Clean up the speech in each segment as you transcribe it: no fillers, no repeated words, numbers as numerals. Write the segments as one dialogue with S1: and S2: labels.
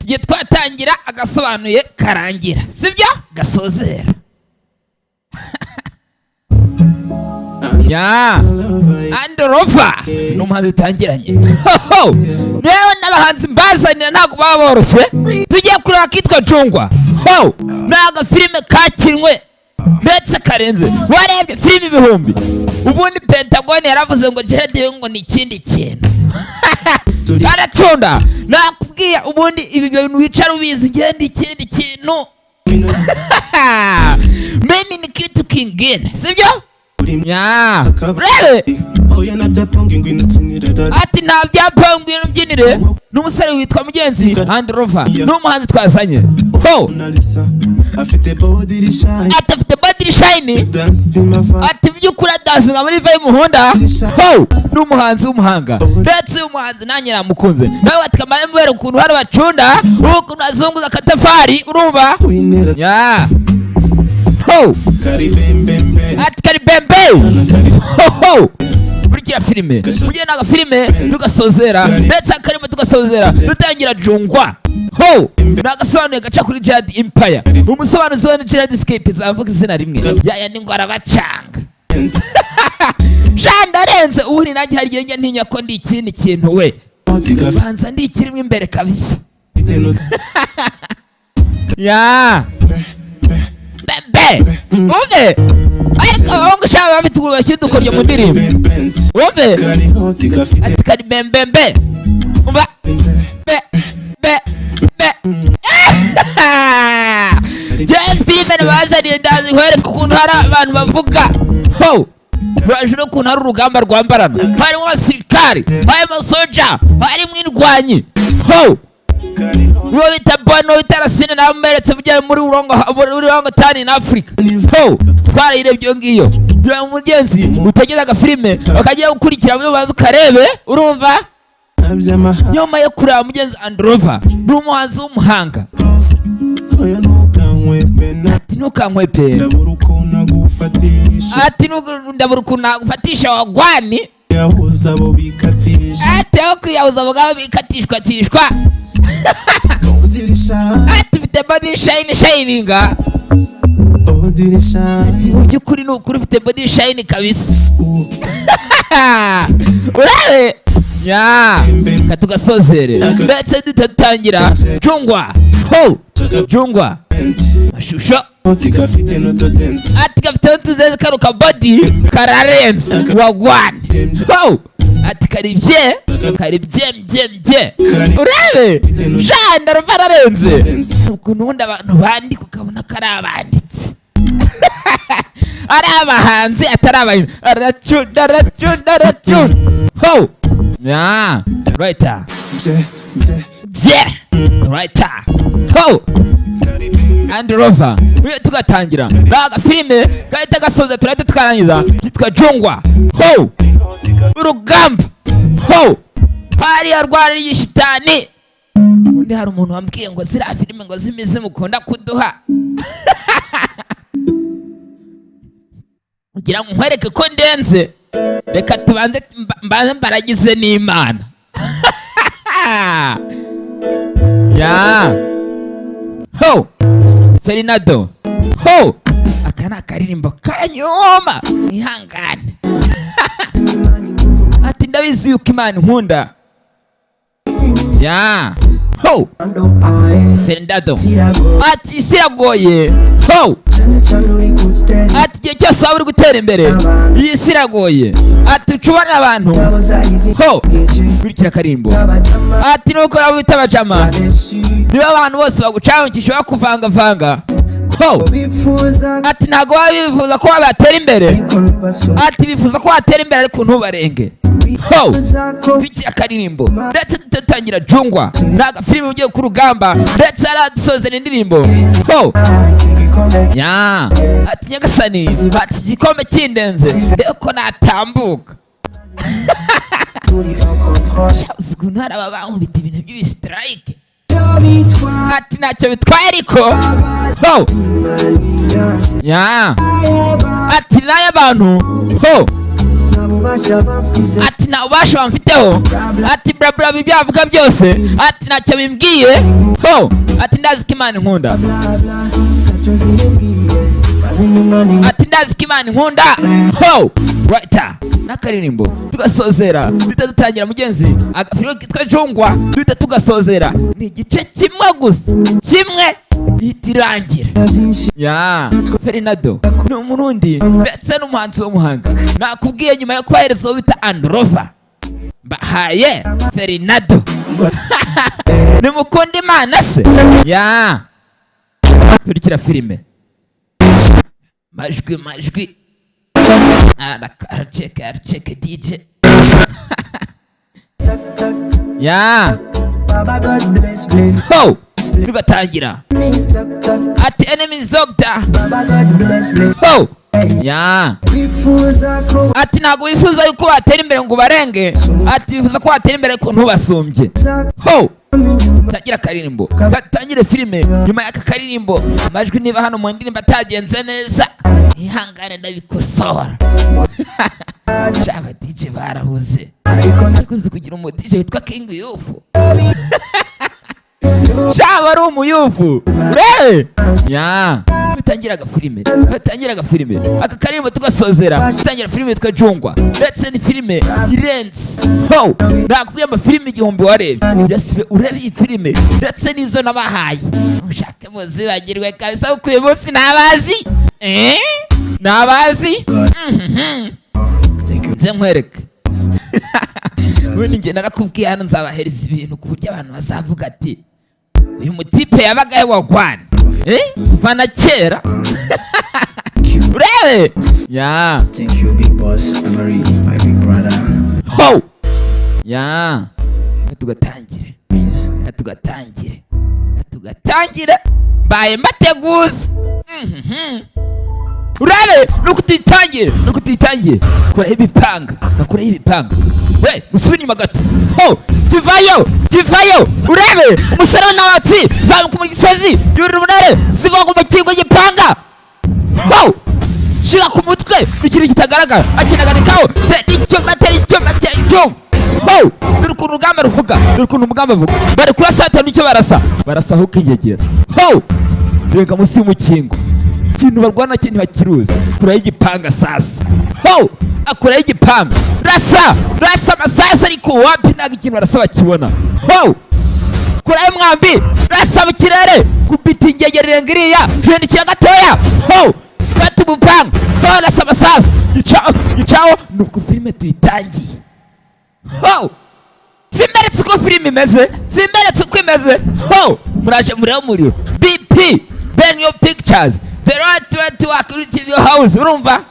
S1: Tujye twatangira agasobanuye karangira, sibyo? Gasozera ya Androva ni umuhanzi dutangiranye. Ho! Rero n'abahanzi mbazanira ntabwo baba boroshye. Tugiye kureba akitwa Jungwa. Ho! Ni agafilime kakinwe ndetse karenze. Warebye filime ibihumbi, ubundi Pentagone yaravuze ngo Gerard we ngo ni ikindi kintu aracunda. Nakubwiye ubundi ibi bintu wicara ubizi, ngenda ikindi kintu, mimi ni kitu kingine, sibyo? Ya urebe. Ati nta byapa, ngwino mbyinire. N'umusore witwa mugenzi Androva ni umuhanzi twazanye. Ho!
S2: Afite body shine.
S1: Ati afite body shine.
S2: Dance be my vibe.
S1: Ati by'ukuri adasinga muri vibe y'umuhunda. Ho! Ni umuhanzi w'umuhanga, ndetse uyu muhanzi nanjye namukunze. Nawe ati kamara mubera ukuntu hari bacunda, ukuntu azunguza akatafari, urumva?
S2: Winera.
S1: Ya, ho!
S2: Kari bembembe.
S1: Ati kari bembe.
S2: Kari.
S1: Ho ho! Kurikira filime ujye n'agafilime tugasozera, ndetse akarimo tugasozera dutangira Jungwa. Ho! Ni agasobanuye gaca kuri Jad Empire. Umusobanuzi we ni Gerard Scape, zavuga izina rimwe yaya ngo arabacanga.
S2: Dance.
S1: Sha, ndarenze. Ubundi nanjye hari igihe njya ntinya ko ndi ikindi kintu we.
S2: Gafite.
S1: Banza ndi ikirimo imbere kabisa.
S2: No
S1: Ya bembe, umve, ariko abahungu shaka bafite ukuntu bashyira udukoryo mu ndirimbo.
S2: Benz.
S1: Umve.
S2: Kari hot gafite.
S1: Ati kari bembembe, umva be be be. Jewe filime nabazaniye, ndazi nkwereka ukuntu hari abantu bavuga. Ho! Uraje n'ukuntu hari urugamba rwambarana, harimo abasirikari, harimo soja, harimo indwanyi. Ho! Uwo bita Bono, bita Rasine, nawe mberetse mujya muri Wrong Turn in Africa. Ho! Twarayirebye iyo ngiyo. Kugira ngo umugenzi utegeze agafilime bakajya gukurikira muri ubanza ukarebe, urumva?
S2: By'amahanga.
S1: Nyuma yo kureba mugenzi Androva ni umuhanzi w'umuhanga.
S2: Oya, ntukankwepe na.
S1: Ati ntukankwepe.
S2: Ndabura ukuntu agufatisha.
S1: Ati ndabura ukuntu nagufatisha wagwani.
S2: Yahuza abo bikatisha.
S1: Ati aho kwiyahuza mugabo bikatishwatishwa.
S2: Body shine.
S1: Ati ufite body shine shininga.
S2: Body shine.
S1: Mu by'ukuri ni ukuri ufite body shine kabisa, urebe nya katugasozere ndetse duhita dutangira Jungwa. Ho! Jungwa mashusho.
S2: Gafite n'utu dance.
S1: Ati gafite n'utuzeze, kano ka body kararenze wagwane. Ho! Ati kari bye, kari bye bye bye, urebe janda ruva ararenze. Si ukuntu ubundi abantu bandika ukabona ko ari abanditsi, ari abahanzi, atari abahanzi. Aracunda, aracunda, aracunda. Ho! Ya right.
S2: Bye bye.
S1: Bye right. Ho! And Rover uyo tugatangira ni agafilime gahita gasoza, turahita tukarangiza. Kitwa Jungwa. Ho! Urugamba. Ho! Hariya rwari shitani. Undi hari umuntu wambwiye ngo ziriya filime ngo z'imizimu ukunda kuduha kugira ngo nkwereke ko ndenze, reka tubanze mbanze mbaragize n'Imana ya. Ho! Ferinado. Ho! Aka ni akaririmbo kanyuma, mwihangane. Ati ndabizi yuko Imana inkunda. Ya, ho! Ferinado ati isi iragoye. Ho! Ati igihe cyose waba uri gutera imbere, iyi si iragoye. Ati ucubane abantu. Ho! Kurikira akarimbo. Ati nuko nabo bita abajama, niba abantu bose bagucangukisha, bakuvangavanga. Ho! Ati ntabwo baba bifuza ko batera imbere. Ati bifuza ko watera imbere ariko ntubarenge. Ho! Kurikira akaririmbo ndetse dutangira Jungwa. Ni agafilime ugiye ku rugamba, ndetse aradusozera indirimbo. Ho! Ya, ati nyagasani, ati igikombe kindenze, ndebe ko natambuka. Sha, uzi ukuntu hari aba bankubita ibintu by'ibisitarayike. Ati ntacyo bitwaye ariko. Ho! Ya, ati n'ay'abantu. Ho!
S3: Ububasha bamfise.
S1: Ati nta bubasha bamfiteho. Ati bla bla, ibyo bavuga byose, ati ntacyo bimbwiye ho. Ati ndazi ko Imana inkunda.
S3: Bla bla, ntacyo zimbwiye, mazina Imana.
S1: Ati ndazi ko Imana inkunda ho. Right, n'akaririmbo tugasozera, duhita dutangira mugenzi agafilime kitwa Jungwa, duhita tugasozera. Ni igice kimwe gusa, kimwe, ihita irangira.
S3: Byinshi.
S1: Ya Fernando ni Umurundi ndetse n'umuhanzi w'umuhanga. Nakubwiye, nyuma yo kohereza uwo bita Androva, mbahaye Fernando. Nimukunda Imana se ya kurikira filime. Majwi, majwi, araceke, araceke DJ.
S3: Tak tak.
S1: Ya.
S3: Baba God bless bless.
S1: Ho, tugatangira.
S3: Me tak tak.
S1: Ati enemy zogda.
S3: Baba God bless bless.
S1: Ho ya.
S3: Wifuza ko
S1: Ati ntabwo wifuza yuko watera imbere ngo ubarenge. Ati wifuza ko watera imbere ariko ntubasumbye. Ho, tangira akaririmbo, tangire filime. Nyuma y'aka karirimbo, amajwi niba hano mu ndirimbo atagenze neza, ihangane, ndabikosora. Aba DJ barabuze.
S3: Ariko
S1: Ariko uzi kugira umu DJ witwa King Yufu? Shaba ari umuyufu re ya. Bitangira agafilime, batangira agafilime, aka karirimbo tugasozera, dutangira filime yitwa Jungwa. Ndetse ni filime irenze ho. Nakubwiye, amafilime 1000 warebye yasibe urebe iyi filime ndetse n'izo nabahaye, mushake muzibagirwe kabisa, kuko uyu munsi ntabazi, eh ntabazi.
S3: Thank you.
S1: Nze nkwereke. Ubundi njye narakubwiye, hano nzabahereza ibintu ku buryo abantu bazavuga ati: "Uyu mutipe yabaga he wagwana, eh kuva na kera?" Urebe ya.
S3: Thank you, big boss Emery, my big brother.
S1: Ho ya, reka tugatangire.
S3: Means
S1: Reka tugatangire, reka tugatangire. Mbaye mbateguza. Urabe nuko tuyitangire, nuko tuyitangire. Kuraho ibipanga, bakuraho ibipanga. We usubire inyuma gato. Ho, kivayo, kivayo. Urebe umusore w'inawatsi zamuka mu gisozi, yurira umunare, ziva ku mukingo gipanga. Ho, shira ku mutwe ikintu kitagaragara, akinaganikaho. Tera icyuma, tera icyuma, tera icyuma. Ho, dore ukuntu urugamba ruvuga, dore ukuntu umugamba avuga. Bari kurasa hatanu icyo barasa, barasa aho ukiyegera. Ho, renga munsi y'umukingo, ikintu barwana cyo ntibakiruzi. Kuraho igipanga sasa. Ho, akuraho igipanga, rasa, rasa amasasu, ariko wapi, ntabwo ikintu barasa bakibona. Ho, kuraho umwambi, rasa mu kirere, kubita ingegera, irenga iriya, hindukira gatoya. Ho, fata umupanga. Ho, rasa amasasu, gicaho, gicaho. Nuko filime tuyitangiye. Ho, simberetse uko filime imeze, simberetse uko imeze. Ho, muraje murebe umuriro. BP Benyo Pictures, the right right work in your house. Urumva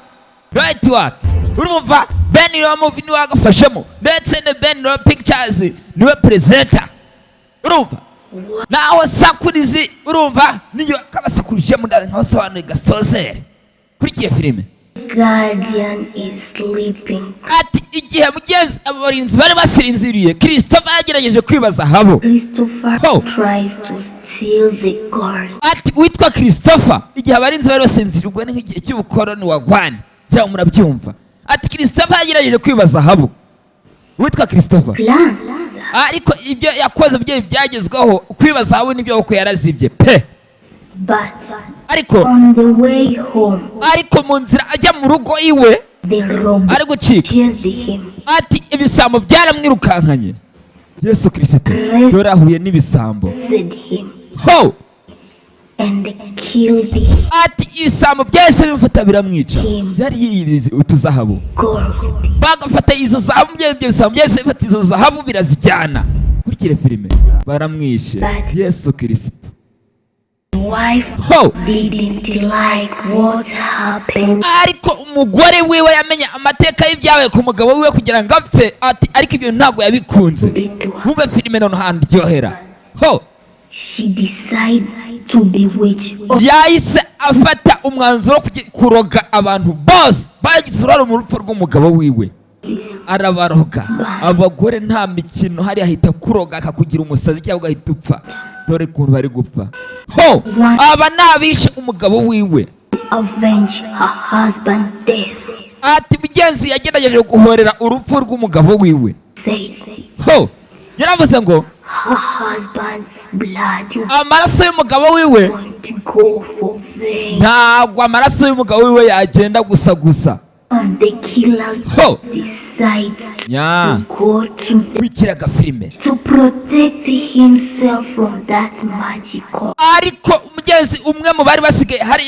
S1: right work, urumva Benyo Movie niwe wagafashemo, ndetse na Benyo Pictures niwe presenter. Urumva naho sakurizi, urumva niyo kabasakurije ndare nkabasobanuye gasozere. Kurikiye filime.
S4: Guardian is sleeping.
S1: Ati igihe mugenzi abarinzi bari basinziriye, Christopher yagerageje kwiba zahabu.
S4: Christopher
S1: Oh.
S4: tries to steal the gold.
S1: Ati witwa Christopher, igihe abarinzi bari basinziriye, ubwo ni nk'igihe cy'ubukoroni wagwana cyangwa murabyumva. Ati Christopher yagerageje kwiba zahabu, witwa Christopher.
S4: Plans.
S1: Ariko ibyo yakoze byo byagezweho, kwiba zahabu nibyo kuko yarazibye pe.
S4: But
S1: Ariko
S4: on the way home,
S1: ariko mu nzira ajya mu rugo iwe,
S4: the robber
S1: ari gucika,
S4: chased him.
S1: Ati ibisambo byaramwirukankanye. Yesu Kirisito, dore ahuye n'ibisambo.
S4: Arrested him
S1: Ho.
S4: and killed him.
S1: Ati ibisambo byahise bimufata biramwica. Yari yiyibize utuzahabu.
S4: Gold.
S1: Bagafata izo zahabu, ibyo bisambo byahise bifata izo zahabu birazijyana. Kurikire filime, baramwishe. Yesu Kirisito.
S4: Wife
S1: Ho.
S4: didn't like what happened.
S1: Ariko umugore wiwe yamenye amateka y'ibyabaye ku mugabo wiwe kugira ngo apfe. Ati ariko ibyo ntabwo yabikunze.
S4: To her.
S1: Wumve filime noneho ahantu iryohera ho.
S4: She decided to bewitch
S1: Yahise afata umwanzuro wo kuroga abantu bose bagize uruhare mu rupfu rw'umugabo wiwe, arabaroga. Abagore nta mikino hariya, ahita kuroga akakugira umusazi cyangwa ugahita upfa. Dore ukuntu bari gupfa. Ho, aba ni abishe umugabo wiwe.
S4: Avenge her husband's death.
S1: Ati mugenzi yagerageje guhorera urupfu rw'umugabo wiwe.
S4: Said
S1: Ho, yaravuze ngo
S4: her husband's blood
S1: amaraso y'umugabo wiwe
S4: won't go for vain.
S1: ntabwo amaraso y'umugabo wiwe yagenda gusa gusa.
S4: Of the killers
S1: Ho
S4: decides
S1: nya
S4: to go to the,
S1: kurikira agafilime.
S4: To protect himself from that magical
S1: Ariko mugenzi, umwe mu bari basigaye hari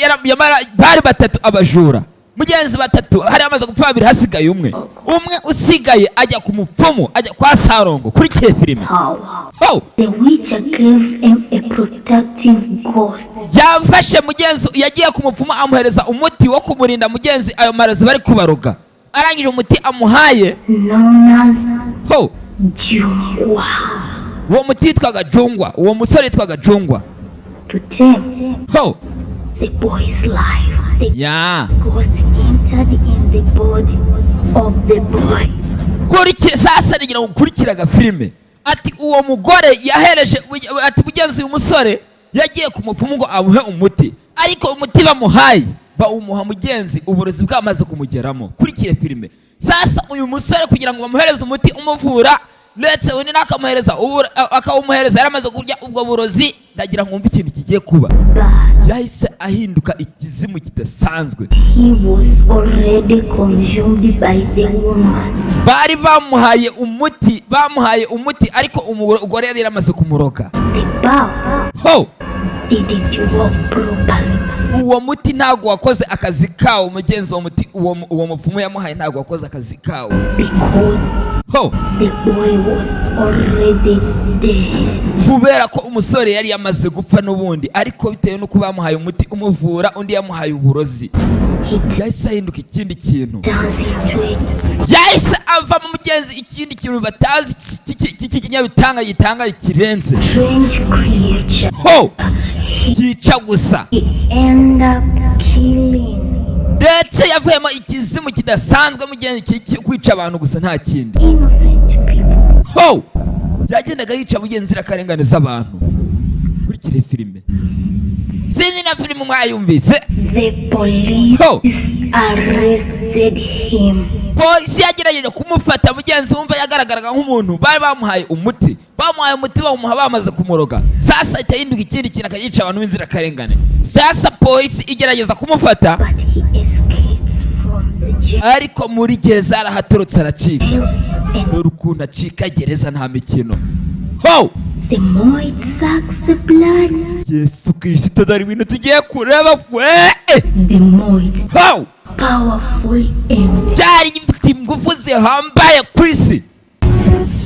S1: bari batatu, abajura mugenzi batatu, hari hamaze gupfa babiri, hasigaye umwe. Umwe usigaye ajya ku mupfumu, ajya kwa Sarongo. Kurikiye filime.
S4: power.
S1: Ho.
S4: The witch gave him a protective ghost.
S1: Yafashe mugenzi, yagiye ku mupfumu, amuhereza umuti wo kumurinda mugenzi ayo marozi bari kubaroga. Arangije, umuti amuhaye
S4: known as
S1: ho
S4: Jungwa.
S1: Uwo muti witwaga Jungwa, uwo musore witwaga Jungwa.
S4: To tame
S1: Ho
S4: the boy's life, the
S1: ya
S4: ghost entered in the body of the boy.
S1: Kurikira sasa, nigira ngo ukurikire agafilime. Ati uwo mugore yahereje, ati mugenzi, uyu musore yagiye ku mupfumu ngo amuhe umuti, ariko umuti bamuhaye bawumuha mugenzi uburozi bwamaze kumugeramo. Kurikire filime sasa. Uyu musore kugira ngo bamuhereze umuti umuvura, ndetse undi nakamuhereza akawumuhereza yaramaze kurya ubwo burozi. Ndagira ngo wumve ikintu kigiye kuba.
S4: But
S1: Yahise ahinduka ikizimu kidasanzwe.
S4: he was already consumed by the woman.
S1: Bari bamuhaye umuti, bamuhaye umuti, ariko umugore yari yaramaze kumuroga.
S4: The power
S1: Ho
S4: didn't work properly.
S1: Uwo muti ntabwo wakoze akazi kawo mugenzi. Uwo muti uwo mupfumu yamuhaye ntabwo wakoze akazi kawo
S4: because
S1: Ho
S4: the boy was already dead.
S1: Kubera ko umusore yari yamaze gupfa n'ubundi, ariko bitewe n'uko bamuhaye umuti umuvura, undi yamuhaye uburozi,
S4: He
S1: yahise ahinduka ikindi kintu.
S4: turns into a
S1: Yahise avamo mugenzi ikindi kintu batazi cy'ikinyabitanga gitanga kirenze
S4: strange creature.
S1: Ho yica gusa.
S4: He ended up killing
S1: Ndetse yavuyemo ikizimu kidasanzwe mugenzi, kwica abantu gusa, nta kindi.
S4: innocent people.
S1: Ho yagendaga yica mugenzi inzirakarengane z'abantu. Kurikire filime, sinzi na filime mwayumvise.
S4: The police
S1: Ho
S4: arrested him.
S1: Polisi yagerageje kumufata mugenzi. Wumva yagaragaraga nk'umuntu bari bamuhaye umuti, bamuhaye umuti bawumuha bamaze kumuroga. Sasa ahita ahinduka ikindi kintu, akayica abantu b'inzirakarengane. Sasa polisi igerageza kumufata,
S4: But he escapes from the jail
S1: ariko muri gereza arahatorotse, aracika.
S4: and
S1: Dore ukuntu acika gereza, nta mikino. Ho
S4: the more it sucks the blood,
S1: Yesu Kirisito, dore ibintu tugiye kureba we!
S4: the more it's
S1: Ho
S4: powerful and
S1: Cyari gifite ingufu zihambaye ku isi.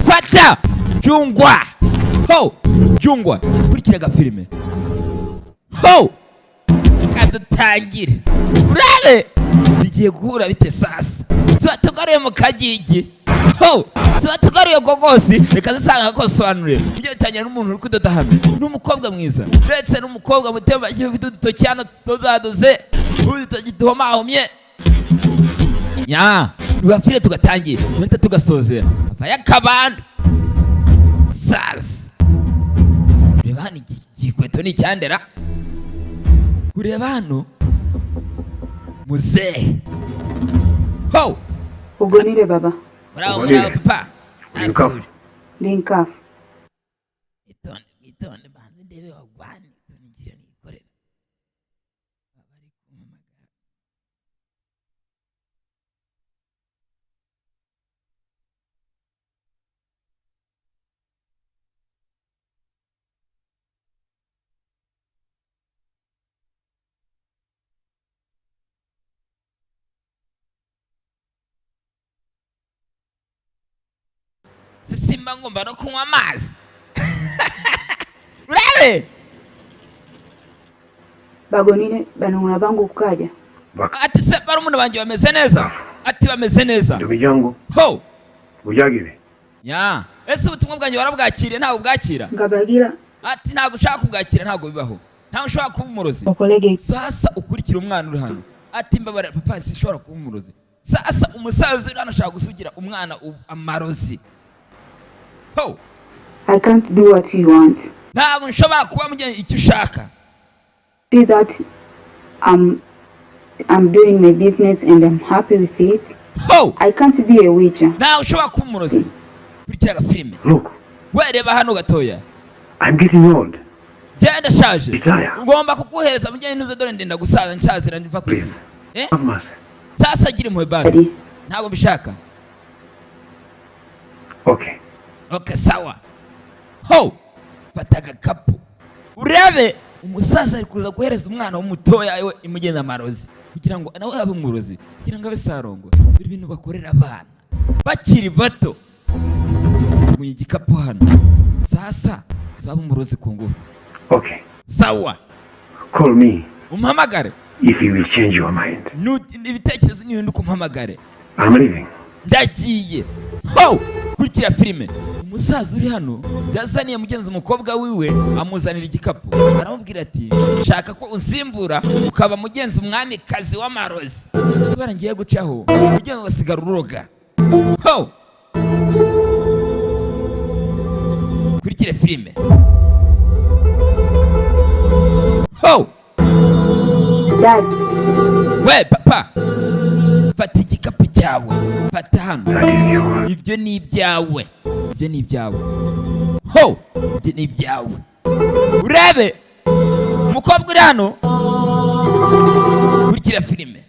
S1: Fata Jungwa, ho Jungwa, kurikira agafilime. Ho kadutangire urabe bigiye guhura bite. Sasa tuba tugaruye mu kagigi, ho tuba tugaruye gogosi. Reka zisanga kosobanurire ibyo bitangira n'umuntu uri kudoda hano, n'umukobwa mwiza, ndetse n'umukobwa mutemba ufite udutoki hano tuzadoze, udutoki duhomahomye nya tugapfire, tugatangira duhita tugasozera avayo akabando. Sasa reba hano, iki gikweto ni icyandera. Kureba hano muzehe, ho
S5: Ugonire baba.
S1: Muraho.
S6: Ugonire.
S1: Muraho papa.
S6: Uri bukavu?
S5: Ndi nkafu.
S1: Mwitonde, mwitonde, banze ndebe wagwane ngira nikorera bari kumpamagara. Simba ngomba no kunywa amazi, urabe.
S5: Bagonire banunguna bangu kukaja.
S1: Ati se barumuna banjye bameze neza? Ati bameze neza.
S6: Ndumijangu
S1: Ho
S6: ujagire.
S1: Nya ese ubutumwa bwanjye warabwakiriye? Ntabwo bwakira.
S5: Ngabagira
S1: Ati ntabwo ushaka kubwakira, ntabwo bibaho, ntabwo ushobora kuba umurozi.
S5: okolege.
S1: Sasa ukurikira umwana uri hano, ati mbabarira papa, sinshobora kuba umurozi. Sasa umusaza uri hano ashaka gusugira umwana amarozi. Ho
S5: I can't do what you want.
S1: Ntabwo nshobora kuba mugenzi icyo ushaka.
S5: See that I'm I'm doing my business and I'm happy with it.
S1: Ho!
S5: I can't be a witcher.
S1: Ntawe ushobora kuba umurozi. Kurikira agafilime.
S6: Look,
S1: We, reba hano gatoya.
S6: I'm getting old.
S1: Njyewe ndashaje.
S6: Retire.
S1: Ugomba kuguhereza mujyanye ntuze, dore ndenda gusaza, nsazira ndiva ku isi.
S6: Please.
S1: Eh?
S6: Have mercy.
S1: Sasa gira impuhwe basi.
S5: Daddy.
S1: Ntabwo mbishaka.
S6: Okay.
S1: Okay, sawa. Ho, fata agakapu urebe. Umusaza ari kuza guhereza umwana w'umutoya we imugenza amarozi kugira ngo nawe abe umurozi, kugira ngo abe sarongo. Dore ibintu bakorera abana bakiri bato. Mu igikapu hano sasa uzaba umurozi ku ngufu.
S6: Okay.
S1: Sawa.
S6: Call me
S1: Umpamagare
S6: if you will change your mind.
S1: Ibitekerezo nihinduka umpamagare.
S6: I'm leaving.
S1: Ndagiye. Ho, kurikira filime. Umusaza uri hano yazaniye mugenzi umukobwa wiwe, amuzanira igikapu, aramubwira ati: "Shaka ko unsimbura ukaba mugenzi umwamikazi w'amarozi." Ibara ngiye gucaho, mugenzi ugasigara uroga. Ho, kurikire filime. Ho!
S5: Dad,
S1: We papa, fata igikapu cyawe, fata hano.
S6: That is yours.
S1: Ibyo ni ibyawe, ibyo ni ibyawe. Ho, ibyo ni ibyawe. Urebe umukobwa uri hano. Kurikira filime,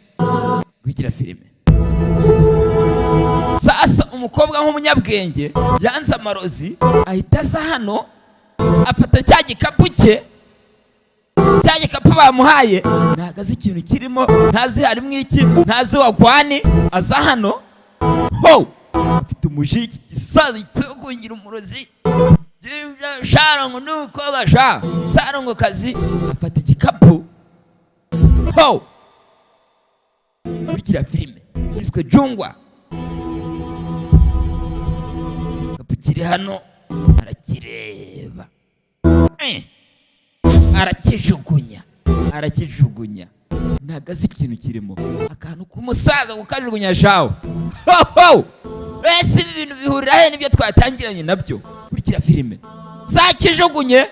S1: kurikira filime. Sasa umukobwa nk'umunyabwenge yanze amarozi, ahita aza hano afata cya gikapu cye, cya gikapu bamuhaye. Ntabwo azi ikintu kirimo, ntazi harimo iki, ntazi wagwani. Aza hano, ho, afite umujinya. Iki gisaza kungira umurozi sharongo ni umukobwa sha sarongo kazi. Afata igikapu. Ho, kurikira filime yiswe Jungwa. Igikapu kiri hano, arakireba. Arakijugunya, arakijugunya, ntabwo azi ikintu kirimo. Akantu k'umusaza kukajugunya shawo. Ho ho! Ese ibi bintu bihurira he n'ibyo twatangiranye nabyo? Kurikira filime. Sakijugunye,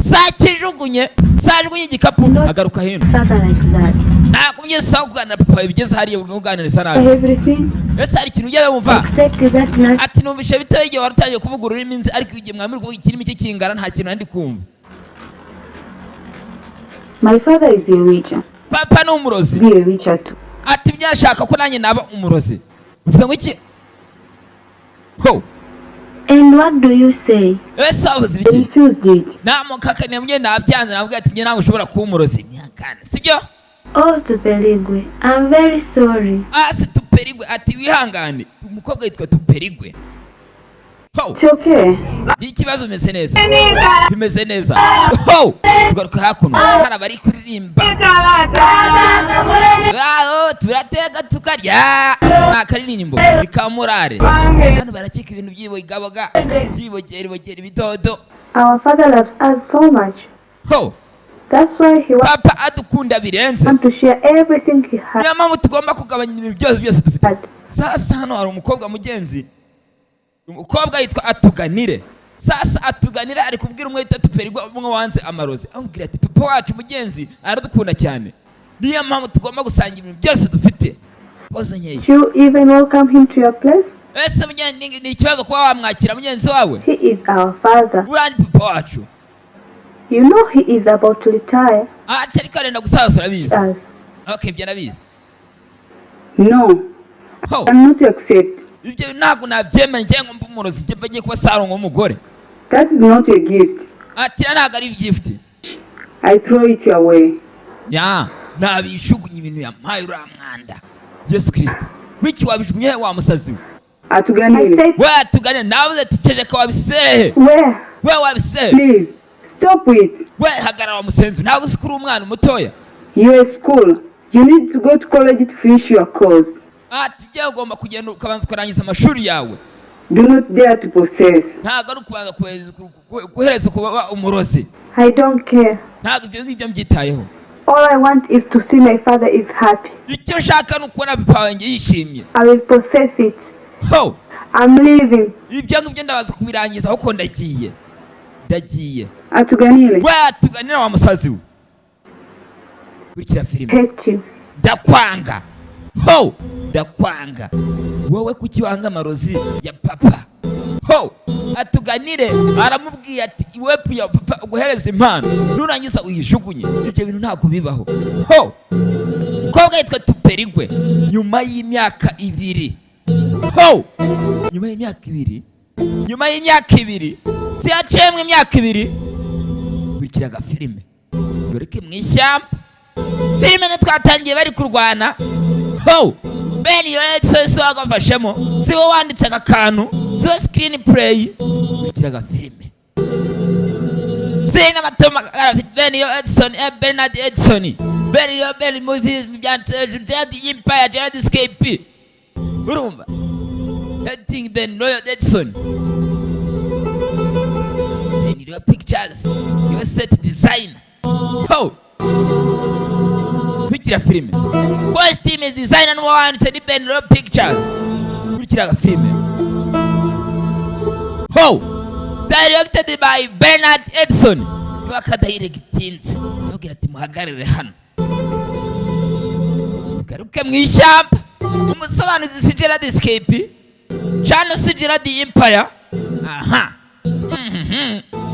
S1: sakijugunye, sajugunye igikapu, agaruka hino.
S4: Father like that.
S1: Ntabwo ugeze sawa kuganira papa bigeze hariya, uri kuganira nabi.
S5: Everything.
S1: Ese hari ikintu ugeze wumva?
S4: Except that last
S1: Ati: "Numvishe bitoya igihe wari utangiye kuvuga ururimi nzi, ariko igihe mwami uri kuvuga ikirimi cye kingana nta kintu nari ndi kumva."
S5: My father is a witcher.
S1: Papa ni umurozi.
S5: Be a witcher too.
S1: Ati: "Byashaka ko nanjye naba umurozi." Bivuze ngo iki? Ho!
S4: And what do you say?
S1: Ese wavuze
S5: I
S1: ibiki?
S5: refused it.
S1: Namukakaniye mwe, nabyanze, nabwo ati: "Njye ntabwo ushobora kuba umurozi." Myakana sibyo?
S4: Oh, Tuperigwe, I'm very sorry.
S1: Asi Tuperigwe, ati: "Wihangane." Umukobwa yitwa Tuperigwe. Ho!
S5: It's okay.
S1: Ikibazo bimeze neza, bimeze neza. Ho, tugaruka hakuno, hari abari kuririmba aho: "Turateka tukarya." Ni akaririmbo, ni ka murare. Hano barakeka ibintu byibogaboga, byibogera ibogera ibidodo.
S4: Our father loves us so much.
S1: Ho!
S4: That's why he wants
S1: Papa adukunda birenze.
S4: to share everything he has.
S1: Niyo mpamvu tugomba kugabanya ibintu byose byose dufite. Sasa hano hari umukobwa mugenzi, umukobwa yitwa Atuganire. Sasa Atuganire ari kubwira umwe wita Tuperigwa, umwe wanze amarozi, amubwira ati: "Papa wacu mugenzi aradukunda cyane, niyo mpamvu tugomba gusangira ibintu byose dufite." Koze nkeya.
S4: You even welcome him to your place?
S1: Ese mugenzi, ni ikibazo kuba wamwakira mugenzi wawe?
S4: He is our father.
S1: Uriya ni papa wacu.
S4: You know he is about to retire
S1: Ati: "Ariko arenda gusaza, urabizi."
S4: us.
S1: Okay, ibyo arabizi.
S5: No,
S1: Ho!
S5: I cannot accept.
S1: Ibyo ntabwo nabyemera ngiye ngo mbe umurozi, njye ngiye kuba sarongo w'umugore.
S5: That is not a gift.
S1: Ati: "Iriya ntabwo ari gift."
S5: I throw it away.
S1: Ya, nabishugunye ibintu yampaye uriya mwanda. Yesu Kirisito wiki, wabijugunye he wa musazi we?
S4: I
S5: Atuganire.
S4: said,
S1: We tugane, navuze ati: "Ceceka, wabisehe."
S4: Where?
S1: We, wabisehe.
S5: Please, stop it.
S1: We, hagarara wa musenzi, ntabwo uzi ko uri umwana mutoya?
S5: You're a school. You need to go to college to finish your course.
S1: Ati: "Ibyo ugomba kugenda ukabanza ukarangiza amashuri yawe."
S5: Do not dare to possess.
S1: Ntabwo ari ukubanza guhereza kuba umurozi.
S4: I don't care.
S1: Ntabwo ibyo ngibyo mbyitayeho.
S4: All I want is to see my father is happy.
S1: Icyo nshaka ni ukubona papa wanjye yishimye.
S4: I will possess it.
S1: Ho!
S4: I'm leaving.
S1: Ibyo ngibyo ndabaza kubirangiza kuko ndagiye, ndagiye.
S5: Atuganire.
S1: We, tuganira wa musazi we, kurikira filime.
S4: Hate you.
S1: Ndakwanga ho, ndakwanga wowe. Kuki wanga amarozi ya papa? Ho, atuganire. Aramubwiye ati: "Iwepu ya papa uguhereza impano, nurangiza uyijugunye. Ibyo bintu ntabwo bibaho." Ho, umukobwa yitwa Tuperigwe. Nyuma y'imyaka 2, ho, nyuma y'imyaka 2, nyuma y'imyaka 2, siyaciyemo imyaka 2. Kurikira agafilime dore ko mu ishyamba. Filime ntitwatangiye bari kurwana. Ho, Ben Yoretso wagafashemo, si we wanditse aka kantu, si we screen play. Kurikira agafilime zina amatoma. Ben Edson, Bernard Edson, Ben Yo Ben movies byanditse hejuru, Gerard Empire, Gerard Escape. Urumva editing Ben Royal Edson, Ben Royal Pictures niwe set design. Ho, kurikira filime. Costume designer n'uwo wanditse ni Ben Royal Pictures. Kurikira agafilime. Ho, directed by Bernard Edson, niwe akadirectinze. Ababwira ati: "Muhagarare hano, garuke mu ishyamba." Umusobanuzi si Gerard Escape cyangwa si Gerard Empire. Aha.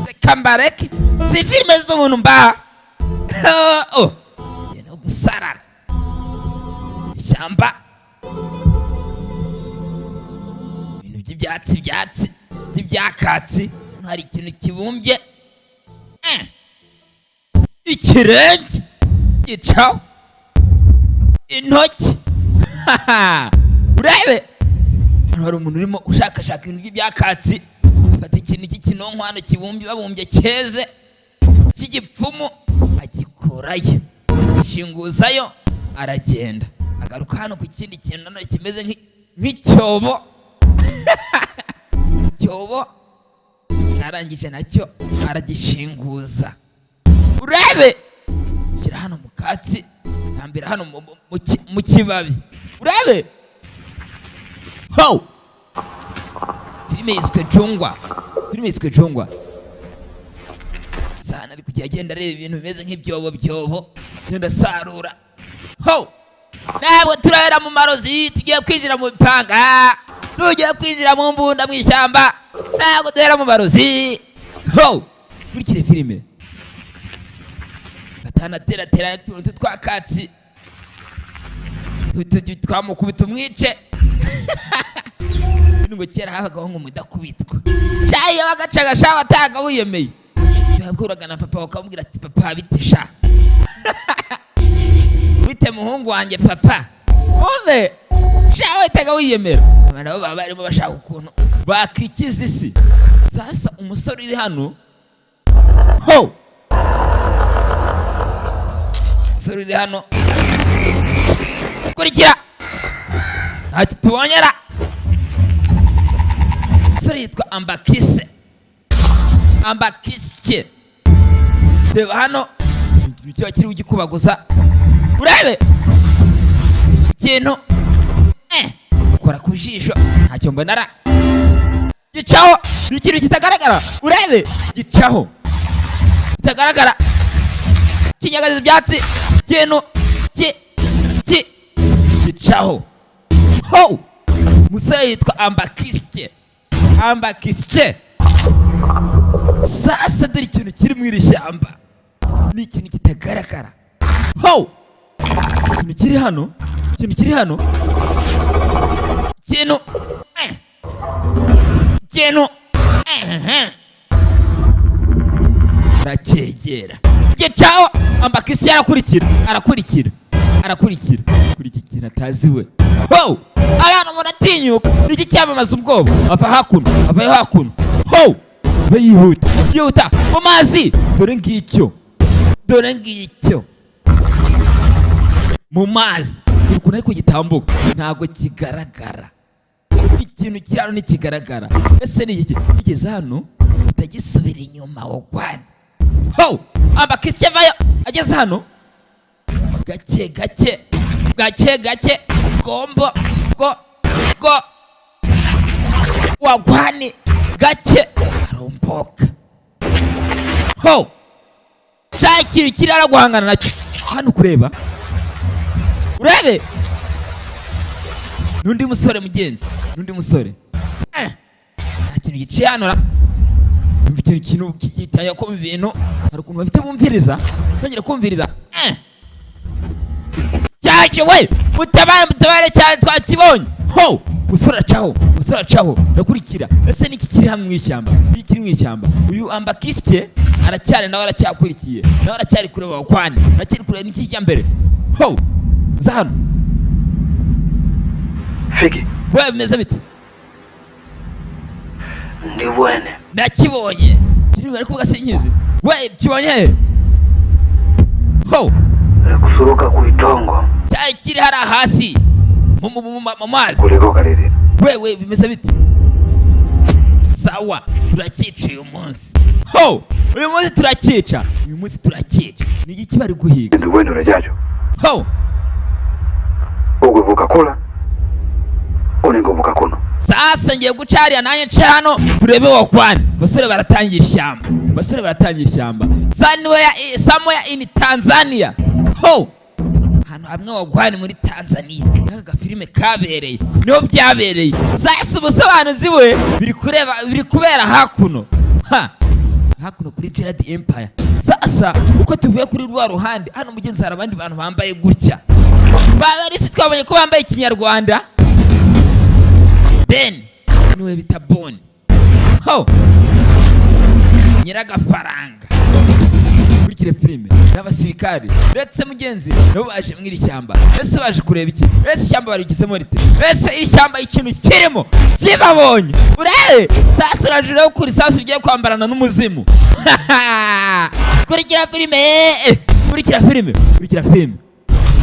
S1: Reka mbareke, si filime z'umuntu mbaha. Oh, ngiye no gusarara ishyamba, ibintu by'ibyatsi, byatsi by'ibyakatsi. Hano hari ikintu kibumbye. Ikirenge gicaho intoki. Urebe hano hari umuntu urimo ushakashaka ibintu by'ibyakatsi, afata ikintu cy'ikinonko hano kibumbye, babumbye cyeze cy'igipfumu, agikurayo, gishinguzayo, aragenda agaruka hano ku kindi kintu nanone kimeze nk'icyobo. Icyobo arangije nacyo aragishinguza. Urebe, shyira hano mu katsi, hambira hano mu kibabi. Urebe ho, filime yiswe Jungwa, filime yiswe Jungwa. Sana ari kujya agenda areba ibintu bimeze nk'ibyobo byobo, agenda asarura. Ho, ntabwo turahera mu marozi, tugiye kwinjira mu bipanga, tugiye kwinjira mu mbunda mu ishyamba. Ntabwo duhera mu marozi. Ho, kurikire filime. Batanaterateranya utuntu tw'akatsi twamukubita umwice. Ngo kera habagaho ngo mudakubitwa shayi, bagacaga sha, wataga wiyemeye, yabwuraga na papa, bakamubwira ati: "Papa, bite sha? Bite muhungu wanjye?" Papa uze sha, wahitaga wiyemera. Aba nabo baba barimo bashaka ukuntu bakikiza isi. Sasa umusore uri hano, ho, umusore uri hano, kurikira, ntacyo tubonyera. Umusore yitwa Ambakise, Ambakisike. Reba hano ikintu kiba kiri kugikubaguza. Urebe ikintu, kora ku jisho, ntacyo mbonara. Gicaho, ni ikintu kitagaragara. Urebe, gicaho kitagaragara, kinyagaza ibyatsi. Ikintu ki ki gicaho. Ho, umusore yitwa Ambakisike, Ambakisike. Sasa dore ikintu kiri mu iri shyamba, ni ikintu kitagaragara. Ho, ikintu kiri hano, ikintu kiri hano, ikintu, ikintu, aracyegera, gicaho. Ambakisi arakurikira, arakurikira, arakurikira kuri iki kintu atazi we. Ho, abantu muratinyuka niki cyamamaza ubwoba. Ava hakuno, avayo hakuno. Ho, ava yihuta, yihuta mu mazi. Dore ngicyo, dore ngicyo mu mazi. Dore ukuntu ariko gitambuka, ntabwo kigaragara. Ikintu kiri hano ntikigaragara. Ese ni iki kigeze hano utagisubira inyuma? Wogwana ho, Ambakisi avayo, ageze hano gake gake, gake gake, gombo go go wagwani, gake aromboka. Ho, cya kintu kiri guhangana nacyo hano kureba. Urebe n'undi musore, mugenzi, n'undi musore. Nta kintu giciye hano ra. Umva ikintu gitangira kumva ibintu, hari ukuntu bafite bumviriza, tangira kumviriza. Cyaje we! Mutabare, mutabare cyane, twakibonye! Ho, musore acaho, musore acaho, ndakurikira. Ese niki kiri hamwe mu ishyamba? Iki kiri mu ishyamba? Uyu Ambakisye aracyari nawe, aracyakurikiye nawe, aracyari kureba wakwani, aracyari kureba niki kijya mbere. Ho, za hano.
S6: Fiki.
S1: We, bimeze bite?
S6: Ndi bwene.
S1: Nakibonye. Kiri bari kuvuga sinkizi. We, kibonye he? Ho.
S6: Kusuruka kuitongo.
S1: Cyari kiri hariya hasi mu mazi.
S6: Kuliko kalili.
S1: Wewe, bimeze bite? Sawa, turacyica uyu munsi. Ho, uyu munsi turacyica, uyu munsi turacyica. Ni igiki bari guhiga?
S6: Ndi bwene urajajo.
S1: Ho.
S6: Ugwe kula. Uningovuka kuno.
S1: Sasa ngiye guca hariya, nanjye nce hano, turebe wakwani. Basore baratangira ishyamba, basore baratangira ishyamba. Somewhere in Tanzania. Ho, ahantu hamwe wagwani muri Tanzania n'aka gafilime kabereye, niho byabereye. Sasa ubusobanuzi we biri kureba biri kubera hakuno, ha hakuno kuri Gerard Empire. Sasa uko tuvuye kuri rwa ruhande hano, mugenzi, hari abandi bantu bambaye gutya babarisi, twabonye ko bambaye ikinyarwanda. Ben niwe bita Bon, ho nyiragafaranga. Kurikire filime n'abasirikari ndetse mugenzi nabo baje mu iri shyamba. Ese baje kureba iki? Ese ishyamba barigizemo rite? Ese iri shyamba ikintu kirimo kibabonye? Urebe sasa, uraje urebe ukuntu isasu rigiye kwambarana n'umuzimu. Kurikira filime, kurikira filime, kurikira filime,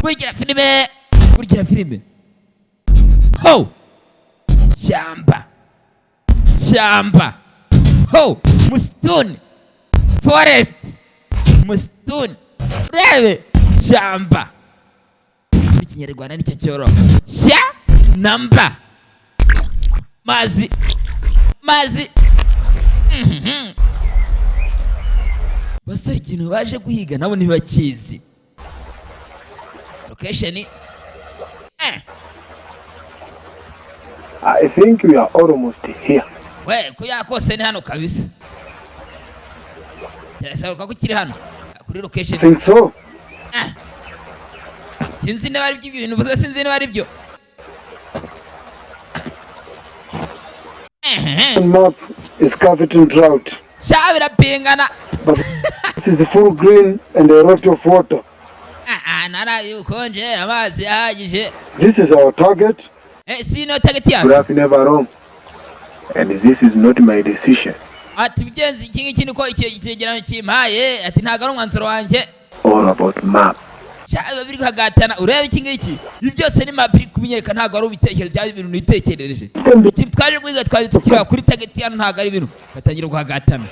S1: kurikira filime, kurikira filime. Ho, shyamba, shyamba, ho msituni, forest, msituni. Urebe shyamba, ikinyarwanda nicyo cyoroha, shya namba, mazi, mazi. Basore ikintu baje guhiga nabo ntibakizi. Location.
S6: I think we are almost here.
S1: We, kuya kose ni hano kabisa, kirasabwa ko kiri hano kuri location.
S6: Think so?
S1: Sinzi niba ari byo ibintu uvuze, sinzi niba ari byo. Ehehe.
S6: Map is covered in drought.
S1: Sha, birapingana.
S6: But it is full green and a lot of water.
S1: Ah, ah, naraye ubukonje, amazi ahagije.
S6: This is our target.
S1: Eh, si niyo target yacu.
S6: Graph never wrong. And this is not my decision.
S1: Ati mugenzi, iki ngiki niko icyo icyegeranyo kimpaye. Ati ntabwo ari umwanzuro wanjye.
S6: All about map.
S1: Sha, biba biri kuhagatana. Urebe iki ngiki, ibi byose ni map iri kubinyereka, ntabwo ari ibitekerezo cyangwa ibintu nitekerereje. Ikintu twaje guhiga twaje tukireba kuri target hano, ntabwo ari ibintu batangira guhagatana.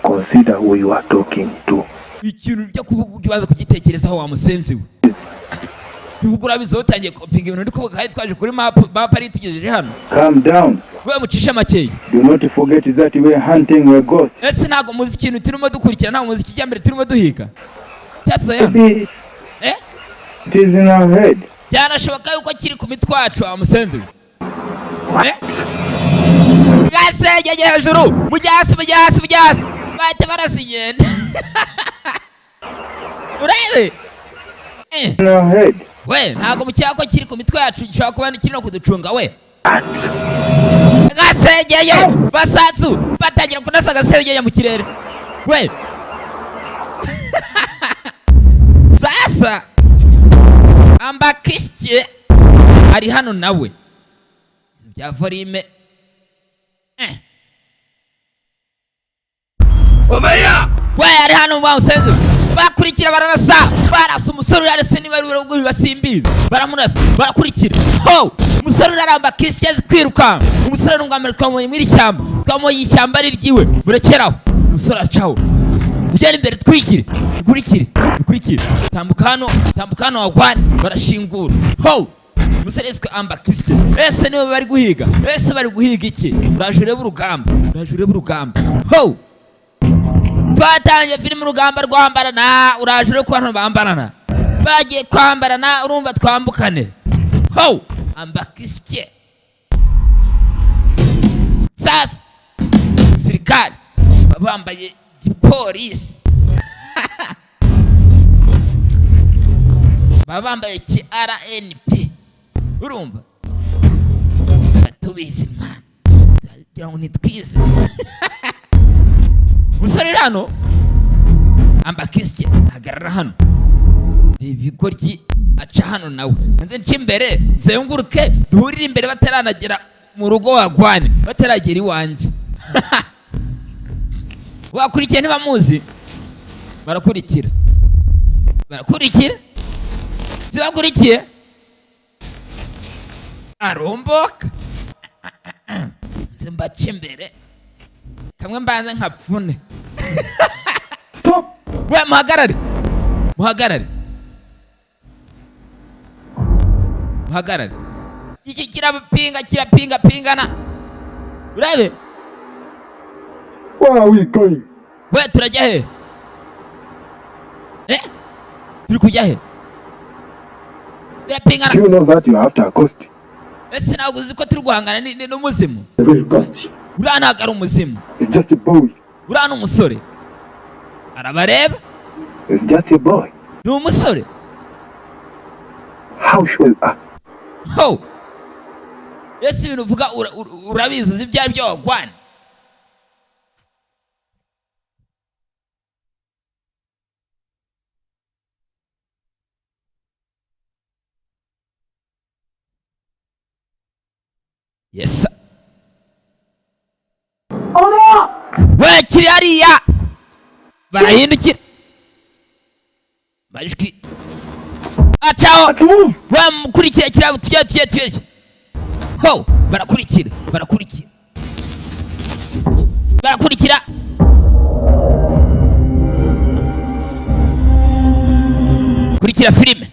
S6: Consider who you are talking to.
S1: Ikintu cyo kuvuga ujya ubanza kugitekerezaho, wa musenzi we. Bivuga urabizi, wowe utangiye kopinga ibintu ndi kuvuga kandi twaje kuri map, map ari itugejeje hano.
S6: Calm down.
S1: We, mucishe makeya.
S6: Do not forget that we are hunting a ghost.
S1: Ese ntabwo muzi ikintu turimo dukurikira? Ntabwo muzi ikijyambere turimo duhiga cyatuzanye hano?
S6: Maybe
S1: Eh.
S6: it is in our head.
S1: Byanashoboka yuko kiri ku mitwe yacu, wa musenzi we. Eh? Gasengenge hejuru, mujya hasi, mujya hasi, mujya hasi, bahita barasa inkende. Urebe.
S6: In our head.
S1: We, ntabwo mukeka ko kiri ku mitwe yacu, gishobora kuba kiri no kuducunga? We, gasengeye, basatsu batangira kunasa agasengeye mu kirere. We, sasa Ambakisye ari hano nawe bya volume. We, ari hano wa musenzi, bakurikira bararasa, barasa umusore urarese, niba ari uri basimbizi, baramurasa, barakurikira. Ho, umusore uraramba kisye, azi kwirukanka. Umusore ni ubwa mbere twamubonye muri iri shyamba, twamubonye ishyamba ari ryiwe. Murekeraho, umusore acaho, tugere imbere, twikire, dukurikire, dukurikire. Tambuka hano, tambuka hano, wagwane barashingura. Ho, umusore yiswe Ambakisye. Ese niwe bari guhiga? Ese bari guhiga iki? Uraje urebe urugamba, uraje urebe urugamba. Ho, twatangiye filime urugamba rwambarana, uraje uri abantu bambarana. Bagiye kwambarana, urumva, twambukane ho ambakisye. Sasa sirikari baba bambaye gipolisi, baba bambaye ki RNP, urumva tubizi mwana, kugira ngo nitwize. Umusore uri hano ambakisye, hagarara hano. Ibigoryi aca hano nawe, nze nce imbere, nzenguruke, duhurire imbere bataranagera mu rugo, wagwane bataragera iwanjye. Wakurikiye ntibamuzi, barakurikira, barakurikira, zibakurikiye, aromboka, nze mbace imbere kamwe mbanze nkapfune. We, muhagarare, muhagarare, muhagarare! Iki kirapinga, kirapinga pingana, urabe.
S6: Where are we going?
S1: We, turajya he? Eh, turi kujya he? Birapingana.
S6: Do you know that you're after a ghost?
S1: Ese ntabwo uzi ko turi guhangana n'umuzimu?
S6: The real ghost.
S1: Uriya ntabwo ari umuzimu.
S6: It's just a boy.
S1: Uriya ni umusore, arabareba.
S6: It's just a boy.
S1: Ni umusore.
S6: How sure you are?
S1: Ho, ese ibintu uvuga urabizi? Uzi ibyo ari byo wagwana? Yes, we, kiri hariya, barahindukira, majwi acaho. Bamukurikira, kirabo, tujye, tujye, tujye ho! Barakurikira, barakurikira, barakurikira. Kurikira filime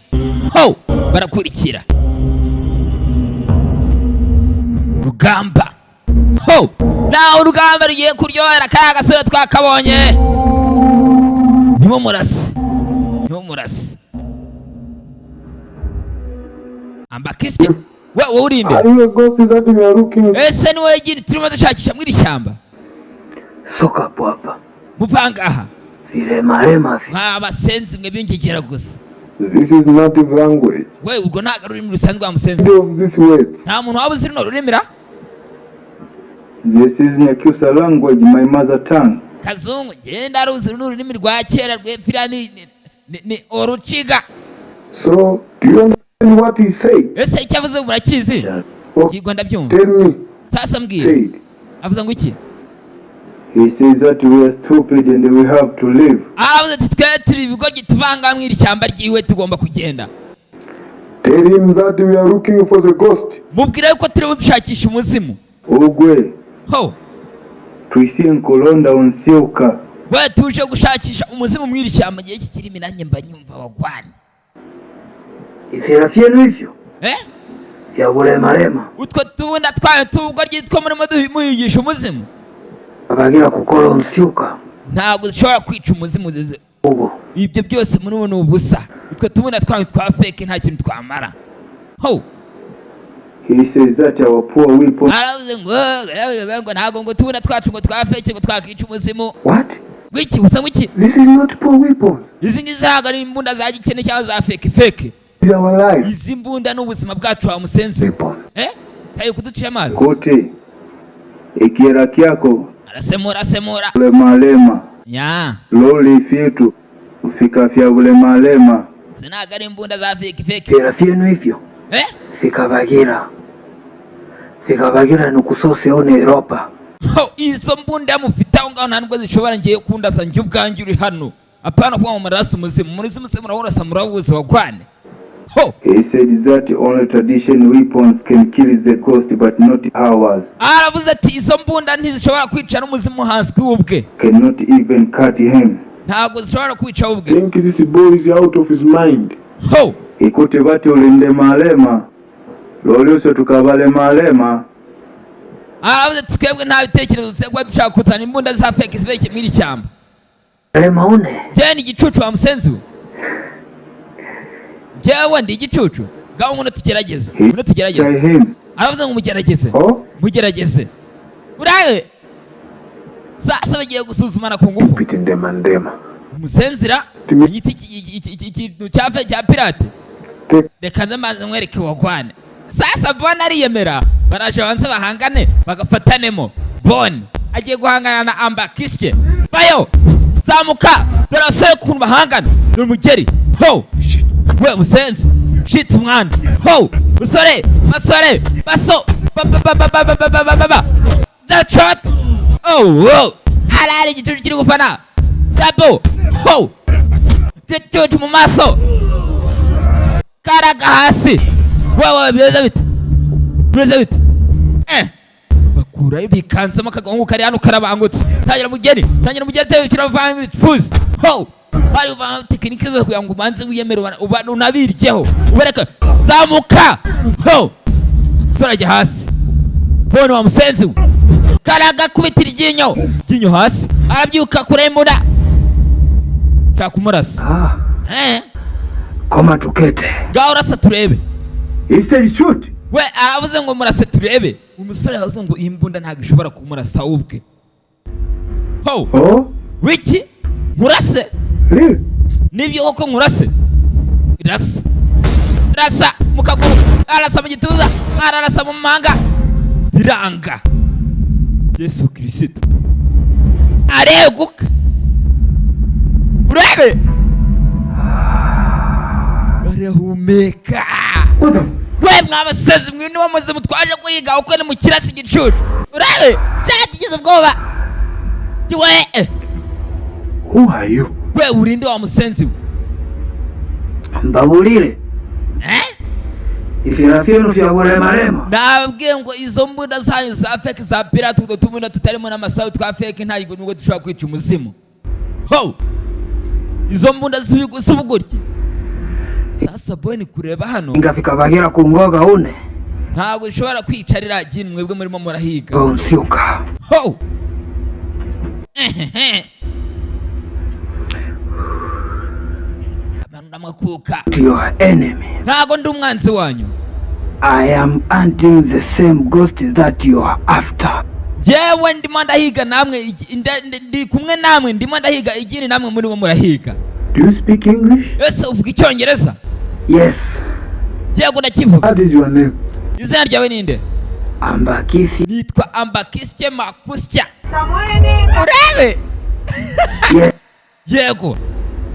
S1: ho, barakurikira rugamba ho. Nawe urugamba rugiye kuryohera. Kaya gasore twakabonye, ntimumurase, ntimumurase. Ambakisi we, wowe urinde.
S6: Are you a ghost that we are looking?
S1: Ese ni wowe gini turimo dushakisha muri iri shyamba?
S3: Soka hapo hapa.
S1: Muvanga aha.
S3: Vilemalema vi.
S1: Mwa basenzi mwe b'ingegera gusa.
S6: This is native language.
S1: We, ubwo ntabwo ari ururimi rusanzwe wa musenzi.
S6: Of these words.
S1: Nta muntu waba uzi runo rurimi ra?
S7: This is Nyakyusa language, my mother tongue.
S1: Kazungu, ngenda aruzi runo ururimi rwa kera rwepfira ni oruciga.
S6: So, do you understand what he said?
S1: Ese icyo avuze murakizi?
S6: Okay,
S1: Yego, ndabyumva.
S6: tell me.
S1: Sasa mbwira.
S6: Said.
S1: Avuze ngo iki?
S7: He says that we are stupid and we have to leave.
S1: Aravuze ati twe turi ibigoryi, tuvanga mu iri shyamba ryiwe, tugomba kugenda.
S6: Tell him that we are looking for the ghost.
S1: Mubwira yuko turimo dushakisha umuzimu.
S7: Ugwe,
S1: Ho.
S7: twisiye nkulonda onsioka.
S1: We, tuje gushakisha umuzimu mu iri shyamba. Igihe kikirimi nanjye mba nyumva wagwana.
S3: Ifira vyenu hivyo
S1: Eh,
S3: vya bulemalema.
S1: utwo tubunda twayo tubugoryi two murimo muyigisha umuzimu.
S3: Abagira kukola onsyuka.
S1: Ntabwo zishobora kwica umuzimu
S3: Ugo.
S1: Ibyo byose muri ubu ni ubusa. Utwo tubunda twayo twa fake nta kintu twamara ho.
S7: He says that our poor weapon
S1: Aravuze ngo ntabwo ngo tubunda twacu ngo twa fake ngo twakwica umuzimu.
S6: What?
S1: Ngwiki usa ngwiki?
S6: This is not poor weapons.
S1: Izi ngizi ntabwo ari imbunda za gikene cyangwa za fake fake.
S6: It's our life.
S1: Izi mbunda ni ubuzima bwacu wa musenzi.
S6: Weapon.
S1: Eh, tayo kuduciye amazi.
S7: kote ikiera kyako
S1: Arasemura, asemura.
S7: bulemalema
S1: Ya.
S7: loli fyetu fika vya bulemalema.
S1: Izi ntabwo ari imbunda za fake fake.
S3: Ifira vyenu hivyo
S1: Eh.
S3: vikabagira. Vikabagira nukusose one Europa.
S1: Ho, izo mbunda mufite aho ngaho nta nubwo zishobora ngiye kundasa njye ubwanjye uri hano. Apana kuba mu maraso umuzimu, umuzimu se murawurasa murawuzi wagwane ho?
S7: He said that only tradition weapons can kill the ghost but not ours.
S1: Aravuze ati izo mbunda ntizishobora kwica n'umuzimu hasi ubwe.
S7: Cannot even cut him.
S1: Ntabwo zishobora kwica we ubwe.
S6: Think this boy is out of his mind.
S1: Ho.
S7: Ikuti bati ulindemalema loliuso tukabalemalema.
S1: Aravuze ati twebwe nta bitekerezo dufite kuba dushaka kuzana imbunda za fake zibeshye muri iri shyamba.
S3: Lema une.
S1: Jeni igicucu wa musenzi we. Njyewe ndi igicucu? Ngaho ngwino tugerageze, ngwino tugerageze.
S7: Try him.
S1: Aravuze ngo mugerageze.
S7: Oh?
S1: Mugerageze urabe. Sasa bagiye gusuzumana ku ngufu.
S6: Piti ndema ndema.
S1: Umusenzira igiti ikintu cya pirate.
S6: Take
S1: Reka nze maze nkwereke wagwane. Sasa Bona ariyemera, baraje banze bahangane bagafatanemo. Bon agiye guhangana na Ambakisye. Bayo zamuka, dore abasore ukuntu bahangana. Dore umugeri ho we musenzi shitse umwana ho musore basore baso ba ba ba ba ba ba ba ba ba ba ba the shot. Oh, harari igicucu kiri gufana double ho gicucu mu maso karaga hasi. Wewe, bimeze bite? Bimeze bite? Bakurayo bikanzemo akagahungu kari hano karabangutse. Tangira mugeni, tangira mugeni, tebe kiravanga ibipfuzi ho bari uvanga tekinike zose kugira ngo ubanze wiyemere unabiryeho ubereke. Zamuka ho sora, ajya hasi. Bone wa musenzi we karaga kubita iryinyo ryinyo hasi, arabyuka kurembura shaka kumurasa.
S7: Ah, koma tukete.
S1: Ngaho urasa turebe.
S7: He said shoot.
S1: We aravuze ngo murase turebe. Umusore aravuze ngo iyi mbunda ntabwo ishobora kumurasa ubwe ho.
S7: Oh?
S1: Wiki murase?
S7: Really?
S1: Nibyo koko nkurase? Rasa, rasa mu kaguru, arasa mu gituza, ararasa mu manga, biranga. Yesu Kirisito areguka urebe barahumeka. We mwabasezi mwe, niwo muzimu twaje guhiga uko ni mu kirasi igicucu urebe cyakigize ubwoba we.
S6: Who are you?
S1: We urinde wa musenzi we.
S7: Mbabulire.
S1: Eh?
S7: Ifira fyenu vya kulemalema.
S1: Nababwiye ngo izo mbunda zanyu za fake, za pirate, utwo tubunda tutarimo n'amasawu twa fake, ntabwo nubwo dushobora kwica umuzimu ho izo mbunda z'ubugoryi. Sasa boni kureba hano.
S7: Ingafika bagera ku ngoga une.
S1: Ntabwo ushobora kwicarira jini mwebwe murimo murahiga.
S7: Gonsyuka.
S1: Ho ehehe amanura amakuka.
S7: To your enemy.
S1: Ntabwo ndi umwanzi wanyu.
S7: I am hunting the same ghost that you are after.
S1: Njyewe ndimo ndahiga namwe ndi kumwe namwe, ndimo ndahiga igini namwe murimo murahiga.
S6: Do you speak English?
S1: Ese uvuga Icyongereza?
S7: Yes.
S1: Yego, ndakivuga.
S6: What is your name?
S1: Izina ryawe ninde?
S7: Ambakisi.
S1: Nitwa Ambakisye Makusya urebe.
S7: Yes.
S1: Yego.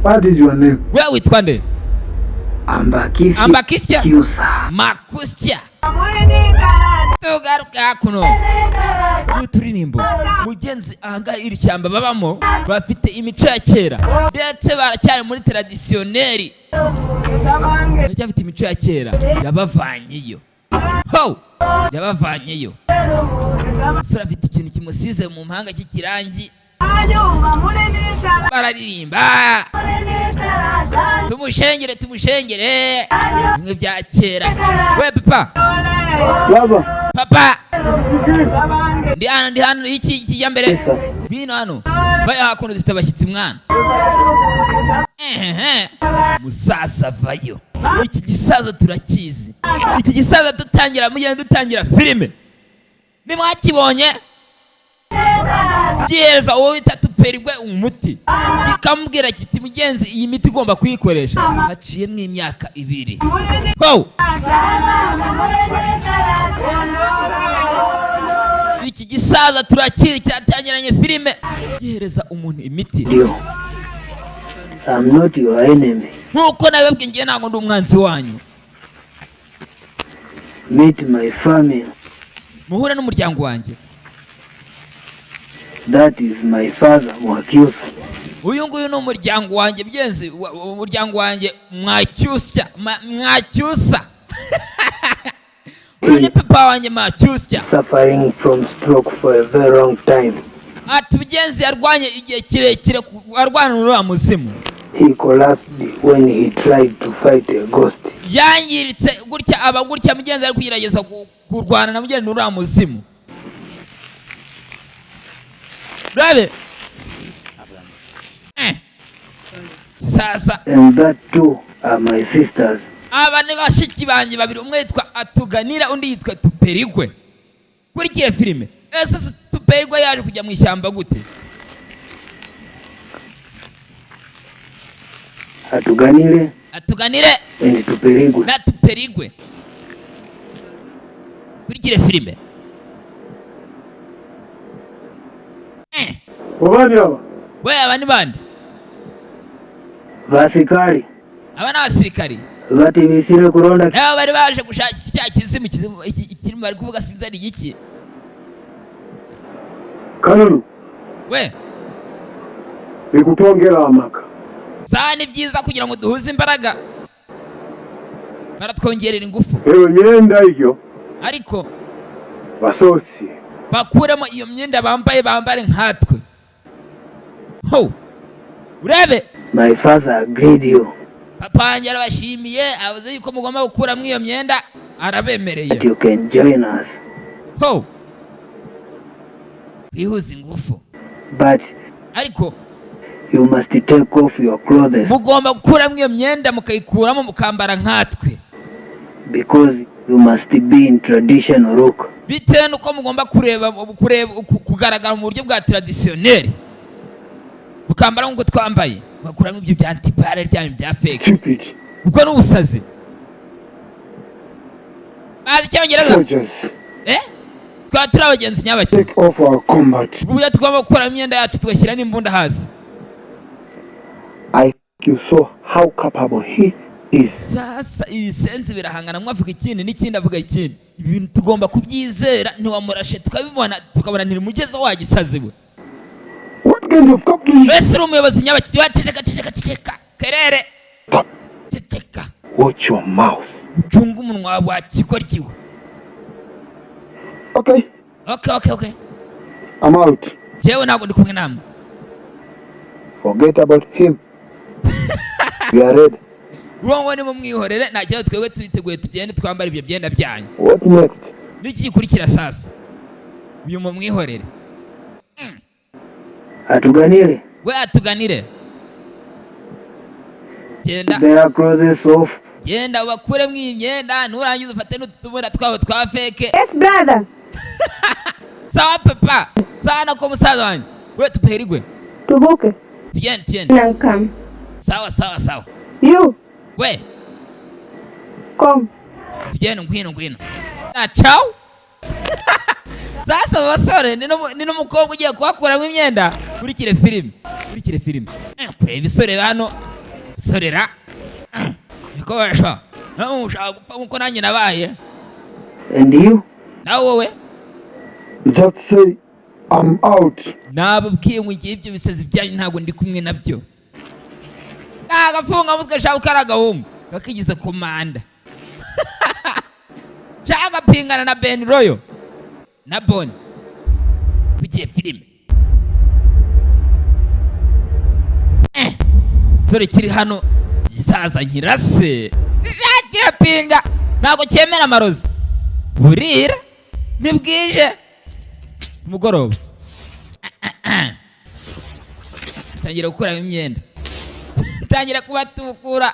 S6: What is your name?
S1: We witwa nde?
S7: Ambakisi.
S1: Ambakisya
S7: Kyusa.
S1: Makusya. Tugaruke hakuno n'uturirimbo mugenzi. Ahangaha iri shyamba babamo bafite imico ya kera, ndetse baracyari muri traditionnel, baracyafite imico ya kera yabavanyeyo ho yabavanyeyo. Umusore afite ikintu kimusize mu mpanga cy'ikirangi, bararirimba tumushengere, tumushengere bimwe bya kera. We papa.
S7: Baba.
S1: Papa, ndi hano, ndi hano. Iki kijya mbere, ngwino hano baya hakuno, dufite abashyitsi mwana. Ehehe. Musaza vayo. Iki gisaza turakizi, iki gisaza dutangira mugenda dutangira filime nimwakibonye gihereza uwo bita Tuperigwe umuti, kikamubwira kiti: "Mugenzi, iyi miti ugomba kuyikoresha." Haciyemo imyaka 2. Ho iki gisaza turakizi, cyatangiranye filime gihereza umuntu imiti.
S7: You. I'm not your enemy.
S1: Nk'uko nabibabwiye, ngiye ntabwo ndi umwanzi wanyu.
S7: Meet my family.
S1: Muhure n'umuryango wanjye.
S7: That is my father, Mwakyusa.
S1: Uyu nguyu ni umuryango wanjye byenzi, umuryango wanjye Mwacyusya, Mwacyusa. Uyu ni papa wanjye Mwacyusya.
S7: Suffering from stroke for a very long time.
S1: Ati mugenzi yarwanye igihe kirekire arwana n'uriya muzimu.
S7: He collapsed when he tried to fight a ghost.
S1: Yangiritse gutya, aba gutya mugenzi ari kugerageza kurwana na mugenzi n'uriya muzimu. Urabe. Sasa
S7: And that too are my sisters.
S1: Aba ni bashiki banjye babiri, umwe yitwa Atuganira, undi yitwa Tuperigwe. Kurikiye filime. Ese Tuperigwe yaje kujya mu ishyamba gute?
S7: Atuganire
S1: Atuganire
S7: and Tuperigwe.
S1: na Tuperigwe. Kurikire filime.
S6: Bobani aba?
S1: We, aba ni bande?
S7: Vasikari
S1: Aba ni abasirikari.
S7: batibisire kuronda
S1: Nabo bari baje gushaka cya kizimu, ikirimo bari kuvuga sinzi ari igiki.
S6: Kanunu,
S1: We,
S6: bikutongera amaka.
S1: Saha ni byiza kugira ngo duhuze imbaraga, baratwongerera ingufu.
S6: Eyo myenda iyo
S1: Ariko
S6: basosi.
S1: bakuremo iyo myenda bambaye, bambare nkatwe. Ho, urebe.
S7: My father agreed you
S1: Papa wanjye arabashimiye, avuze yuko mugomba gukuramo iyo myenda, arabemereye.
S7: that you can join us,
S1: Ho, twihuze ingufu.
S7: but
S1: Ariko
S7: you must take off your clothes
S1: mugomba gukuramo iyo myenda, mukayikuramo, mukambara nkatwe,
S7: because you must be in traditional look.
S1: Bitewe n'uko mugomba kureba kugaragara mu buryo bwa traditionnel, mukambara nk'uko twambaye, mugakuramo ibyo bya antipare byanyu bya fake.
S6: Stupid.
S1: Ubwo ni ubusazi. Bazi Icyongereza.
S6: Soldiers,
S1: Eh, twaba turi abagenzi nyabaki.
S6: take off our combat.
S1: Ubwo buryo tugomba gukuramo imyenda yacu, tugashyira n'imbunda hasi.
S6: I you saw how capable he is.
S1: Sasa ibisenzi birahangana, umwe avuga ikindi n'ikindi avuga ikindi. Ibi bintu tugomba kubyizera, ntiwamurashe tukabibona, tukabona ntirimugeze wagisazi we.
S6: What kind of captain?
S1: Mbese uri umuyobozi nyabaki? Wa, ceceka, ceceka, ceceka, kerere, ceceka.
S6: Watch your mouth.
S1: Ucunge umunwa wawe wakikoryiwe.
S6: Okay,
S1: Okay.
S6: I'm out.
S1: Jewe ntabwo ndi kumwe namwe.
S6: Forget about him. We are ready.
S1: Uwo ngo nimumwihorere, nta kibazo, twebwe turiteguye, tugende twambara ibyo byenda byanyu.
S6: What next?
S1: N'iki gikurikira sasa? Uyu mumwihorere.
S7: Atuganire
S1: We, atuganire, genda.
S7: their clothes off.
S1: Genda ubakuremo iyi myenda, nurangiza ufate n'utubunda twabo twa fake.
S5: Yes, brother.
S1: Sawa papa, sawa nako musaza wanjye. We, tuperigwe.
S5: Tuvuke.
S1: Tugende, tugende.
S5: Nankam.
S1: Sawa, sawa, sawa.
S5: You,
S1: We,
S5: come.
S1: tugende, ngwino, ngwino na ciao. Sasa basore, ni n'umukobwa ugiye kubakuramo imyenda. Kurikire filime, kurikire filime. Kureba ibisore hano sorera bikobesha nawe ushaka gupfa nkuko nanjye nabaye.
S7: And you?
S1: Nawe wowe?
S6: Just say I'm out.
S1: Nababwiye ngo ngiye, ibyo bisazi byanyu ntabwo ndi kumwe nabyo. Ni agafungamutwe shaka, kari agahungu kakigize komanda, shaka gapingana na Ben Royo na Boni. Tugiye filime. Sore kiri hano gisaza nkirase kirapinga, ntabwo cyemera amarozi. Burira ntibwije mugoroba, tangira gukuramo imyenda, tangira kubatukura,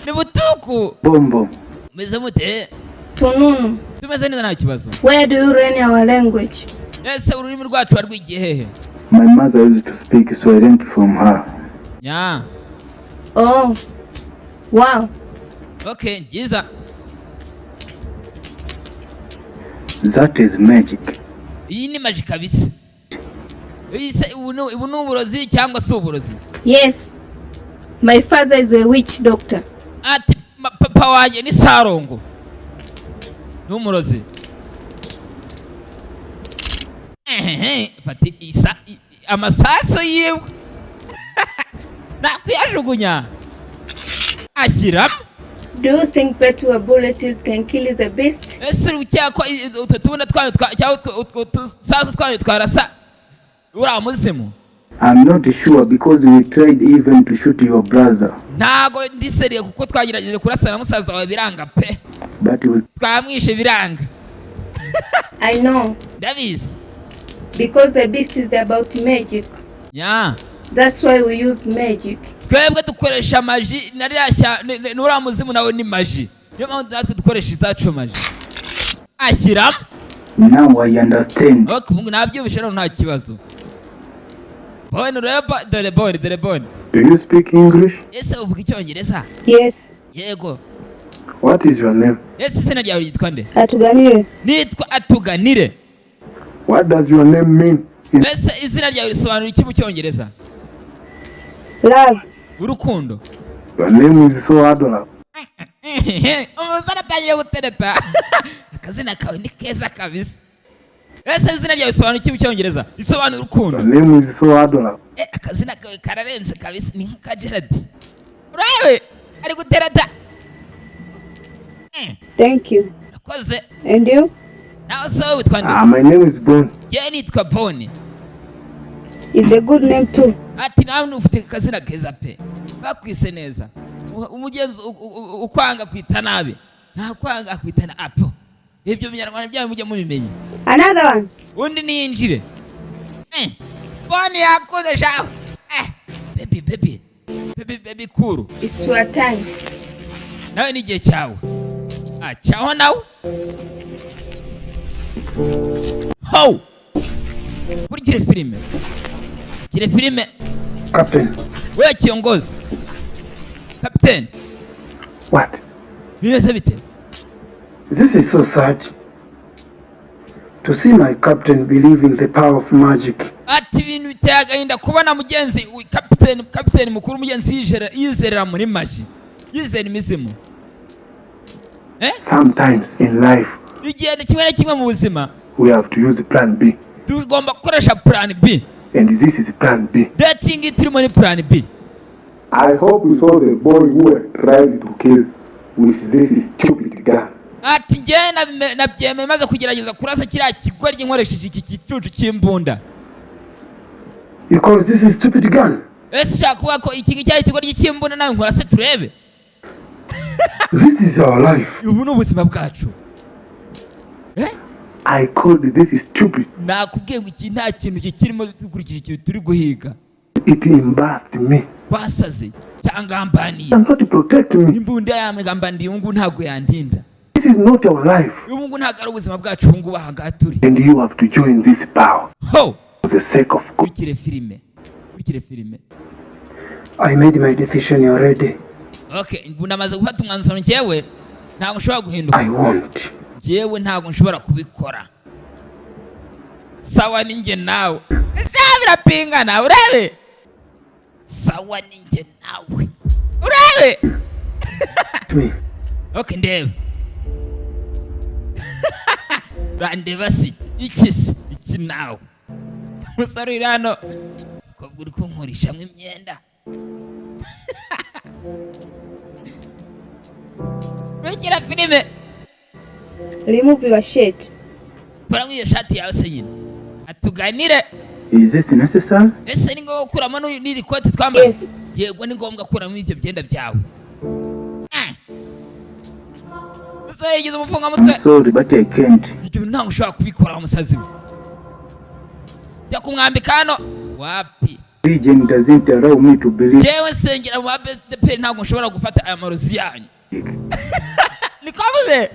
S1: ni butuku.
S7: Bombo.
S1: Meze mute?
S4: Tununu,
S1: Tumeze neza, nta kibazo.
S4: where do you learn our language?
S1: Ese ururimi rwacu warwigiye hehe?
S7: My mother used to speak, so I learned from her.
S1: Nya.
S4: Oh, wow.
S1: Okay, byiza.
S7: That is magic.
S1: Iyi ni magic kabisa. Iyi se ubu ni uburozi cyangwa si uburozi?
S4: Yes, my father is a witch doctor.
S1: Ati papa wanjye ni sarongo, ni umurozi. Ehehe, fata amasasu yiwe nakuyajugunya ashyiramo.
S4: Do you think that your bullets can kill the beast?
S1: Ese uri gukeka ko utwo tubunda twanyu cyangwa utwo tusasu twanyu twarasa uriya muzimu?
S7: I'm not sure because we tried even to shoot your brother,
S1: Ntago ndiseriye kuko twagerageje kurasa na musaza wawe biranga pe.
S7: but we
S1: Twamwishe biranga.
S4: I know,
S1: Ndabizi.
S4: because the beast is about magic.
S1: Nya.
S4: That's why we use magic.
S1: Twebwe dukoresha magie na ririya n'uriya muzimu nawe ni magie, niyo mpamvu natwe dukoresha izacu magie ashyiramo.
S7: Now I understand.
S1: Ok, ubu nabyumvishe rero, nta kibazo. Bone ureba, dore bone, dore bone.
S6: Do you speak English?
S1: Ese uvuga Icyongereza?
S5: Yes.
S1: Yego.
S6: What is your name?
S1: Ese izina ryawe ryitwa nde?
S5: Atuganire.
S1: Nitwa Atuganire.
S6: What does your name mean in
S1: Ese izina ryawe risobanura iki mu Cyongereza?
S5: Love.
S1: Urukundo.
S6: Your name is so adorable.
S1: Umusore atangiye gutereta. Akazina kawe ni keza kabisa. Ese izina ryawe risobanura iki mu Cyongereza? Risobanura urukundo.
S6: Your name is so adorable.
S1: Eh, akazina kawe kararenze kabisa, ni nka Gerard. Urabe ari gutereta.
S5: Thank you.
S1: Urakoze.
S5: And you?
S1: Nawe se wowe witwa nde?
S6: Ah, my name is Bon.
S1: Njyewe nitwa Boni.
S5: It's a good name too.
S1: Ati nawe ufite akazina keza pe, bakwise neza. Umugenzi ukwanga kwita nabi, nta kwanga akwita na apo. Ibyo binyarwanda byanyu mujye mubimenya.
S5: Another one.
S1: Undi niyinjire. Boni yakoze shawe. Baby, baby, baby, baby, kuru.
S5: It's your time.
S1: Nawe ni igihe cyawe, acaho nawe ho kurikire filime, kire filime.
S6: Captain,
S1: We kiongozi, kapiteni.
S6: What?
S1: Bimeze bite?
S6: This is so sad. To see my captain believe in the power of magic.
S1: Ati ibintu biteye agahinda kubona mugenzi kapiteni, kapiteni mukuru, mugenzi yizerera muri magie, yizera imizimu.
S6: Sometimes in life,
S1: Igihe ni kimwe na kimwe mu buzima,
S6: we have to use plan B.
S1: tugomba gukoresha plan B.
S6: And this is plan B.
S1: Ndetse iyi ngiyi turimo ni plan B.
S6: I hope you saw the boy who I tried to kill with this stupid gun.
S1: Ati njyewe nabyemeye maze kugerageza kurasa kiriya kigoryi nkoresheje iki gicucu cy'imbunda.
S6: You call this a stupid gun?
S1: Ese ushaka kuvuga ko iki ngiki ari ikigoryi cy'imbunda? Nawe nkurase turebe.
S6: This is our life.
S1: Ubu ni ubuzima bwacu. Eh?
S6: I called this stupid.
S1: Nakubwiye ngo iki nta kintu kikirimo dukurikije ikintu turi guhiga.
S6: It embarrassed me.
S1: Wasaze cyangwa ngambaniye.
S6: Cannot protect me.
S1: Imbunda yamugambaniye, ubu ngubu ntabwo yandinda.
S6: This is not our life.
S1: Ubu ngubu ntabwo ari ubuzima bwacu, ubu ngubu aha ngaha turi.
S6: And you have to join this power
S1: Ho!
S6: for the sake of God.
S1: Kurikire filime, kurikire filime.
S6: I made my decision already.
S1: Okay, ubu namaze gufata umwanzuro, njyewe ntabwo nshobora guhinduka.
S6: I won't.
S1: Njyewe ntabwo nshobora kubikora. Sawa, ni njye nawe. Ese birapingana? Urebe, sawa, ni njye nawe, urebe.
S6: Me.
S1: Okay, ndebe, urandeba si iki? Iki se iki nawe? Umusore uri hano, umukobwa uri kunkurishamo imyenda. Kurikira filime.
S5: Remove your shirt.
S1: Kora nk'iyo shati yawe se nyine, atuganire.
S7: Is this necessary?
S1: Ese ni ngombwa gukuramo n'iri kote twambaye?
S5: Yes.
S1: Yego, ni ngombwa gukuramo ibyo byenda byawe. Ah. Umusore yigize umufungamutwe.
S7: I'm sorry, but I can't.
S1: Ibyo bintu ntabwo ushobora kubikora wa musazi we. Jya kumwambika hano, wapi.
S7: Religion doesn't allow me to believe.
S1: Jewe nsengera mu badeperi, ntabwo nshobora gufata aya marozi yanyu. Niko avuze,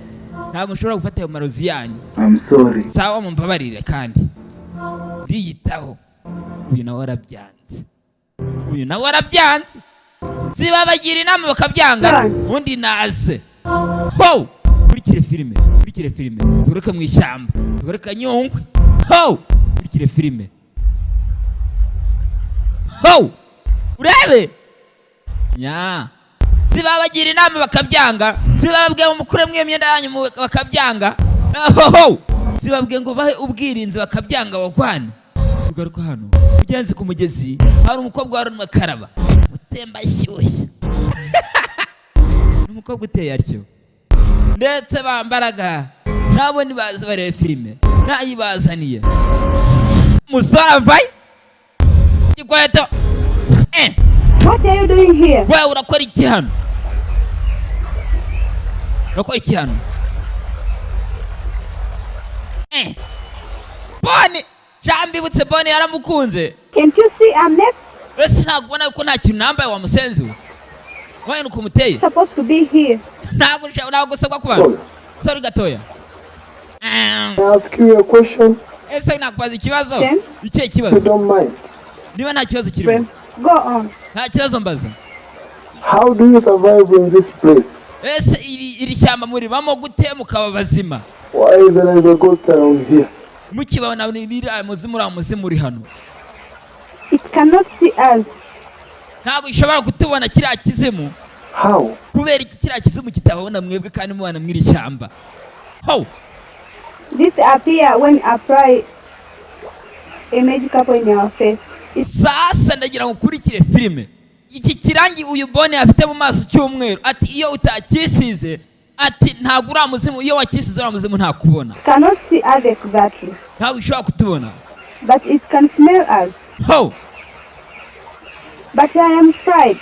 S1: ntabwo nshobora gufata ayo marozi yanyu.
S7: I'm sorry.
S1: Sawa, mumbabarire kandi ndiyitaho. Uyu nawe arabyanze, uyu nawe arabyanze. Zibabagira inama bakabyanga. Undi naze ho. Kurikire filime, kurikire filime. Tugaruke mu ishyamba, tugaruke Nyungwe. Ho, kurikire filime. Ho, urebe nya zibabagira inama bakabyanga, zibababwiye ngo mukure mwiyo myenda yanyu bakabyanga. Ho, zibabwiye ngo bahe ubwirinzi bakabyanga. Wagwane, tugaruka hano ugenze ku mugezi, hari umukobwa wari urimo akaraba mutemba ashyushye. Ni umukobwa uteye atyo, ndetse bambaraga nabo ntibaza bareba filime ntayibazaniye. Umusore avayo igikweto.
S5: What are you doing here?
S1: Wewe urakora iki hano? Urakora iki hano? Boni jambibutse, Boni yaramukunze.
S5: Can't you see I'm next?
S1: Ese ntabwo ubona ko nta kintu nambaye, wa musenzi we? Wayine ukuntu uteye.
S5: Supposed to be here.
S1: Ntabwo usabwa kuba.
S6: Sorry.
S1: Sorry gatoya.
S6: Can I ask you a question?
S1: Ese nakubaza ikibazo?
S5: Ken?
S1: Ikihe
S6: If you
S1: kibazo?
S6: don't mind.
S1: Niba nta kibazo kirimo.
S5: Go on.
S1: Nta kibazo, mbaza.
S6: How do you survive in this place?
S1: Ese iri shyamba muribamo gute mukaba bazima?
S6: Why is there a ghost around here?
S1: Mukibona ririya muzimu, uriya muzimu uri hano.
S5: It cannot see us.
S1: Ntabwo gishobora kutubona kiriya kizimu.
S6: How?
S1: Kubera iki kiriya kizimu kitababona mwebwe kandi mubana mw'iri shyamba ho?
S5: This appear when apply a magic in our face. It
S1: Sasa ndagira ngo ukurikire filime. Iki kirangi uyu Bone afite mu maso cy'umweru, ati iyo utakisize, ati ntabwo uriya muzimu, iyo wakisize uriya muzimu ntakubona.
S5: Cannot see us exactly,
S1: Ntabwo ushobora kutubona.
S5: But it can smell us.
S1: Ho.
S5: But I am afraid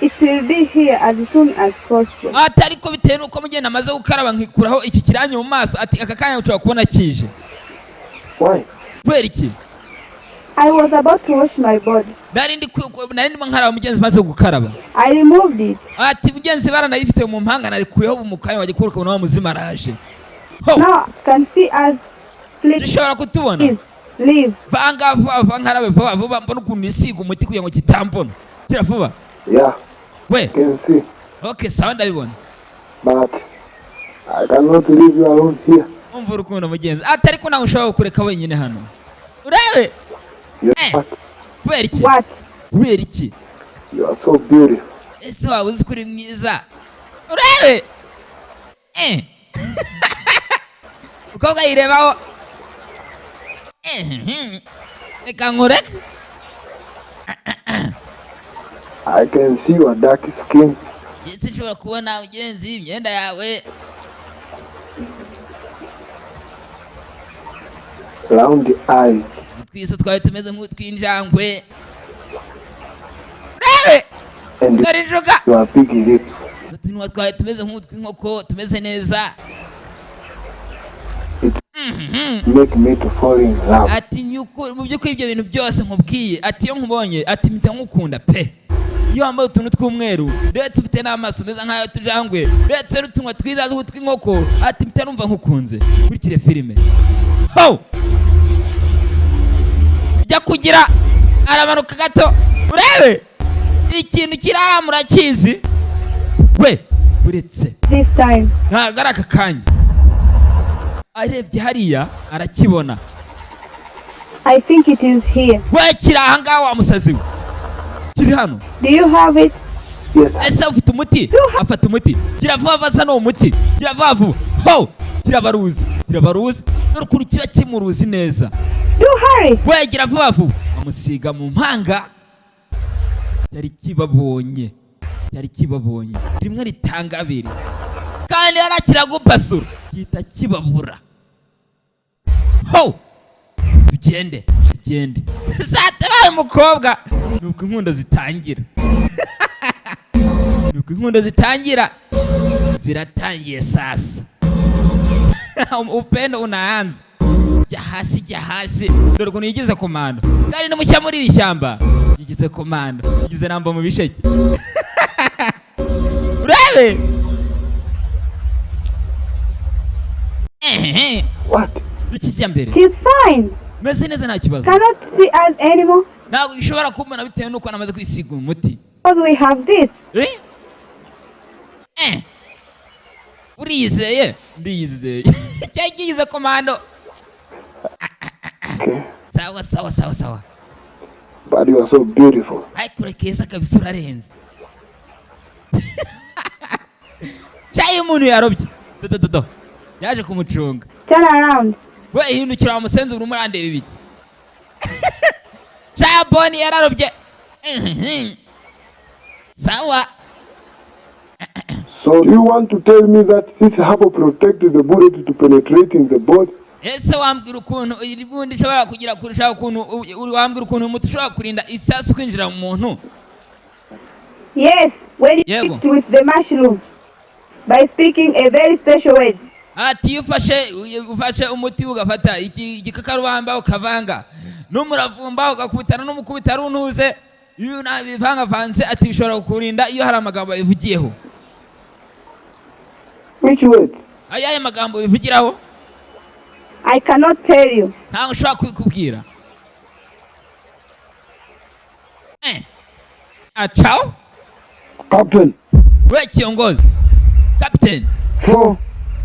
S5: it will be here as soon as possible.
S1: Ati ariko bitewe n'uko mugenda amaze gukaraba nkikuraho iki kirangi mu maso, ati aka kanya ushobora kubona kije.
S6: Why?
S1: Kubera iki?
S5: I was about to wash my body.
S1: Nari ndimo nkaraba mugenzi, maze gukaraba.
S5: I removed it.
S1: Ati mugenzi, baranayifite mu mpanga, narikuyeho ubu mu kanya wajya kubura ukabona wa muzimu araje. Ho.
S5: Now it can see us. Please
S1: Gishobora kutubona.
S5: Leave.
S1: Vanga vuba vuba, nkarabe vuba vuba, mbone ukuntu nisiga umuti kugira ngo kitambona. Gira vuba.
S6: Yeah,
S1: We.
S6: I can see.
S1: Okay, sawa, ndabibona.
S6: But I cannot leave you alone here.
S1: Umva urukundo mugenzi, ati ariko ntabwo ushobora kureka wenyine hano, urebe.
S6: You
S1: Eh.
S6: what?
S1: Kubera iki?
S5: What?
S1: Kubera iki?
S6: You are so beautiful.
S1: Ese waba uzi ko uri mwiza? Urebe, eh, umukobwa yirebaho. Reka nkureke.
S6: I can see your dark skin.
S1: Ese nshobora kubona mugenzi imyenda yawe.
S6: Round eyes.
S1: Utwiso twawe tumeze nk'utw'injangwe, urebe.
S6: And
S1: Dore injoga.
S6: your big lips.
S1: Utunwa twawe tumeze nk'utw'inkoko, tumeze neza.
S6: It make me to fall in love.
S1: Ati mu by'ukuri ibyo bintu byose nkubwiye, ati iyo nkubonye, ati mpita nkukunda pe. Iyo wambaye utuntu tw'umweru, ndetse ufite n'amaso meza nk'ayo tujangwe, ndetse n'utunwa twiza tw'inkoko, ati mpita numva nkukunze. Kurikire filime. Ho, jya kugira aramanuka gato, urebe ikintu kirara, murakizi we uretse.
S5: This time.
S1: Ntabwo ari aka kanya. Arebye hariya arakibona.
S5: I think it is here.
S1: We, kiri ahangaha, wa musazi we, kiri hano.
S5: Do you have it?
S6: Yes,
S1: Ese ufite umuti? Afata umuti, gira vuba vuba, asa n'uwo muti, gira vuba vuba. Ho, kirabaruzi, kirabaruzi. Dore ukuntu kiba kimuruzi neza.
S5: Do hurry.
S1: We, gira vuba vuba. Amusiga mu mpanga. Cyari kibabonye, cyari kibabonye. Rimwe ritanga abiri, kandi yarakiragupasura gihita kibabura. Ho, tugende, tugende. Zatabaye umukobwa. Nuko inkundo zitangira, nuko inkundo zitangira, ziratangiye sasa. Upendo unaanza. Jya hasi, jya hasi. Dore ukuntu yigize komando, kandi n'umushya muri iri shyamba. Yigize komando, yigize namba mu bisheke, urebe. Ehehe.
S6: What?
S1: Iki kijya mbere.
S5: It is fine.
S1: Meze neza, nta kibazo.
S5: Cannot see us anymore
S1: Ntabwo ishobora kumbona bitewe n'uko namaze kwisiga umuti.
S5: Because we have this.
S1: Eh? Eh. Uriyizeye? Ndiyizeye. Cyagize komando.
S6: Okay.
S1: Sawa sawa sawa sawa.
S6: But you are so beautiful.
S1: Ariko uri keza kabisa, urarenze. Cyayi umuntu yarobye. Do do do. Yaje kumucunga.
S5: Turn around.
S1: We, hindukira wa musenzi, urimo urandeba ibiki? Cya Boni yararobye. Sawa.
S6: So you want to tell me that this herb protects the bullet to penetrate in the body?
S1: Ese wambwira ukuntu iri bundi ishobora kugira kurushaho ukuntu wambwira ukuntu umuti ushobora kurinda isasu kwinjira mu muntu?
S5: Yes, when you
S1: Yego.
S5: mix with the mushroom by speaking a very special word.
S1: Ati iyo ufashe umuti, ugafata igikakarubamba, ukavanga N'umuravumba ugakubitana n'umukubita runtuze, iyo nabivangavanze, ati bishobora kukurinda iyo hari amagambo babivugiyeho.
S6: Which words?
S1: Ayahe magambo bivugiraho?
S5: I cannot tell you.
S1: Ntabwo ushobora kubikubwira. Acaho.
S6: Captain,
S1: We kiongozi, captain.
S6: so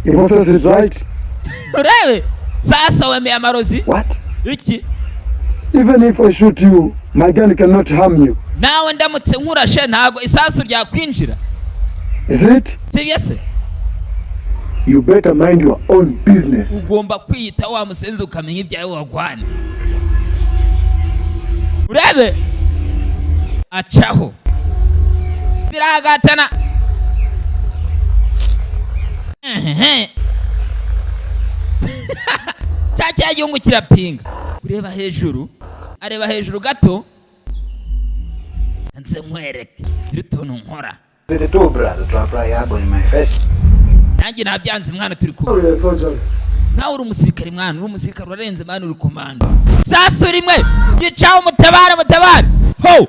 S6: the process is right.
S1: Urebe sasa, wemeye amarozi.
S6: What?
S1: Iki?
S6: Even if I shoot you, my gun cannot harm you.
S1: Nawe ndamutse nkurashe, ntabwo isasu ryakwinjira.
S6: Is it?
S1: Sibyo se?
S6: You better mind your own business.
S1: Ugomba kwiyita wa musenzi, ukamenya ibyawe wagwana. Urebe, acaho, biragatana. Ehehe. Cya gihugu kirapinga. Ureba hejuru, areba hejuru gato, nze nkwereke iri tuntu nkora.
S7: The two brother to apply herb on my face.
S1: Nanjye nabyanze mwana, turi kumwe.
S6: We are soldiers.
S1: Nawe uri umusirikare mwana, uri umusirikare, urarenze mwana, uri komanda. Sasu rimwe gicaho, mutabare, mutabare ho!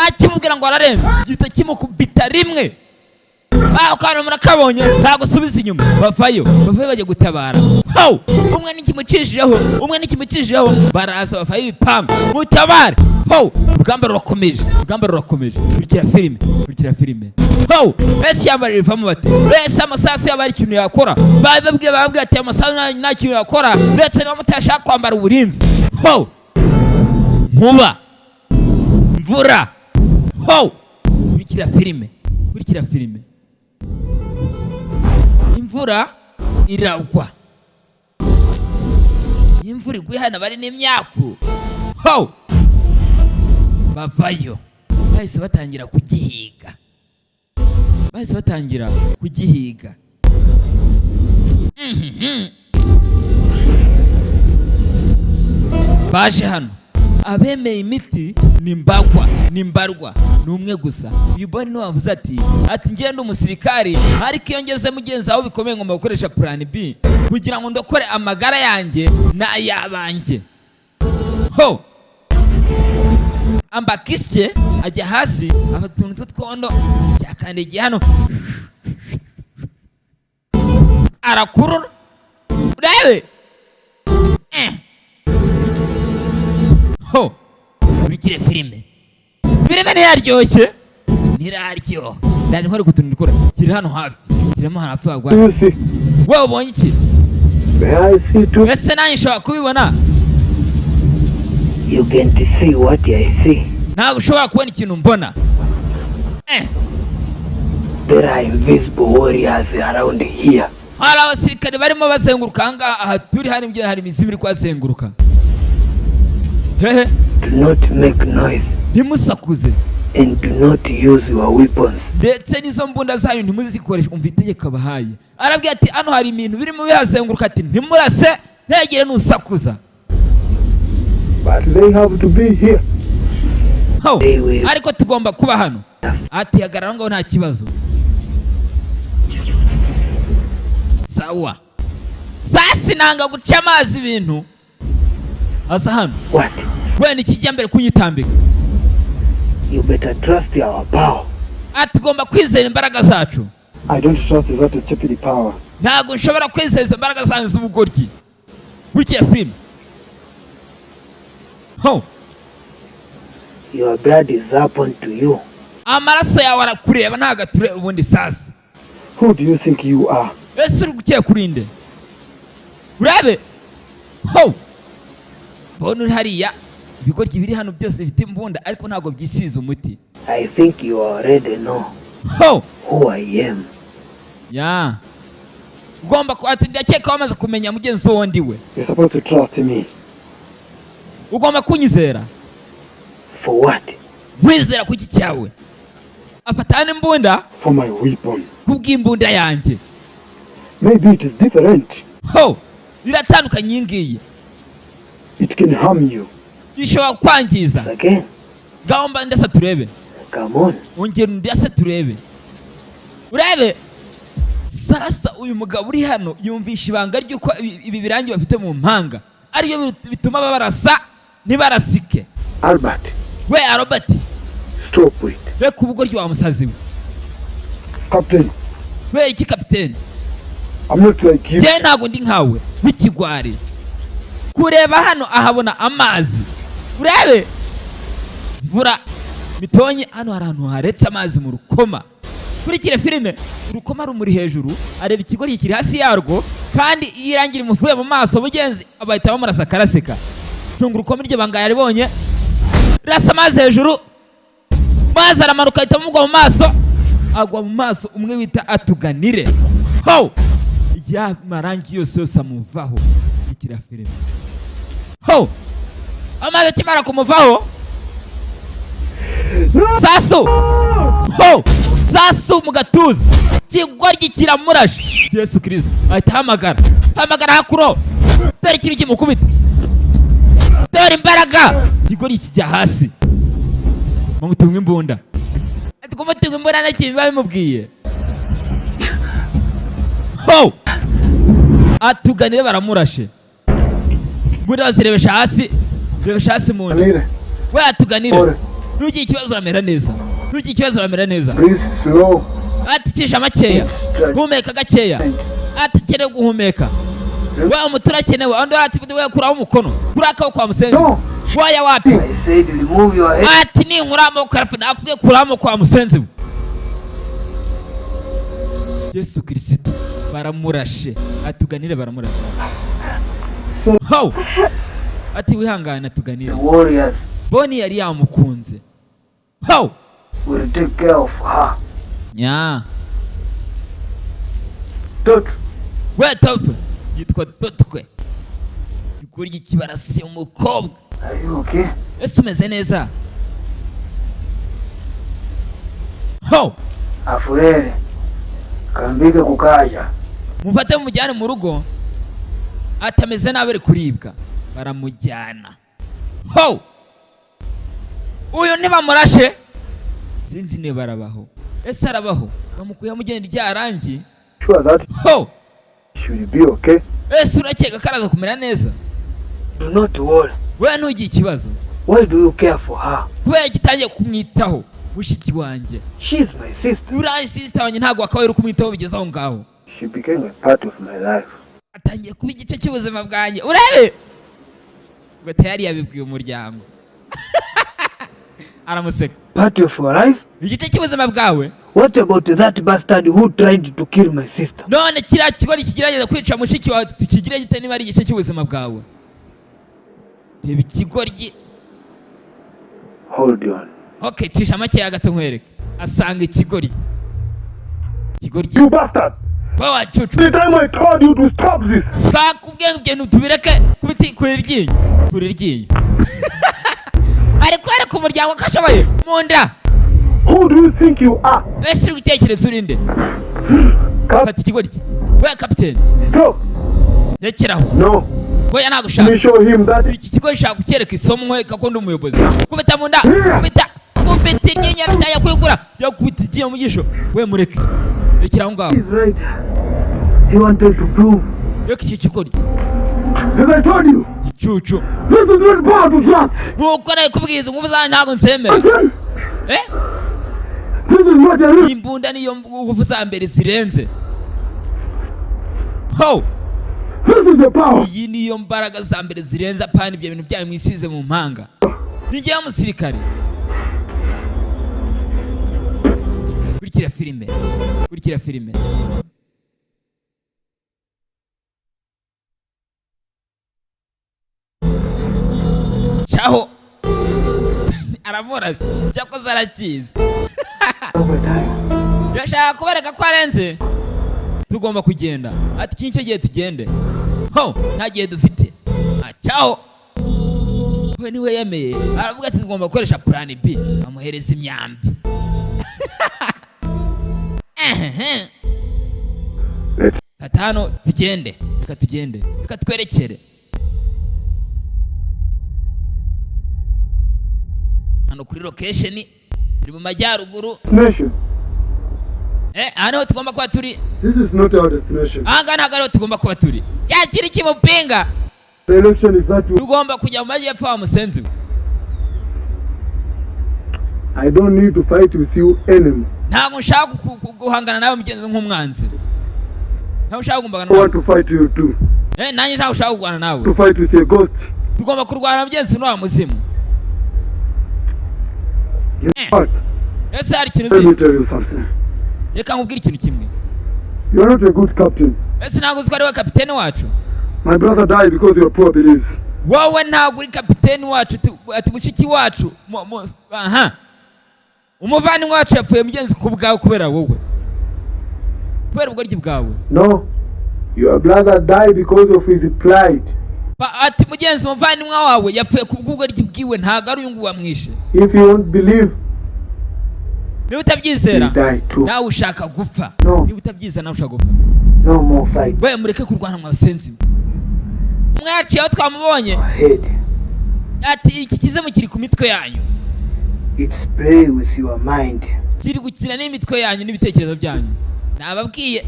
S1: Akimubwira ngo ararenze, gihita kimukubita rimwe. Aho kantu murakabonye, ntabwo usubiza inyuma. Bavayo, bavayo, bajya gutabara ho. Umwe n'ikimucishijeho, umwe n'ikimucishijeho, baraza bavayo ibipanga, mutabare ho! Urugamba rurakomeje, urugamba rurakomeje. Kurikira filime, kurikira filime ho. Ese ishyamba rivamo bate? Ese amasasu yaba ari ikintu yakora? Bababwiye, bababwiye ati amasasu nta kintu yakora, ndetse niba mutashaka kwambara uburinzi ho. Nkuba, mvura ho! Kurikira filime, kurikira filime. Imvura iragwa. Iyo imvura iguye hano bari n'imyaku ho. Bavayo, bahise batangira kugihiga, bahise batangira kugihiga. Baje hano, abemeye imiti ni mbagwa, ni mbarwa, ni umwe gusa. Uyu boni niwe wavuze ati ngende umusirikari, ariko iyo ngeze mugenzi aho bikomeye ngomba gukoresha plan B kugira ngo ndokore amagara yanjye n'ay'abanjye. Ho ambakisye ajya hasi, afata utuntu tw'utwondo, cyakandagiye hano, arakurura. Urebe. Ho, urikire filime, filime ntiyaryoshye, ntiraryoha. Ndaje nkora utuntu dukora kiri hano hafi, kirimo hafi wagwa.
S6: Do you see?
S1: Wowe ubonye iki?
S6: May I see too?
S1: Ese nanjye nshobora kubibona?
S3: You can't see what I see.
S1: Ntabwo ushobora kubona ikintu mbona.
S3: There are invisible warriors around here.
S1: Hari abasirikare barimo bazenguruka ahangaha aha turi, hari ibyo, hari imizimu iri kuhazenguruka hehe.
S3: Do not make noise
S1: Ntimusakuze
S3: and do not use your weapons.
S1: ndetse n'izo mbunda zanyu ntimuzikoreshe. Umva itegeko abahaye, arabwira ati hano hari ibintu birimo bihazenguruka, ati ntimurase, ntihagire n'usakuza.
S6: But they have to be here.
S1: Ho,
S3: They will.
S1: ariko tugomba kuba hano. Ati hagarara ngaho, nta kibazo. Sawa, sasi nanga guca amazi ibintu aza hano.
S3: What?
S1: Wenda ikijya mbere kunyitambika.
S3: You better trust our power.
S1: Ati tugomba kwizera imbaraga zacu.
S6: I don't trust that stupid power.
S1: Ntabwo nshobora kwizera izo mbaraga zanyu z'ubugoryi. Buriya filime ho.
S3: Your blood is upon to you.
S1: Amaraso yawe arakureba, ntabwo atureba ubundi sasa.
S6: Who do you think you are?
S1: Ese uri gukeka urinde? Urebe ho, bona uri hariya, ibigoryi biri hano byose bifite imbunda, ariko ntabwo byisize umuti.
S3: I think you already know
S1: Ho
S3: who I am.
S1: Ya ugomba ati ndakeka wamaze kumenya mugenzi wowe ndi we.
S6: You're supposed to trust me.
S1: Ugomba kunyizera.
S3: For what?
S1: Nkwizera ku iki cyawe? Afata hano imbunda.
S6: For my weapon.
S1: Kubw'imbunda yanjye.
S6: Maybe it is different.
S1: Ho, iratandukanye iyi ngiyi.
S6: It can harm you.
S1: Ishobora kwangiza.
S3: Again,
S1: Ngaho mba ndasa turebe.
S3: come on.
S1: Ongera undase turebe. Urebe sasa, uyu mugabo uri hano yumvisha ibanga ry'uko ibi birangi bafite mu mpanga aribyo bituma babarasa. Ntibarasike.
S6: Albert,
S1: We Robert,
S6: stop it.
S1: Reka ubugoryi, wa musazi we.
S6: Captain,
S1: Kubera iki, kapiteni?
S6: I'm not like you.
S1: Njyewe ntabwo ndi nkawe w'ikigwari. Kureba hano ahabona amazi, urebe mvura mitonye. Hano hari ahantu haretse amazi mu rukoma. Kurikire filime, urukoma rumuri hejuru, areba ikigoryi kiri hasi yarwo, kandi iyo irangira imuvuye mu maso, mugenzi bahita bamurasa akarasika. Cunga urukoma, iryo banga yaribonye, rasa amazi hejuru, mazi aramanuka ahita amugwa mu maso, agwa mu maso umwe wita atuganire ho, ya marangi yose yose amuvaho. Kurikira filime ho, amazi akimara kumuvaho, sasu ho, sasu mu gatuza, ikigoryi kiramurashe. Yesu Kirisito! Ahita ahamagara, hamagara hakuro, dore ikintu kimukubita, dore imbaraga. Ikigoryi kijya hasi, bamutunga imbunda. Ati kumutunga imbunda nta kintu biba bimubwiye. Ho, atuganire baramurashe, imbunda bazirebesha hasi, rebesha hasi mu nda.
S6: Anire,
S1: We atuganire,
S6: Ore.
S1: ntugire ikibazo, uramera neza, ntugire ikibazo, uramera neza.
S6: Please, slow.
S1: Ati cisha makeya, humeka gakeya. Ati keneye guhumeka we, umutura akenewe undi. Ati we, kuraho umukono, kuri akaboko kwa musenzi.
S6: No.
S1: Waya wapi?
S3: I said remove your hand.
S1: Ati ninkura amaboko arapfa, nakubwiye kuraho amaboko kwa musenzi we. Yesu Kirisito! Baramurashe, atuganire baramurashe ho. Ati wihangane, atuganire.
S3: The warriors
S1: Boni yari yamukunze ho.
S3: will take care of her.
S1: Nya.
S3: Tot,
S1: We tope, yitwa Totwe, ikurya ikibarasi umukobwa.
S3: Are you okay?
S1: Ese umeze neza ho?
S3: Afurere. Kambike kukaja.
S1: Mufate mumujyane mu rugo, atameze nabi, ari kuribwa. Baramujyana ho. Uyu ntibamurashe, sinzi niba arabaho. Ese arabaho? Bamukuye amugenda ryarangi.
S6: Sure that
S1: Ho.
S6: should be okay.
S1: Ese urakeka ko araza kumera neza?
S3: Do not worry.
S1: We ntugire ikibazo.
S3: Why do you care for her?
S1: Kubera ko utangiye kumwitaho, mushiki wanjye?
S3: She's my sister.
S1: Uriya sister wanjye, ntabwo wakabaye uri kumwitaho bigeze aho ngaho.
S6: She became a part of my life.
S1: Atangiye kuba igice cy'ubuzima bwanjye. Urebe ngo tayari yabibwiye umuryango, aramuseka.
S3: Part of your life?
S1: Igice cy'ubuzima bwawe?
S3: What about that bastard who tried to kill my sister?
S1: None kiriya kigori kigerageza kwica mushiki wawe tukigire gite niba ari igice cy'ubuzima bwawe? Reba ikigoryi.
S6: Hold on.
S1: Okay, cisha makeya gato nkwereke. Asanga ikigoryi, ikigoryi.
S6: You bastard!
S1: Wowe wacucu!
S6: The time I told you to stop this!
S1: Twakubwiye ngo ibyo bintu tubireke. Kubiti kure iryinyo, kure iryinyo. Ari kwereka umuryango ko ashoboye mu nda.
S6: Who do you think you are?
S1: Mbese uri gutekereza urinde? Fata ikigoryi. We kapiteni!
S6: Stop!
S1: Rekeraho.
S6: No.
S1: We ntabwo
S6: Let
S1: ushaka
S6: me show him that
S1: iki kigo gishaka kucyereka isomo, nkwereka ko ndi umuyobozi. Kubita mu nda, kubita, kubita iryinyo, aratangira kwigura, jya kubita iryinyo mu jisho. We mureke, rekera aho ngaho.
S3: He's right. He wanted to prove.
S1: Reka icyo kigoryi.
S6: As I told you,
S1: Gicucu.
S6: this is not power to trust!
S1: Nkuko nawe kubwiza ingufu zanjye ntabwo nsemera.
S6: Okay?
S1: Eh.
S6: This is not a real
S1: Imbunda niyo ngufu za mbere zirenze ho.
S6: This is the power!
S1: Iyi niyo mbaraga za mbere zirenze, apana ibyo bintu byanyu mwisize mu mpanga. Ni njyewe musirikare. Kurikira filime, kurikira filime. Caho aramurashe, cyakoze arakizi. Yashaka kubereka ko arenze. Tugomba kugenda. Ati iki nicyo gihe tugende ho, nta gihe dufite. Acaho we niwe yemeye, aravuga ati tugomba gukoresha plan B. Amuhereza imyambi. Ehehe. Fata hano tugende, reka tugende, reka twerekere hano kuri location. Turi mu majyaruguru.
S6: Destination.
S1: Eh, aha niho tugomba kuba turi.
S6: This is not our destination.
S1: Aha ngaha ntabwo ariho tugomba kuba turi. Cyakira ikimupinga.
S6: The election is that way.
S1: Tugomba kujya mu majyepfo, wa musenzi we.
S6: I don't need to fight with you anymore.
S1: Ntabwo nshaka guhangana nawe, mugenzi, nk'umwanzi. Ntabwo nshaka guhangana
S6: I
S1: nawe.
S6: want to fight you too.
S1: Nanjye ntabwo nshaka kurwana nawe.
S6: To fight with a ghost.
S1: Tugomba kurwana, mugenzi, n'wa muzimu.
S6: You know what?
S1: Ese hari ikintu
S6: Let
S1: uzi?
S6: me tell you something.
S1: Reka nkubwire ikintu kimwe.
S6: You are not a good captain.
S1: Ese ntabwo uzi ko ari we kapitene wacu?
S6: My brother died because your poor beliefs.
S1: Wowe ntabwo uri kapiteni wacu. Ati mushiki wacu, aha, umuvandimwe wacu yapfuye, mugenzi, ku bwawe, kubera wowe, kubera ubugoryi bwawe.
S6: No. Your brother died because of his pride.
S1: Ati mugenzi, umuvandimwe wawe yapfuye ku bw'ubugoryi bwiwe, ntabwo ari uyu nguyu wamwishe.
S6: If you won't believe,
S1: Niba utabyizera,
S6: you die too.
S1: nawe ushaka gupfa.
S6: No.
S1: Niba utabyizera, nawe ushaka gupfa.
S6: No more fight.
S1: We, mureke kurwana, mwasenzi mwe. Yaciye aho twamubonye.
S6: Head.
S1: Ati iki kizimu kiri ku mitwe yanyu.
S6: It's play with your mind.
S1: Kiri gukina n'imitwe yanyu n'ibitekerezo byanyu, nababwiye.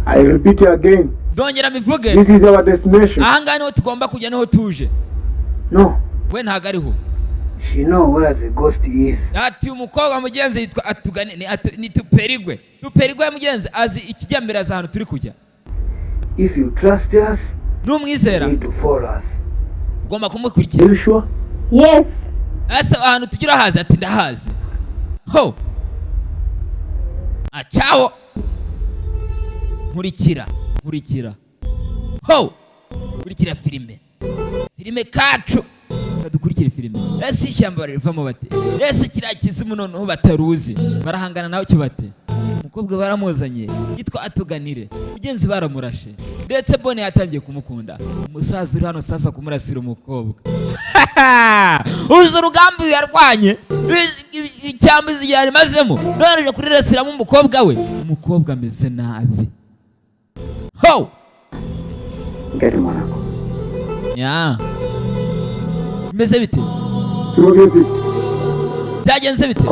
S6: I repeat again.
S1: Ndongera mbivuge.
S6: This is our destination.
S1: Ahangaha niho tugomba kujya, niho tuje.
S6: No.
S1: We, ntabwo ariho.
S6: She know where the ghost is.
S1: Ati umukobwa, mugenzi, yitwa atugane ni Tuperigwe. Tuperigwe, mugenzi, azi ikijyambere, azi ahantu turi kujya.
S6: If you trust us,
S1: Numwizera,
S6: you need to follow us.
S1: ugomba kumukurikira.
S6: Are you sure?
S4: Yes.
S1: Ese ahantu tugira hazi? Ati ndahazi ho. Acaho, nkurikira, nkurikira ho, nkurikira filime, filime kacu kadukurikire filime. Ese ishyamba rivamo bate? Ese kiriya kizimu noneho bataruzi barahangana nawe cyo bate? Umukobwa baramuzanye, yitwa Atuganire, mugenzi, baramurashe, ndetse Bone yatangiye kumukunda. Umusaza uri hano sasa kumurasira umukobwa, uzi urugamba uyu yarwanye, icyambu yarimazemo, none aje kurirasiramo umukobwa we. Umukobwa ameze nabi ho.
S6: Ngari mwanangu.
S1: Ya, bimeze bite?
S6: Kimogezi.
S1: Byagenze bite?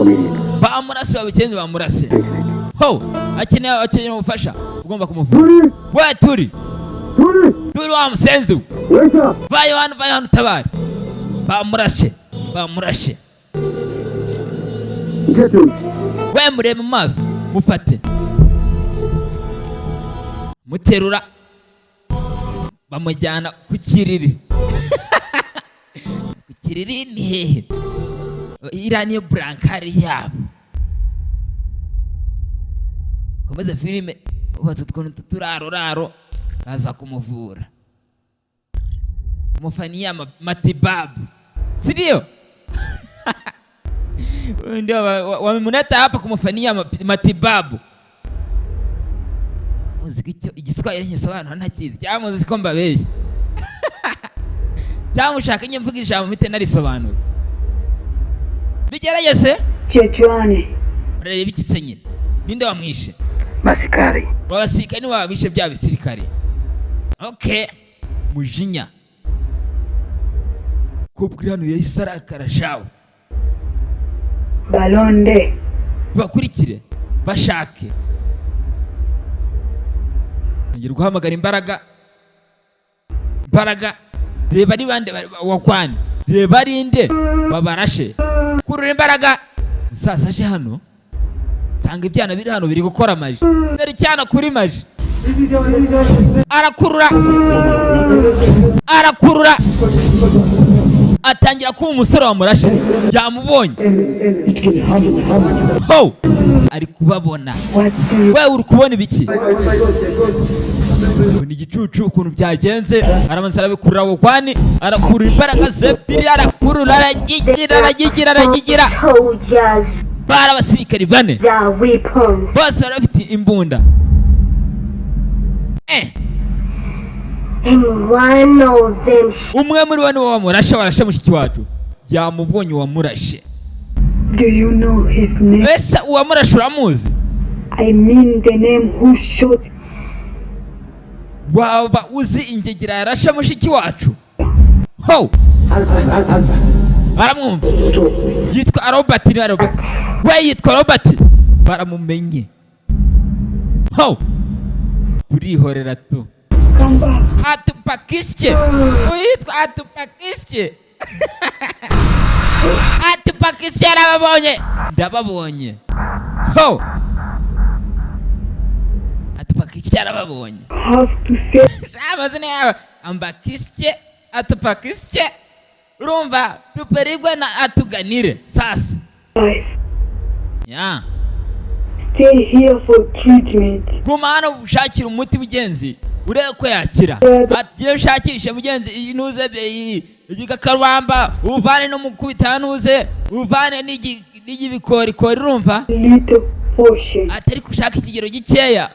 S1: Bamurase, babikenze, bamurase ho. Akeneye ubufasha, ugomba kumuvura.
S6: Turi!
S1: We, turi.
S6: Turi!
S1: Turi, wa musenzi we.
S6: Wake up!
S1: Vayo hano, vayo hano, utabare, bamurashe, bamurashe.
S6: Get him.
S1: We, murebe mu maso, mufate, muterura, bamujyana ku kiriri. Ku kiriri ni hehe? Iriya niyo burankari yabo. Komeze filime, bubatse utuntu tw'uturaroraro, baza kumuvura, kumufanyia matibabu, si ndio? Ndio wamemleta hapa kumfanyia matibabu. Muzi ko icyo igiswahili nkisobanura ntakizi, cyangwa muzi ko mbabeshya, cyangwa ushaka njye mvuga ijambo mpite narisobanura? Bigerageze.
S5: Chochoane.
S1: Urareba iki se nyine? Ninde wamwishe?
S6: Masikari.
S1: Abasirikare nibo babishe, bya bisirikare. Okay, mujinya kubwira hano yahise arakara shawe.
S5: Balonde.
S1: Bakurikire, bashake, ngira guhamagara imbaraga, imbaraga. Reba ari bande wakwani, reba ari nde babarashe, kurura imbaraga. Musaza aje hano, nsanga ibyana biri hano biri gukora maji. Dore icyana kuri maji, arakurura, arakurura, atangira kuba umusore wamurashe yamubonye ho, ari kubabona. We, uri kubona ibiki? Ni igicucu ukuntu byagenze. Arabanza arabikurura bukwani, arakurura imbaraga zebiri, arakurura, aragigira, aragigira, aragigira.
S4: Soldiers,
S1: Bari abasirikari bane.
S4: their weapons.
S1: Bose bari bafite imbunda.
S4: And one of them
S1: Umwe muri bo niwe wamurashe, warashe mushiki wacu. Yamubonye uwamurashe.
S5: Do you know his name?
S1: Ese uwamurashe uramuzi?
S5: I mean the name who shot.
S1: Waba uzi ingegera yarashe mushiki wacu? Ho, baramwumva, yitwa Robert. Ni Robert we, yitwa Robert, baramumenye. Ho, turihorera tu.
S5: Come back.
S1: Atupakisye, uyitwa Atupakisye, Atupakisye arababonye. Ndababonye ho, Atupakisye arababonye.
S5: Have to save
S1: Amazina yabo Ambakisye, Atupakisye, urumva Tuperigwe na Atuganire sasa.
S5: Life.
S1: Ya.
S5: Stay here for treatment.
S1: Guma hano ushakira umuti mugenzi, urebe ko yakira. Ati iyo ushakishe mugenzi iyi ntuze iyi igikakarubamba, uvane no mukubita ntuze uvane n'igibikorikori, urumva.
S5: Little portion.
S1: Ati ariko ushaka ikigero gikeya,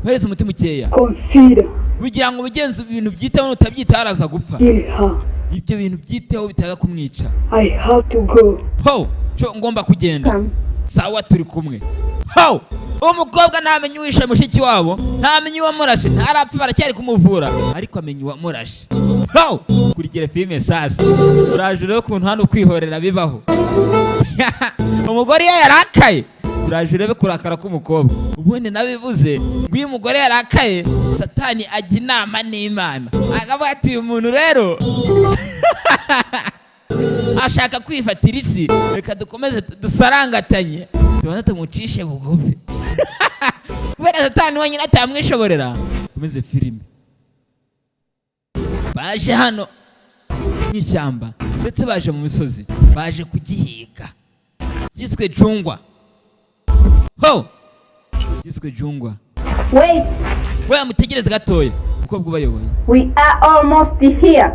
S1: uhereze umuti mukeya.
S5: Consider
S1: Kugira ngo mugenzi ibintu byiteho, nutabyitaho araza gupfa.
S5: kill her.
S1: Ibyo bintu byiteho bitaza kumwica.
S5: I have to go.
S1: Ho cyo ngomba kugenda.
S5: Come.
S1: Sawa, turi kumwe. Ho umukobwa ntamenye uwishe mushiki wabo, ntamenye uwamurashe, ntarapfa, baracyari kumuvura, ariko amenya uwamurashe. Ho kurikira filime sasa, uraje urebe ukuntu hano kwihorera bibaho. Umugore iyo yarakaye, uraje urebe kurakara k'umukobwa. Ubundi nabivuze ngo iyo umugore yarakaye, Satani ajya inama n'Imana, akavuga ati: "Uyu muntu rero ashaka kwifatira isi, reka dukomeze dusarangatanye, tubanze tumucishe bugufi," kubera Satani wenyine atamwishoborera. Komeze filime. Baje hano mu ishyamba, ndetse baje mu misozi, baje kugihiga cyiswe Jungwa. Ho cyiswe Jungwa.
S4: Wait,
S1: We mutegereze gatoya, umukobwa ubayoboye.
S4: We are almost here.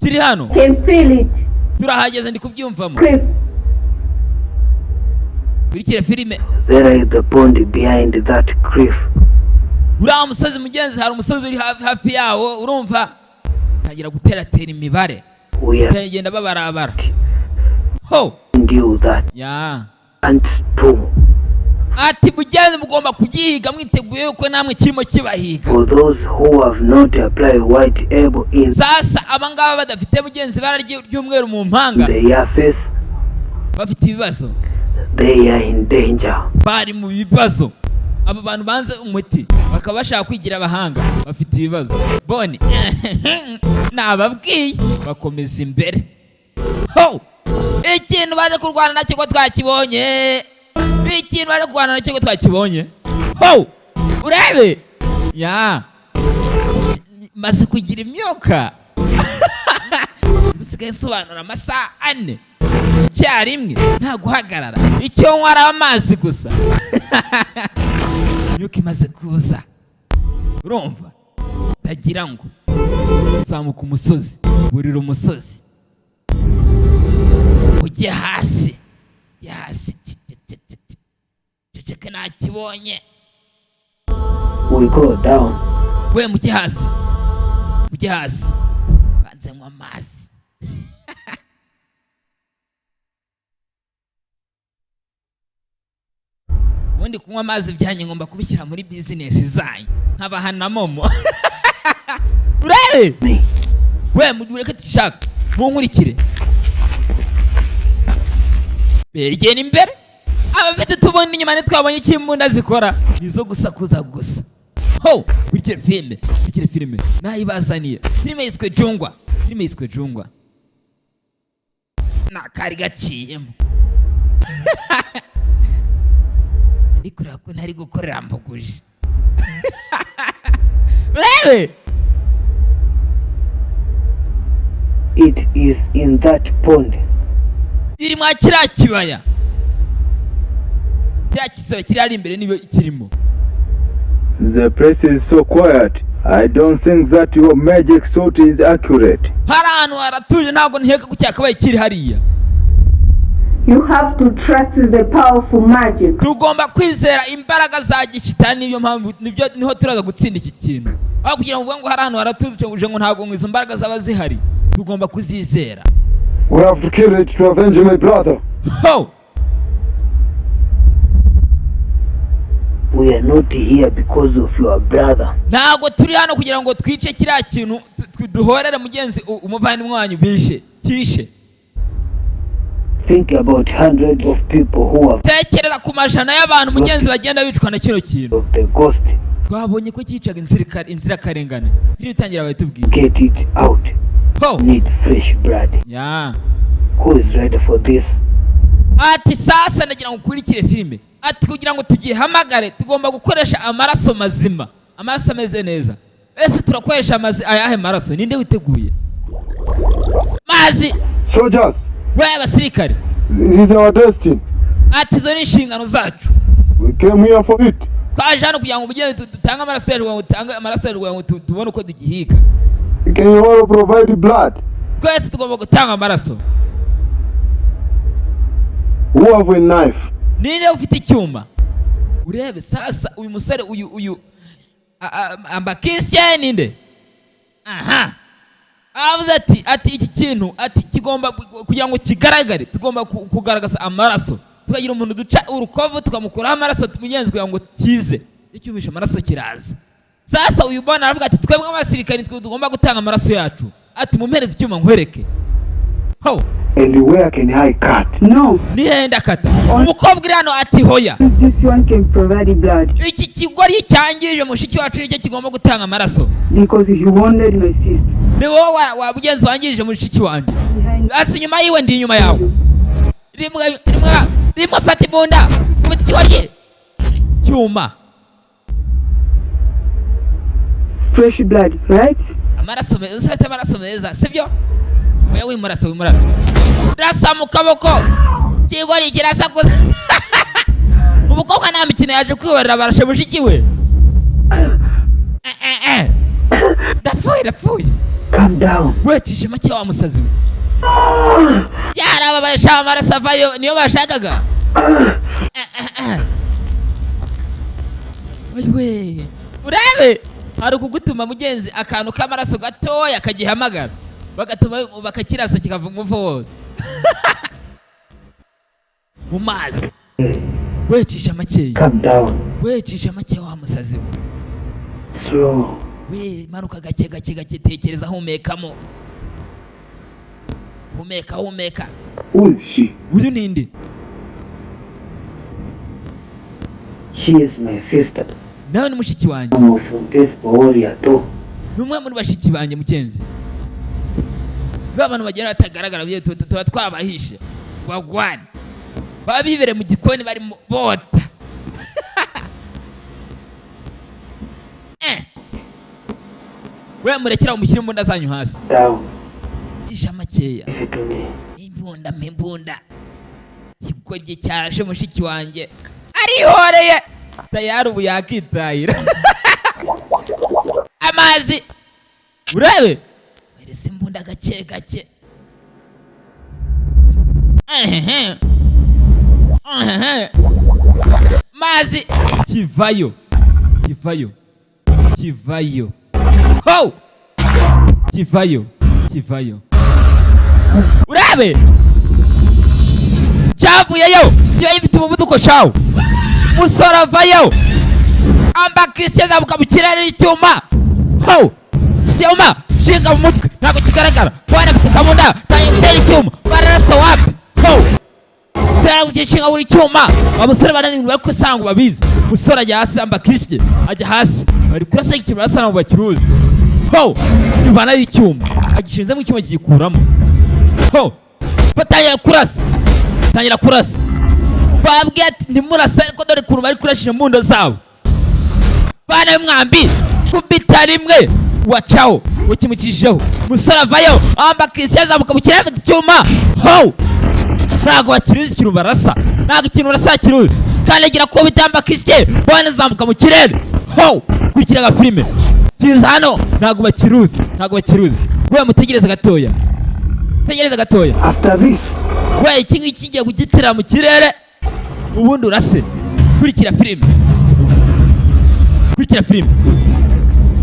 S1: Kiri hano.
S4: Can feel it.
S1: Turahageze, ndi kubyumvamo.
S4: Cliff,
S1: Kurikire filime.
S6: There is the pond behind that cliff.
S1: Uriya musozi mugenzi, hari umusozi uri hafi yawo, urumva, tangira guteratera imibare.
S6: We are
S1: genda babarabara ho.
S6: you that
S1: Ya.
S6: and two.
S1: Ati mugenzi, mugomba kugihiga mwiteguye yuko namwe kirimo kibahiga.
S6: For those who have not applied white able in
S1: Sasa abangaba badafite mugenzi ibara ry'umweru mu mpanga,
S6: their face,
S1: bafite ibibazo.
S6: they are in danger.
S1: Bari mu bibazo. Aba bantu banze umuti bakaba bashaka kwigira abahanga, bafite ibibazo. Bone nababwiye, bakomeza imbere. Ho ikintu baje kurwana nacyo ko twakibonye, ikintu baje kurwana nacyo ko twakibonye. Ho urebe ya maze kugira imyuka, usigaye nsobanura amasaha 4 icyarimwe nta guhagarara, icyo nywa ari amazi gusa. Imyuka imaze kuza, urumva utagira ngo zamuka umusozi, burira umusozi ujye hasi, ujye hasi. Ceceke, nakibonye.
S6: We go down.
S1: We mujye hasi, mujye hasi, banze nywa amazi. Ubundi kunywa amazi byanyu ngomba kubishyira muri bizinesi zanyu, nkabaha na MoMo. Urebe we, mureke dushaka, munkurikire, begera imbere. Abafite tubona inyuma ntitwabonye icyo imbunda zikora, ni izo gusakuza gusa. Ho kurikire filime, kurikire filime nayibazaniye. Filime yiswe Jungwa, filime yiswe Jungwa. Nakari gaciyemo, ndi kureba ko ntari gukorera mbuguje. Urebe.
S6: It is in that pond.
S1: Iri mwa kiriya kibaya, kiriya kisebe kiri hariya imbere, niyo kirimo.
S7: The place is so quiet. I don't think that your magic suit is accurate.
S1: Hari ahantu haratuje, ntabwo nkeka ko cyakabaye kiri hariya.
S4: You have to trust the powerful magic.
S1: Tugomba kwizera imbaraga za gishitani, niyo mpamvu nibyo niho turaza gutsinda iki kintu, aho kugira ngo uvuge ngo hari ahantu haratuje ngo ngo ntabwo ngo izo mbaraga zaba zihari. Tugomba kuzizera.
S7: We have to kill it to avenge my brother.
S1: Ho.
S6: We are not here because of your brother.
S1: Ntabwo turi hano kugira ngo twice kiriya kintu, duhorere mugenzi umuvandimwe wanyu bishe kishe.
S6: Think about hundreds of people who have
S1: Tekereza ku majana y'abantu mugenzi bagenda bicwa na kino kintu.
S6: of the ghost.
S1: Twabonye ko cyicaga inzirakarengane. Filime itangira bayitubwiye.
S6: Get it out.
S1: Ho.
S6: Need fresh blood.
S1: Ya.
S6: Who is ready for this?
S1: Ati sasa ndagira ngo ukurikire filime. Ati kugira ngo tugihamagare tugomba gukoresha amaraso mazima, amaraso ameze neza. Ese turakoresha ayahe maraso? Ninde witeguye mazi?
S7: Soldiers,
S1: we abasirikare,
S7: this is our destiny.
S1: Ati izo ni inshingano zacu.
S7: We came here for it.
S1: Twaje hano kugira ngo mugende dutange amaraso yacu, kugira ngo dutange amaraso yacu kugira ngo tubone uko tugihiga.
S7: We can all provide blood.
S1: Twese tugomba gutanga amaraso.
S7: Who have a knife?
S1: Ninde ufite icyuma? Urebe sasa uyu musore, uyu Ambakisye, ninde aha avuze ati iki kintu, ati kigomba kugira ngo kigaragare, tugomba kugaragaza amaraso, tukagira umuntu duca urukovu tukamukuraho amaraso mugenzi kugira ngo kize. Iyo cyumvishe amaraso kiraza. Sasa uyu bwana aravuga ati twebwe abasirikari twe tugomba gutanga amaraso yacu. Ati mumpereze icyuma nkwereke ho.
S6: And where can I cut?
S5: No,
S1: nihenda kata. Umukobwa uri hano ati hoya.
S5: this one can provide blood
S1: Iki kigori cyangije mushiki wacu nicyo kigomba gutanga amaraso.
S5: because he wounded my sister.
S1: Ni wowe wa mugenzi wangirije mushiki wanjye.
S5: Behind
S1: Hasi inyuma yiwe, ndi inyuma yawe. Rimwe rimwe rimwe, fata imbunda, kubita ikigoryi cyuma.
S5: Fresh blood, right?
S1: Amaraso meza, ufite amaraso meza, sibyo? Oya, wimurasa, wimurasa, rasa mu kaboko. Ikigoryi kirasakuza. Umukobwa nta mikino, yaje kwihorera, barashe mushiki we. Eh, eh, eh. Ndapfuye, ndapfuye.
S6: Calm down.
S1: Wecishe make wa musazi we. Yarababaye sha, amaraso avayo niyo bashakaga. Eh, eh, eh. Oyiwe, urebe hari ukugutuma mugenzi akantu k'amaraso gatoya kagihamagara, bagatuma bakakirasa kikava umuvu wose mu mazi. Wecisha makeya.
S6: Calm down.
S1: Wecisha make wa musazi we.
S6: Slow.
S1: We manuka gake gake gake, tekereza, humekamo, humeka, humeka.
S6: Who is she?
S1: Uyu ninde?
S6: She is my sister.
S1: Nawe ni mushiki wanjye.
S6: One of this warrior too.
S1: Ni umwe muri bashiki banjye mugenzi. Ba bantu bagenda batagaragara tuba twabahishe wagwane, baba bibereye mu gikoni barimo bota. Eh. We murekera, mushyire imbunda zanyu hasi.
S6: Down.
S1: Tisha makeya.
S6: Listen to me.
S1: Imbunda, mpa imbunda. Ikigoryi cyaje mushiki wanjye arihoreye tayari, ubu yakitahira. Amazi, urebe werese imbunda gake gake. Ehehe. Ehehe. Mazi kivayo, kivayo, kivayo, ho, kivayo, kivayo. Urebe cyavuyeyo, kiba gifite umuvuduko shawu. Musore avayo, Ambakisi azamuka mu kirere n'icyuma, ho, cyuma shinga mu mutwe, ntabwo kigaragara. Bwana afite kamunda, tangiye gutera icyuma, bararasa wapi, ho, tera gishinga buri cyuma. Abasore bananiwe bari kurasa ngo babizi. Musore ajya hasi, Ambakisi ajya hasi, bari kurasa ikintu barasa ngo bakiruzi, ho, ivanayo icyuma, agishinzemo icyuma, kigikuramo, ho, batangira kurasa, tangira kurasa. Babwiye ati ntimurasa, ariko dore ukuntu bari kurashisha imbunda zabo. Bana y'umwambi, kubita rimwe, wacaho ukimucishijeho. Musore avayo, Ambakisi yazamuka mu kirere afite icyuma, ho, ntabwo bakiruzi ikintu barasa, ntabwo ikintu barasa kiruzi. Kandagira ko bita Ambakisi bana azamuka mu kirere, ho, kurikira agafilime kiza hano. Ntabwo bakiruzi, ntabwo bakiruzi. We mutegereze gatoya, tegereze gatoya.
S6: After this,
S1: We iki ngiki kigiye kugitera mu kirere, ubundi urase. Kurikira filime, kurikira filime.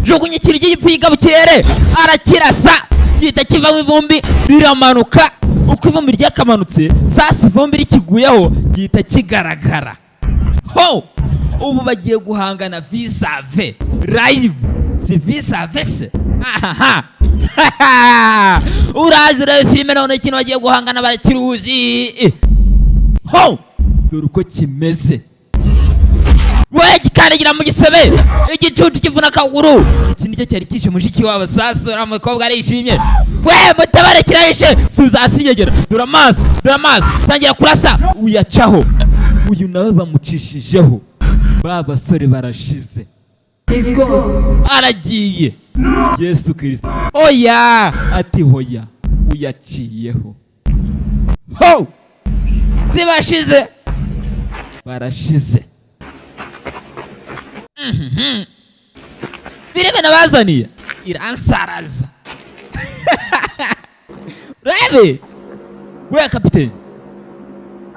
S1: Jugunya ikintu cy'igipfiga mu kirere, arakirasa, gihita kivamo ivumbi riramanuka. Uko ivumbi ryakamanutse, sasa ivumbi rikiguyeho gihita kigaragara. Ho, ubu bagiye guhangana vis-à-vis live, si vis-à-vis se? Ahaha, uraje urebe filime none. Ikintu bagiye guhangana barakiruzi. Ho, dore uko kimeze. We. Gikandagira mu gisebe, igicucu kivuna akaguru. Iki nicyo cyari kishe mushiki wabo. Sasa uriya mukobwa arishimye we, mutabare, kirahishe. Subiza hasi inyegera. Dore amaso, dore amaso. Tangira kurasa, uyacaho. Uyu nawe bamucishijeho. Ba basore barashize, aragiye. Yesu Kirisito, oya! Ati hoya, uyaciyeho ho. Zibashize, barashize. Birebe nabazaniye iransaraza. Rebe we, kapiteni.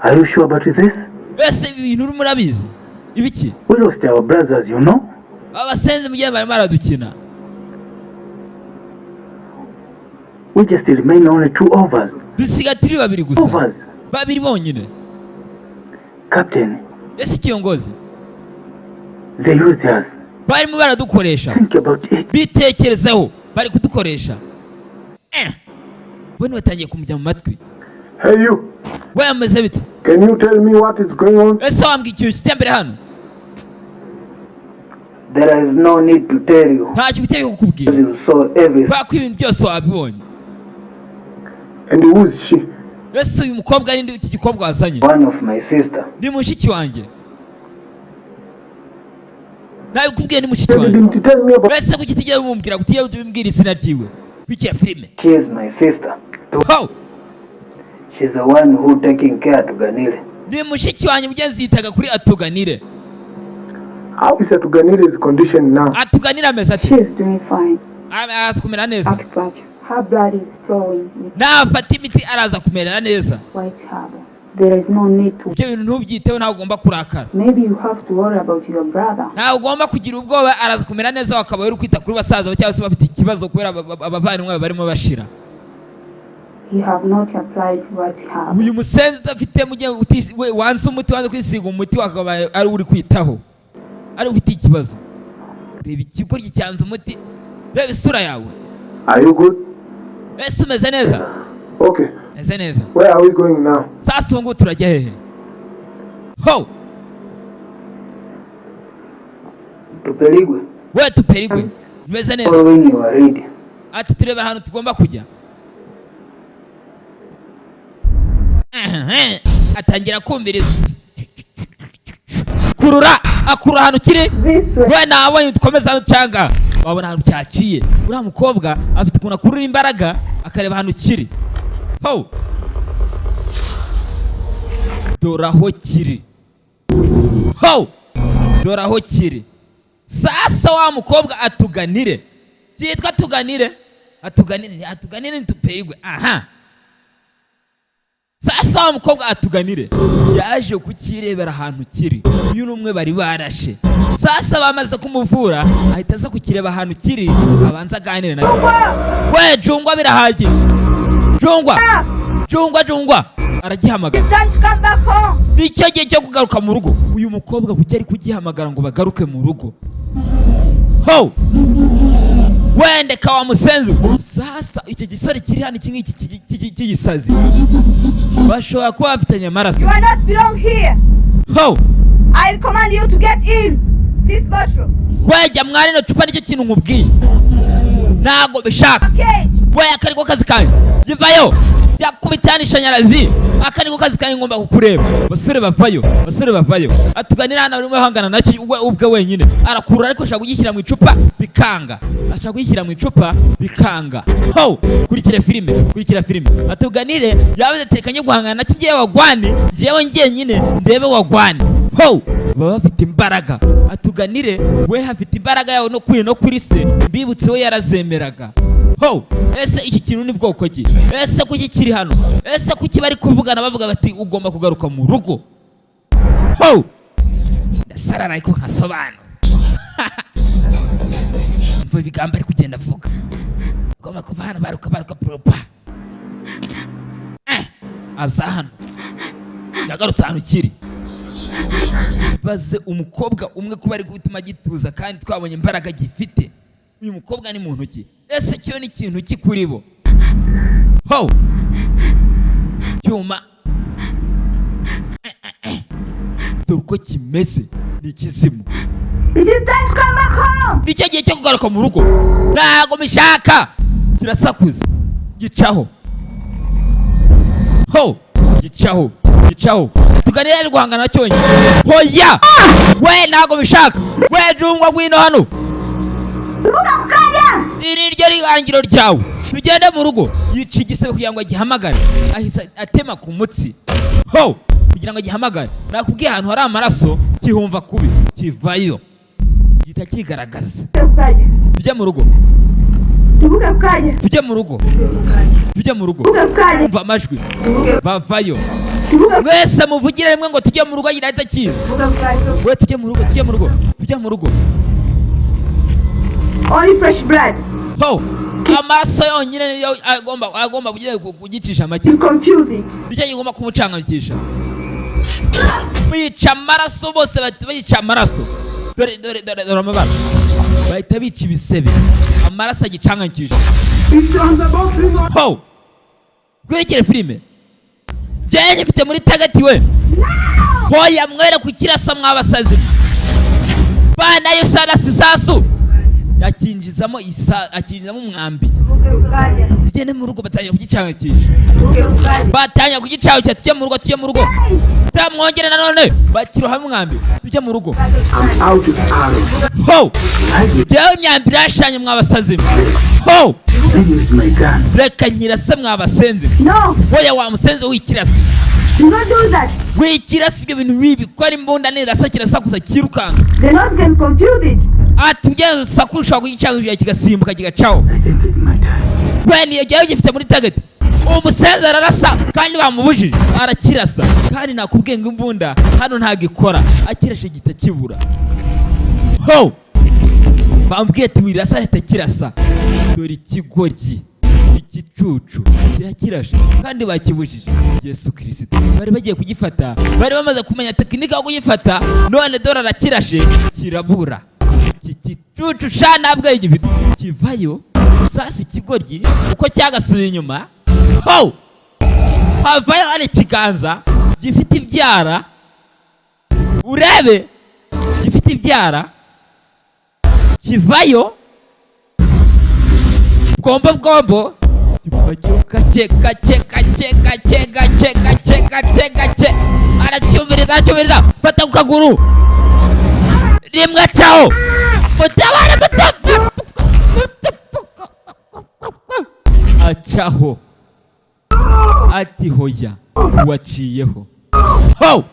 S6: Are you sure about this?
S1: Ese ibi bintu urimo urabizi ibiki?
S6: We lost our brothers.
S1: Abasenzi mugihe barimo baradukina.
S6: We just remain only two of us.
S1: Dusigaye turi babiri
S6: Two
S1: gusa.
S6: of us.
S1: Babiri bonyine.
S6: Captain,
S1: Ese kiyongozi,
S6: they used us.
S1: barimo baradukoresha.
S6: Think about it.
S1: Bitekerezeho, bari kudukoresha. Bo batangiye kumujya mu matwi.
S6: Hey, you.
S1: We, ameze bite?
S6: Can you tell me what is going on?
S1: Ese wambwira ikintu kijya mbere hano?
S6: There is no need to tell you.
S1: Ntacyo ufite cyo kukubwira.
S6: You saw everything.
S1: Kubera ko ibintu byose wabibonye.
S6: And who is she?
S1: Ese uyu mukobwa ari nde, iki gikobwa wazanye?
S6: One of my sister.
S1: Ni mushiki wanjye, nabikubwiye, ni mushiki
S6: You
S1: wanjye.
S6: didn't tell me about.
S1: Ese kuki tujya mumubwira, kuki tujya mubwira izina ryiwe bikira filime?
S6: She is my sister.
S1: Ho!
S6: She's the one who taking care to Ganile.
S1: Ni mushiki wanjye mugenzi, yitaga kuri Atuganire.
S6: How is Atuganire's condition now?
S1: Atuganire ameze ati?
S4: She is doing fine.
S1: Araza kumera neza.
S4: Acupuncture. Her blood is flowing with
S1: Nafata imiti araza kumera neza.
S4: white herbal. There is no need to.
S1: Ibyo bintu ntubyiteho, ntabwo ugomba kurakara.
S4: Maybe you have to worry about your brother.
S1: Ntabwo ugomba kugira ubwoba, araza kumera neza. Wakaba uri kwita kuri basaza bawe cyangwa se bafite ikibazo kubera abavandimwe bawe barimo bashira.
S4: You have not applied white herbal.
S1: Uyu musenzi udafite mujye we wanze umuti, wanze kwisiga umuti, wakaba ari uri kwitaho, ari ufite ikibazo. Reba ikigoryi cyanze umuti, reba isura yawe.
S6: Are you good?
S1: Ese umeze neza?
S6: Okay.
S1: Meze neza.
S6: Where are we going now?
S1: Sasa ubu ngubu turajya hehe? Ho!
S6: Tupeligwe.
S1: We, tuperigwe, umeze neza?
S6: Following your lead.
S1: Ati turebe ahantu tugomba kujya. Ehehe. Atangira kumviriza, kurura, akurura ahantu kiri.
S4: This way.
S1: We, nabonye dukomeza hano cyangwa wabona ahantu cyaciye. Uriya mukobwa afite ukuntu akurura imbaraga akareba ahantu kiri. Ho, dore aho kiri. Ho, dore aho kiri. Sasa wa mukobwa atuganire, cyitwa tuganire, atuganire, atuganire ntituperigwe. Aha sasa wa mukobwa atuganire yaje kukirebera ahantu kiri. Uyu ni umwe bari barashe. Sasa bamaze kumuvura, ahita aza kukireba ahantu kiri, abanza aganire nawe. We Jungwa, birahagije Jungwa, Jungwa, Jungwa, aragihamagara.
S5: It's time to come back home.
S1: Nicyo gihe cyo kugaruka mu rugo. Uyu mukobwa kuki ari kugihamagara ngo bagaruke mu rugo? Ho, wende kawa musenzi we. Sasa icyo gisore kiri hano, iki ngiki cy'igisazi, bashobora kuba bafitanye amaraso.
S5: You are not belong here.
S1: Ho!
S5: I command you to get in this bottle.
S1: Wejya mwari no cupa, nicyo kintu nkubwiye, ntabwo bishaka.
S5: Cage.
S1: We, aka niko kazi kanjye, jivayo yakubita n'ishanyarazi. Aka niko kazi kanjye, ngomba kukureba. Basore bavayo, basore bavayo. Atuganira hano arimo ahangana nacyo we ubwe wenyine, arakurura ariko ashaka kugishyira mu icupa bikanga, ashaka kugishyira mu icupa bikanga. Ho, kurikira filime, kurikira filime. Atuganire yabuze, tekanye guhangana nacyo. Ngewe wagwani, ngewe njyenyine ndebe wagwani. Ho, baba bafite imbaraga. Atuganire we hafite imbaraga yawe no kuri no kuri se. Mbibutse, we yarazemeraga. Ho, ese iki kintu ni bwoko ki? Ese kuki kiri hano? Ese kuki bari kuvugana bavuga bati ugomba kugaruka mu rugo? Ho, ndasarara ariko nkasobanura. Mva ibigambo ari kugenda avuga: ugomba kuva hano, baruka, baruka, propa. Aza hano, yagarutse ahantu kiri. Baze umukobwa umwe kuba ari gutuma gituza, kandi twabonye imbaraga gifite. Uyu mukobwa ni muntu ki? Ese cyo ni ikintu ki kuri bo? Ho, cyuma. Dore uko kimeze, ni ikizimu.
S4: It is time to come back home.
S1: Nicyo gihe cyo kugaruka mu rugo. Ntabwo mbishaka. Kirasakuza, gicaho ho, gicaho, gicaho. Tuganire, ari guhangana cyonyine. Hoya we, ntabwo mbishaka. We jungwa, ngwino hano. Iri ryo rangiro ryawe, tugende mu rugo. Yica igisebe kugira ngo agihamagare, ahise atema ku mutsi ho kugira ngo agihamagare. Nakubwiye, ahantu hari amaraso kihumva kubi, kivayo gihita kigaragaza. Tujye mu rugo.
S4: Tuvuge ku kanya.
S1: Tujye mu rugo, tujye mu rugo.
S4: Tuvuge ku kanya.
S1: Umva amajwi, bavayo.
S4: Tuvuge.
S1: Mwese muvugire rimwe ngo tujye mu rugo, agira kiza.
S4: Tuvuge ku kanya.
S1: We, tujye mu rugo, tujye mu rugo, tujye mu rugo.
S4: Only fresh blood.
S1: Ho, amaraso yonyine niyo agomba kugicisha make.
S4: You confuse it.
S1: Nicyo kigomba kumucanganyikisha. Bica amaraso bose, bahita bica amaraso. Dore, dore, dore, dore amabara. Bahita bica ibisebe, amaraso agicanganyikisha. Ho, kurikire filime njyewe nyifite muri tagati. We, hoya, mwere kukirasa mwabasazi bana. Yo sarasi isasu akinjizamo isa, akinjizamo umwambi. Tugende mu rugo. Batangira kugicanganyikisha, batangira kugicanganyikisha. Tujye mu rugo, tujye mu rugo. Tamwongere nanone bakirohamo umwambi. Tujye mu rugo.
S6: I'm out of arrows.
S1: Ho, jyewe imyambi irashanye mwabasazi. Ho.
S6: This is my gun.
S1: Reka nyirase mwabasenze.
S4: No,
S1: Hoya, wa musenze, wikirasa.
S4: do not do that.
S1: Wikirasa ibyo bintu bibi, ko ari imbunda, nirasa kirasakuza kirukanka.
S4: The noise can confuse it.
S1: Ati ugenda usaku ushobora kugicanganyikisha kigasimbuka kigacaho.
S6: I think it's my time.
S1: We, niyo jyewe gifite muri target. Umusenzi ararasa kandi bamubujije, arakirasa. Kandi nakubwiye ngo imbunda hano ntabwo ikora, akirashe gihita kibura. Ho, bambwiye ati wirasa, ahita kirasa. Dore ikigoryi, igicucu kirakirashe kandi bakibujije. Yesu Kirisito, bari bagiye kugifata, bari bamaze kumenya tekinike yo kugifata, none dore arakirashe kirabura. Iki gicucu sha, nta bwenge gifite. Kivayo sasa ikigoryi uko cyagasuye inyuma. Ho, havayo hari ikiganza gifite ibyara, urebe, gifite ibyara, kivayo bwombo bwombo, kivayo gake gake gake gake gake gake gake gake. Aracyumviriza, aracyumviriza, fata ku kaguru rimwe, acaho. Mutabare, mutabare! Acaho. Ati hoya, waciyeho. Ho,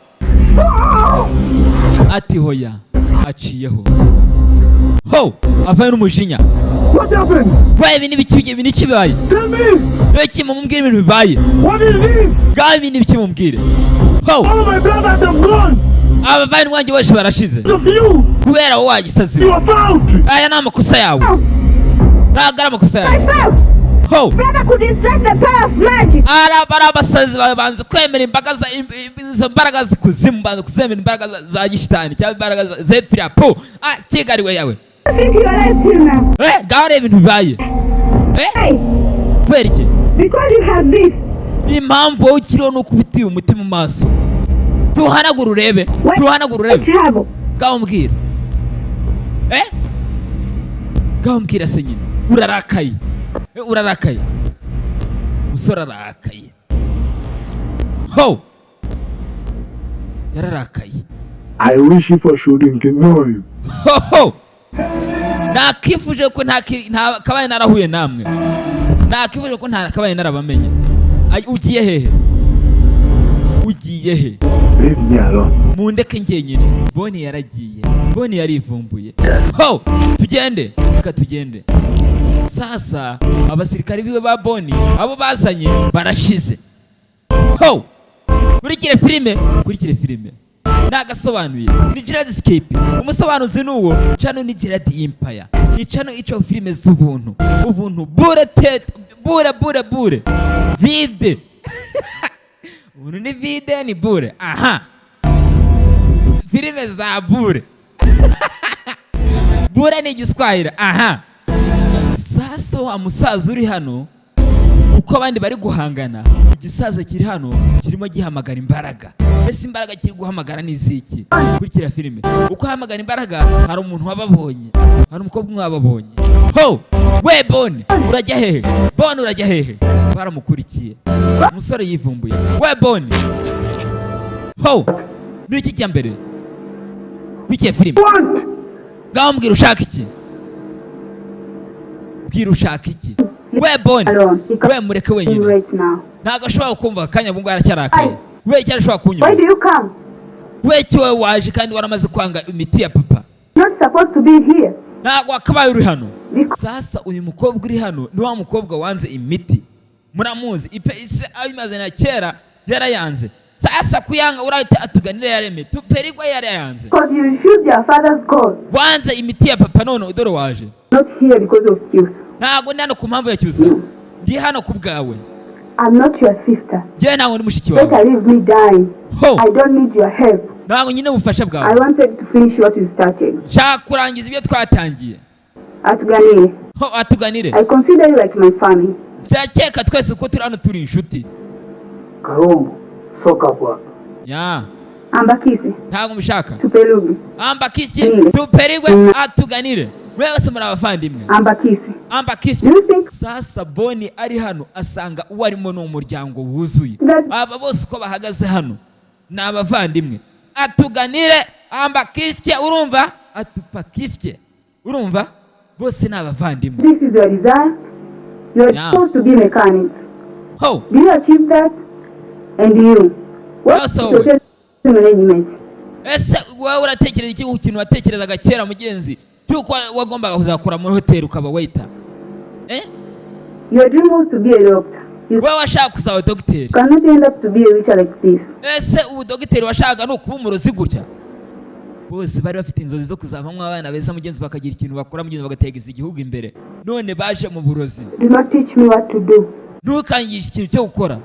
S1: ati hoya, aciyeho. Ho, avayo n'umujinya.
S6: What happened?
S1: Baye, ibi n'ibiki? Ibi n'iki bibaye?
S6: Tell me!
S1: Iki mumubwire ibintu bibaye.
S6: What is this?
S1: Ngaho ibi n'ibiki mumubwire? Ho.
S6: All my brothers have gone!
S1: Abavandimwe banjye bose barashize
S6: Of you!
S1: kubera wowe wagisazi.
S6: You are found!
S1: Aya ni amakosa yawe, ntabwo ari amakosa yawe.
S4: Myself,
S1: Ho.
S4: brother could instruct the power of magic.
S1: Araba ari abasazi bawe banze kwemera imbaga za izo mbaraga z'ikuzimu, banze kuzemera imbaraga za gishitani cyangwa imbaraga zepfira po. Ah, kigariwe yawe.
S4: I think you are alive till now.
S1: Eh, ngaho reba ibintu bibaye. Eh.
S4: Hey,
S1: Kubera iki?
S4: because you have this.
S1: Impamvu wowe ukiriho ni uko ufitiye umuti mu maso. Tuhanagure urebe, tuhanagure urebe.
S4: Travel.
S1: Ngaho mbwira, eh, ngaho mbwira se nyine. Urarakaye. Eh, urarakaye, umusore ararakaye. Ho, yararakaye.
S6: I wish if I shouldn't know you.
S1: Ho ho, nakifuje ko nta kabaye narahuye namwe, nakifuje ko nta kabaye narabamenye. Ay, ugiye hehe? Ugiye he?
S6: Leave me alone.
S1: Mundeke njyenyine. Boni yaragiye, Boni yarivumbuye. Ho, tugende, reka tugende. Sasa abasirikari biwe ba Boni abo bazanye barashize. Ho, kurikire filime, kurikire filime nagasobanuye ni Gerard Escape, umusobanuzi ni uwo. Channel ni Gerard Empire, ni channel ico filime z'ubuntu, ubuntu bure tete, bure bure bure, vide. Ubuntu ni vide, ni bure. Aha, filime za bure, bure ni igiswahili. Aha, sasa wa musaza uri hano, uko abandi bari guhangana, igisaza kiri hano kirimo gihamagara imbaraga. Ese Ese imbaraga kiri guhamagara ni iziki? Kurikira filime. Uko ahamagara imbaraga, hari umuntu wababonye, hari umukobwa umwe wababonye. Ho we, Boni, urajya hehe? Boni, urajya hehe? Baramukurikiye. Umusore yivumbuye. We Boni, ho ni iki cya mbere? Kurikiye filime. Ngaho mbwira, ushaka iki? Bwira, ushaka iki? We Boni.
S4: Alone. He
S1: We, mureke wenyine.
S4: right now.
S1: Ntabwo ashobora kumva akanya, ubwo aracyarakaye. We, icyo arashobora kunyuma.
S4: Why do you come?
S1: We, iki wowe waje kandi waramaze kwanga imiti ya papa?
S4: You're not supposed to be here.
S1: Ntabwo wakabaye uri hano.
S4: Because
S1: Sasa uyu mukobwa uri hano ni wa mukobwa wanze imiti, muramuzi. Ipe ise abimaze na kera, yarayanze. Sasa kuyanga, urahita atuganire yareme tuperigwa, yarayanze.
S4: You refused your father's call.
S1: Wanze imiti ya papa, none dore waje.
S4: Not here because of you.
S1: Ntabwo ndi hano ku mpamvu ya Cyusa, ndi hano ku bwawe.
S4: I'm not your sister.
S1: Njyewe ntabwo ndi mushiki wawe.
S4: Better leave me dying.
S1: Ho.
S4: I don't need your help.
S1: Ntabwo nyine ubufasha
S4: I
S1: bwawe.
S4: wanted to finish what you started.
S1: Nshaka kurangiza ibyo twatangiye.
S4: Atuganire.
S1: Ho, atuganire.
S4: I consider you like my family.
S1: Ndakeka twese uko turi hano turi inshuti.
S6: Karombo, soka hapo hapa.
S1: Ya.
S4: Ambakisi.
S1: Ntabwo mbishaka.
S4: Tupelugi.
S1: Ambakisi, tuperigwe, atuganire, mwese muri abavandimwe.
S4: Ambakisi.
S1: Ambakisi.
S4: Do you think
S1: Sasa Boni ari hano, asanga uwo arimo ni umuryango wuzuye. Aba bose uko bahagaze hano ni abavandimwe. Atuganire, ambakisye, urumva? Atupakisye, urumva? Bose ni abavandimwe.
S4: This is your desire? You are supposed to be mechanics.
S1: Ho.
S4: Do you achieve that? And you? What is
S1: Also-
S4: hotel management?
S1: Ese wowe uratekereza iki ku kintu watekerezaga kera, mugenzi, cy'uko wagombaga kuzakora muri hoteli, ukaba waiter, eh?
S4: Your dream was to be a doctor. You
S1: Wowe washaka kuzaba dogiteri.
S4: cannot end up to be a witcher like this.
S1: Ese ubu dogiteri washakaga ni ukuba umurozi gutya? Bose bari bafite inzozi zo kuzavamo abana beza, mugenzi, bakagira ikintu bakora, mugenzi, bagateza igihugu imbere, none baje mu burozi.
S4: Do not teach me what to do.
S1: Ntukangishe ikintu cyo gukora.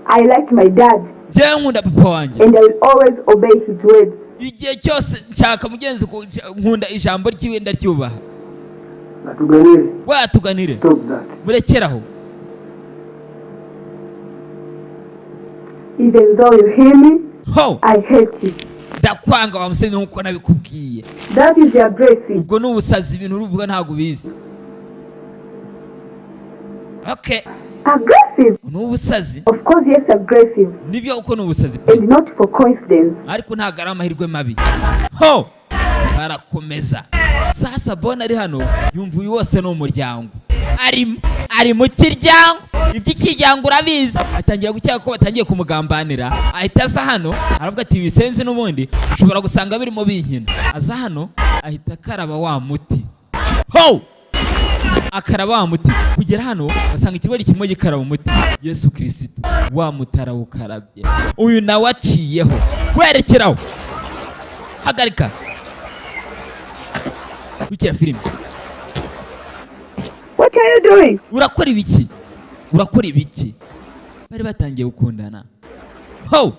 S4: I like my dad
S1: Njyewe nkunda papa wanjye.
S4: and I will always obey his words.
S1: Igihe cyose nshaka, mugenzi, nkunda ijambo ryiwe, ndaryubaha.
S6: Atuganire.
S1: We, atuganire.
S6: Stop that.
S1: Murekeraho.
S4: Even though you hear me,
S1: Ho.
S4: I hate you.
S1: Ndakwanga wa musenzi, nk'uko nabikubwiye.
S4: That is your aggressive.
S1: Ubwo ni ubusazi, ibintu uruvuga ntabwo ubizi, okay?
S4: Aggressive?
S1: Ni ubusazi.
S4: Of course, yes, aggressive.
S1: Nibyo, uko ni ubusazi pe.
S4: And not for coincidence.
S1: Ariko ntabwo ari amahirwe mabi. Ho, barakomeza. Sasa Bona ari hano, yumva uyu wose ni umuryango ari ari mu kiryango. Iby'ikiryango urabizi. Atangira gukeka ko batangiye kumugambanira. Ahita aza hano, aravuga ati: "Ibisenzi n'ubundi ushobora gusanga birimo binkina." Aza hano, ahita akaraba wa muti. Ho, akaraba wa muti. Kugera hano, basanga ikigori kimwe gikaraba umuti. Yesu Kirisito, wa muti arawukarabye. Uyu nawe aciyeho. Werekeraho, hagarika. Kurikira filime.
S4: What are you doing?
S1: Urakora ibiki? Urakora ibiki? Bari batangiye gukundana. Ho,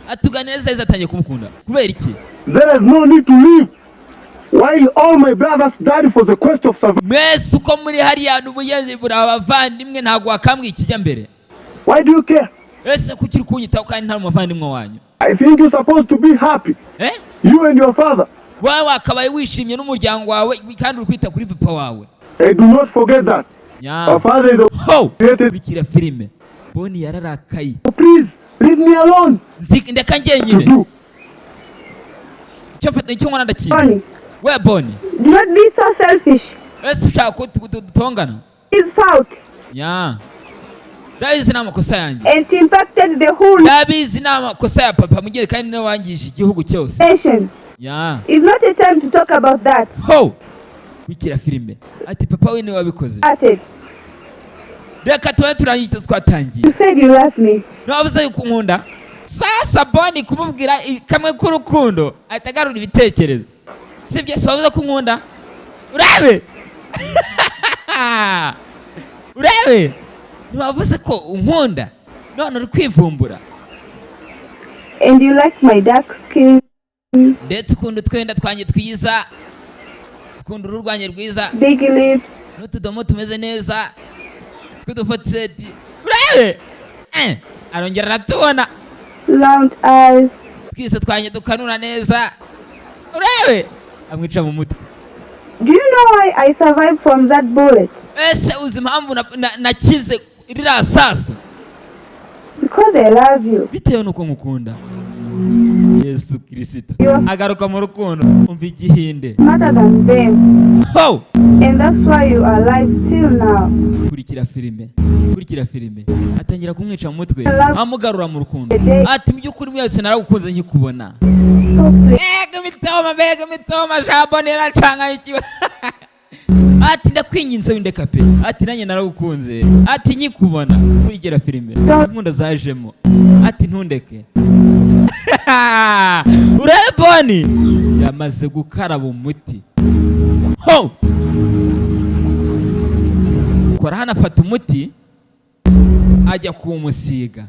S1: atuganira neza, atangiye kumukunda. Kubera iki?
S7: There is no need to live while all my brothers died for the quest of survival.
S1: Mwese uko muri hariya n'ubuyenzi buri abavandimwe, ntabwo wakambwiye ikijya mbere.
S7: Why do you care?
S1: Ese kuki uri kunyitaho kandi nta muvandimwe wanyu?
S7: I think you're supposed to be happy.
S1: Eh.
S7: You and your father.
S1: Wowe wakabaye wishimye n'umuryango wawe, kandi uri kwita kuri papa wawe.
S7: And do not forget that
S1: Nya.
S7: our father is a
S1: Ho.
S7: created.
S1: Bikira filime. Boni yararakaye.
S7: Please leave me alone.
S1: Ndeka
S7: To
S1: njyenyine.
S7: do.
S1: Icyo mfata, icyo nkora ndakizi.
S4: Bonnie,
S1: We Boni.
S4: do not be so selfish.
S1: Ese ushaka ko dutongana?
S4: His fault
S1: Nya, ndabizi ni amakosa yanjye.
S4: And impacted the whole
S1: Ndabizi ni amakosa ya papa mugihe, kandi niwe wangije igihugu cyose.
S4: nation.
S1: Nya.
S4: It's not a time to talk about that.
S1: Ho, bikira filime. Ati papa we niwe wabikoze.
S4: Started.
S1: Reka tube turangije icyo twatangiye.
S4: You said you love me.
S1: Ntiwabuze yuko unkunda. Sasa Boni kumubwira kamwe k'urukundo, ahita agarura ibitekerezo. Sibyo se? Wabuze ko unkunda? Urabe, urabe, ntiwavuze ko unkunda? None uri kwivumbura.
S4: And you like my dark skin,
S1: Ndetse ukunda utwenda twanjye twiza, ukunda uruhu rwanjye rwiza,
S4: big lips.
S1: n'utudomo tumeze neza tw'udufotiseti. Urabe, arongera aratubona.
S5: Round eyes.
S1: Twise twanjye dukanura neza. Urebe amwica mu mutwe.
S5: Do you know why I survived from that bullet?
S1: Ese uzi impamvu nakize ririya sasu?
S5: Because I love you.
S1: Bitewe n'uko ngukunda. Yesu Kirisito.
S5: You are
S1: Agaruka mu rukundo. Umva igihinde.
S5: smarter than them.
S1: Ho.
S5: And that's why you are alive till now.
S1: Kurikira filime, kurikira filime. Atangira kumwica mu mutwe, amugarura mu rukundo. Ati: "Mu by'ukuri mwese naragukunze nkikubona."
S5: So please,
S1: Mbega imitoma, mbega imitoma, jambo niracanga ikiba. Ati: "Ndakwinginze, windeka pe." Ati: "Nanjye naragukunze." Ati: "Nkikubona." Kurikira filime, inkunda zajemo. Ati: "Ntundeke." Urebe Boni yamaze gukaraba umuti. Ho, kora hano. Afata umuti, ajya kuwumusiga,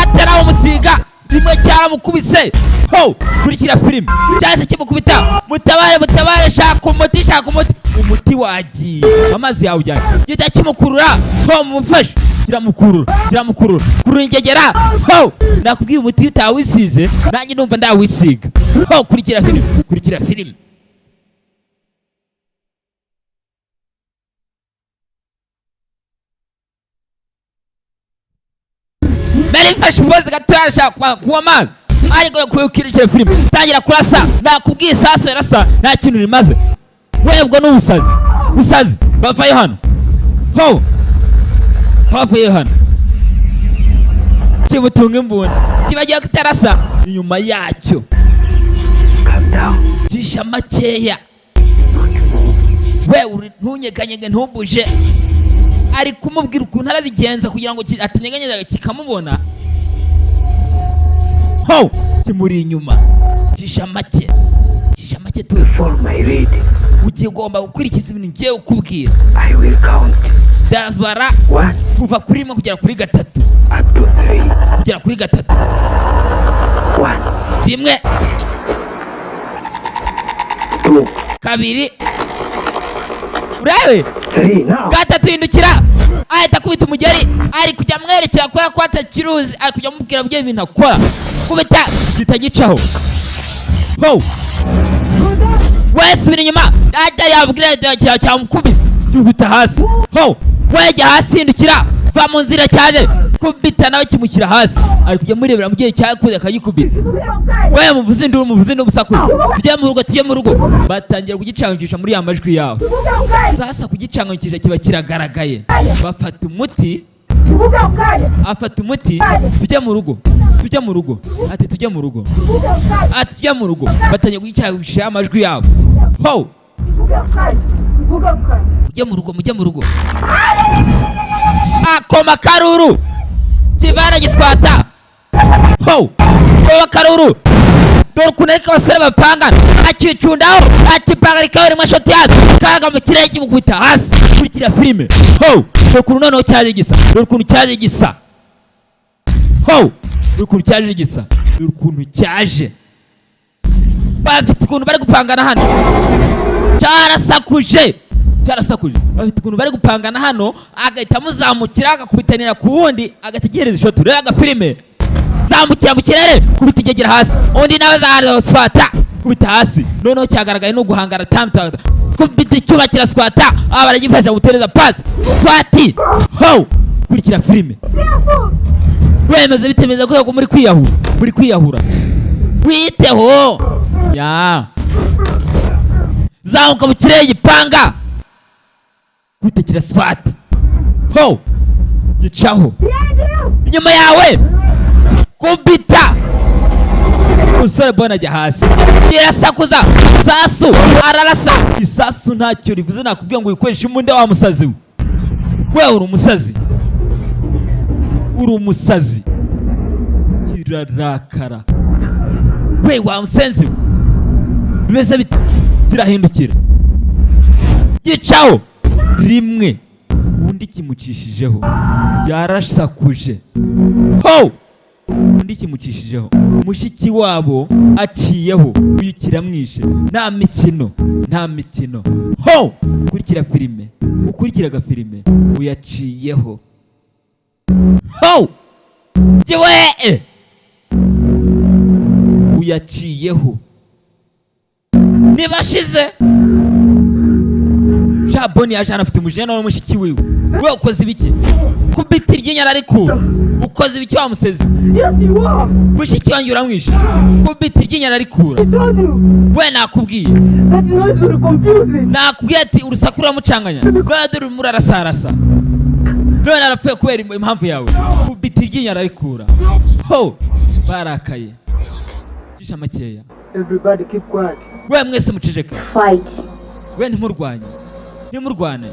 S1: atarawumusiga rimwe cyaramukubise. Ho, kurikira filime. Cyahise kimukubita. Mutabare, mutabare, shaka umuti, shaka umuti, umuti wagiye, amazi yawujyanye. Gihita kimukurura. Ho, mumufashe. Kiramukurura, kiramukurura, kurura ingegera. Ho, nakubwiye, umuti utawisize nanjye numva ndawisiga. Ho, kurikira filime, kurikira filime. Nari mfashe umugozi gatoya, arashaka kunywa amazi, ariko kurikira filime. Tangira kurasa. Nakubwiye, isasu yarasa nta kintu rimaze. Webwo ni ubusazi, busazi. Bavayo hano. Ho, bavuye hano, kimutunga imbunda, kibagiye kutarasa inyuma yacyo. Cisha makeya we, ntunyeganyege, ntubuje. Ari kumubwira ukuntu arabigenza kugira ngo atanyeganyega kikamubona. Ho, kimuri inyuma. Cisha make, cisha make tu.
S6: Follow my lead.
S1: Ugiye, ugomba gukurikiza ibintu ngiye kukubwira.
S6: I will count.
S1: Ndazibara
S6: One
S1: kuva kuri rimwe kugera kuri gatatu.
S6: up to three.
S1: Kugera kuri gatatu.
S6: One,
S1: Rimwe,
S6: two,
S1: kabiri, urebe,
S6: three. Now.
S1: gatatu. Hindukira, ahita akubita umugeri. Ari kujya amwerekera kubera ko atakiruzi, ari kujya amubwira byo ibintu akora. Kubita, gihita gicaho. Ho, we, subira inyuma. Ajya yabwira, cyamukubise, cyubita hasi. Ho, wejya hasi, hindukira, va mu nzira. Cyaje kubita nawe, kimushyira hasi. Ari kujya amurebera mu gihe cyakuze, akagikubita. We, muvuze induru, muvuze induru, musakuze. Tujye mu rugo, tujye mu rugo. Batangira kugicangisha muri ya majwi yawe. Sasa kugicanganisha kiba kiragaragaye. Bafata umuti, afata umuti. Tujye mu rugo, tujye mu rugo. Ati: "Tujye mu rugo." Ati: "Tujye mu rugo." Batangiye kugicangisha amajwi yabo. Ho, mujye mu rugo, mujye mu rugo. Akoma karuru, kivana giswata. Ho, koma karuru. Dore ukuntu ariko abasore bapangana. Akicundaho, akipangarikaho rimwe, shoti hasi, kaga mu kirere, kimukubita hasi. Kurikira filime. Ho, dore ukuntu noneho cyaje gisa, dore ukuntu cyaje gisa. Ho, dore ukuntu cyaje gisa, dore ukuntu cyaje. Bafite ukuntu bari gupangana hano. Cyarasakuje, cyarasakuje. Bafite ukuntu bari gupangana hano, agahita amuzamukira, agakubitanira ku wundi, agategereza ishoti. Urebe agafilime. Zamukira mu kirere, kubita igegera hasi. Undi nawe zaswata, kubita hasi. Noneho cyagaragaye ni uguhangara. Tanu tanu, kubita icyuma, kiraswata. Aba baragifasha gutereza pasi, swati. Ho, kurikira filime. Wemeze bitemeza ko muri kwiyahura, muri kwiyahura. Witeho ya zamuka mu kirere, gipanga, kubita, kiraswata. Ho, gicaho inyuma yawe, kubita umusore bona ajya hasi. Irasakuza, sasu ararasa. Isasu ntacyo rivuze. Nakubwiye ngo wikoreshe imbunda wa musazi we. We, uri umusazi, uri umusazi. Kirarakara. We, wa musenzi we, bimeze bite? Kirahindukira, gicaho rimwe, undi kimucishijeho. Yarasakuje. Ho, undi kimucishijeho. Mushiki wabo aciyeho, uyu kiramwishe. Nta mikino, nta mikino. Ho, ukurikira filime, ukurikira agafilime. Uyaciyeho. Ho, jyewe. Uyaciyeho ntibashize. Jaboni yaje hano afite umujene w'umushiki wiwe. We, ukoze ibiki? Kubita iryinyo ararikura. Ukoze ibiki wa musezi?
S3: Yes, you are.
S1: Mushiki wanjye uramwishe. Kubita iryinyo ararikura.
S3: I told you.
S1: We, nakubwiye.
S3: That noise will confuse it.
S1: Nakubwiye ati urusaku ruramucanganya. None dore urimo urarasarasa, none arapfuye kubera impamvu yawe. Kubita iryinyo ararikura. Ho barakaye cisha makeya.
S6: Everybody keep quiet.
S1: We, mwese muceceke.
S4: Fight.
S1: We, ntimurwanye, ntimurwane.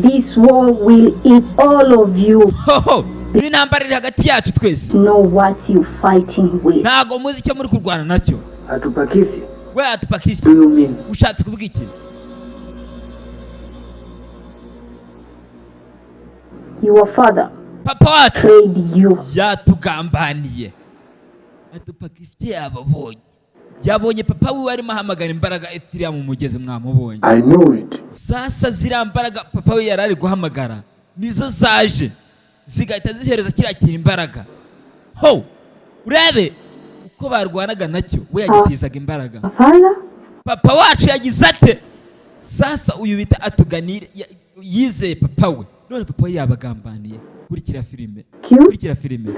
S4: This war will eat all of you.
S1: Hoho, ni intambara iri hagati yacu twese.
S4: Know what you're fighting with.
S1: Ntabwo muzi icyo muri kurwana nacyo.
S6: Atupakisi.
S1: We, atupakisi.
S6: Do you mean?
S1: Ushatse kuvuga iki?
S4: Your father
S1: Papa wacu
S4: betrayed you.
S1: yatugambaniye. Atupakisi yababonye, yabonye papa wiwe arimo ahamagara imbaraga ipfiriya mu mugezi, mwamubonye.
S6: I knew it.
S1: Sasa ziriya mbaraga papa we yari ari guhamagara nizo zaje zigahita zihereza kiriya kintu imbaraga. Ho urebe uko barwanaga nacyo, we yagitizaga imbaraga.
S4: Father?
S1: Papa wacu yagize ate? Sasa uyu bita atuganire yizeye papa we, none papa we yabagambaniye. Kurikira filime. Kurikira filime.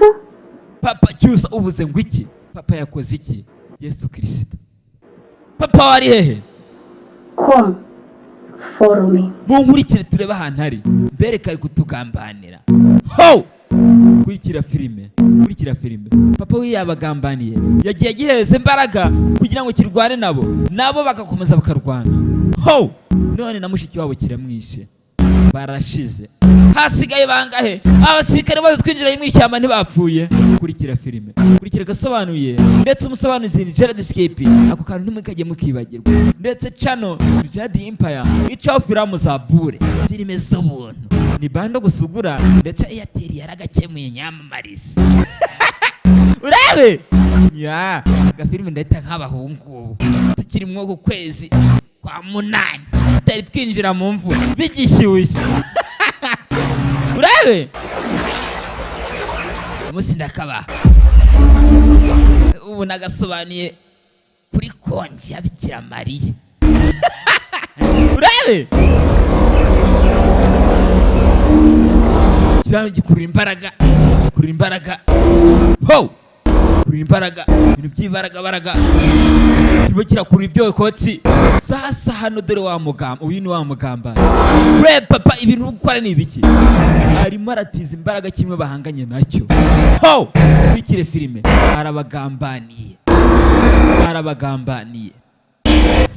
S1: Papa Cyusa, uvuze ngo iki? Papa yakoze iki? Yesu Kirisito, papa wari hehe?
S4: Come, follow me.
S1: Munkurikire turebe ahantu ari, mbereke ari kutugambanira. Ho kurikira filime, kurikira filime. Papa we yabagambaniye, yagiye agihereza imbaraga kugira ngo kirwane nabo, nabo bagakomeza bakarwana. Ho none na mushiki wabo kiramwishe, barashize. Hasigaye bangahe? Abasirikare bose twinjiranye mu ishyamba ntibapfuye? Kurikira filime, kurikira gasobanuye, ndetse umusobanuzi ni Gerard Scape. Ako kantu ntimukajye mukibagirwa. Ndetse channel ni Gerard Empire, icaho filamu za bure, filime z'ubuntu, ni bando gusugura. Ndetse Airtel yaragakemuye, nyamamariza urebe ya agafilime. Ndahita nk'abahungu tukiri muri uku kwezi kwa munani, tutari twinjira mu mvura, bigishyushye. Urebe umunsi ndakabaha ubu nagasobanuye kuri konji ya Bikira Mariya. Urebe kiraro gikurura imbaraga, gikurura imbaraga, ho kurura imbaraga, ibintu by'imbaraga baraga kirimo kirakurura ibyokotsi. Sasa hano dore wa mugamba, uyu ni wa mugamba. We papa, ibintu uri gukora ni ibiki? Arimo aratiza imbaraga kimwe bahanganye nacyo. Ho kurikire filime, arabagambaniye, arabagambaniye.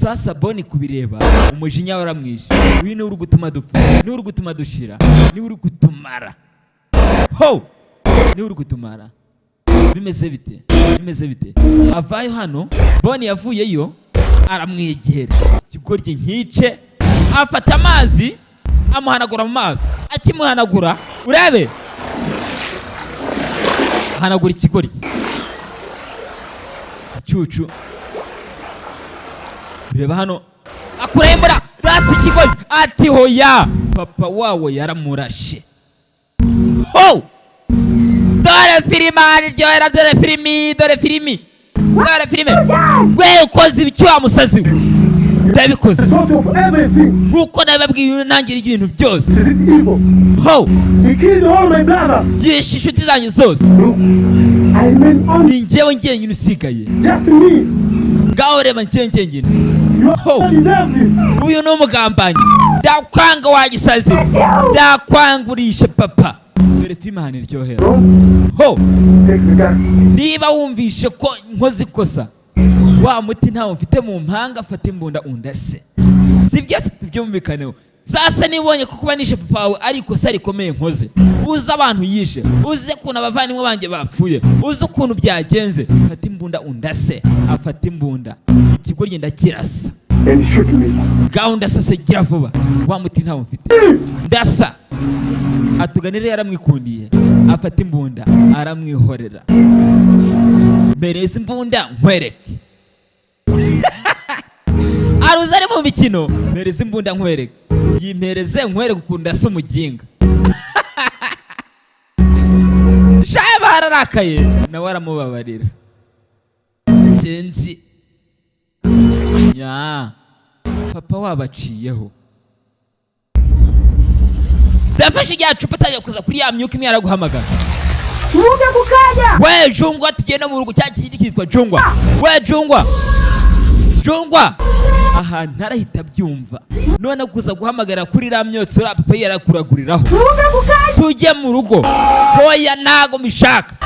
S1: Sasa Boni kubireba umujinya waramwishe. Uyu niwe uri gutuma dupfa, niwe uri gutuma dushira, niwe uri kutumara. Ho niwe uri kutumara. Bimeze bite? Bimeze bite? Avayo hano, Boni yavuyeyo aramwegera, ikigoryi nkice. Afata amazi amuhanagura mu maso. Akimuhanagura, urebe ahanagura ikigoryi icyucu. Reba hano, akuraho imbura rasi ikigoryi ati hoya, papa wawo yaramurashe. Ho dore filime iryohera, dore filimi, dore filimi, dore filime. We, ukoze ibiki wa musazi we? Ndabikoze
S6: Source of everything.
S1: Nkuko nabibabwiye, ntangira ibintu byose.
S6: Is it evil?
S1: Ho
S6: He killed all my brothers.
S1: yishe inshuti zanyu zose.
S6: Look, I remain only
S1: Ni njyewe njyenyine usigaye.
S6: just me.
S1: Ngaho reba, njyewe njyenyine.
S6: You
S1: Ho
S6: deserve this.
S1: Uyu ni umugambanyi. Ndakwanga wa gisazi, ndakwangurishe papa. Dore filime ahantu iryohera. Ho
S6: Take the gun.
S1: niba wumvishe ko nkoze ikosa, wa muti ntawo mfite mu mpanga, fata imbunda undase. Si byose tubyumvikaneho. Sasa nibonye ko kuba nishe papa wawe ari ikosa rikomeye nkoze, uzi abantu yishe, uzi ukuntu abavandimwe banjye bapfuye, uzi ukuntu byagenze, fata imbunda undase. Afata imbunda, ikigoryi ndakirasa.
S6: And shoot me.
S1: Ngaho ndasa se, gira vuba, wa muti ntawo mfite, ndasa. Atuganire yaramwikundiye, afata imbunda aramwihorera. Mpereza imbunda nkwereke. Aruza ari mu mikino. Mpereza imbunda nkwereke, yimpereze nkwereke ukuntu ndasa umuginga. Shaba ararakaye, nawe aramubabarira. Sinzi ya papa wabaciyeho. Yafashe rya cupa, atangiye kuza kuri ya myuka imwe yaraguhamagara.
S5: Muve kukanya.
S1: We Jungwa, tugenda mu rugo. Cya kindi kitwa Jungwa. We Jungwa, Jungwa, ahantu arahita abyumva none kuza guhamagara kuri iriya myotsi uriya papa yarakuraguriraho.
S5: Muve kukanya.
S1: Tujye mu rugo. Hoya, ntago mbishaka.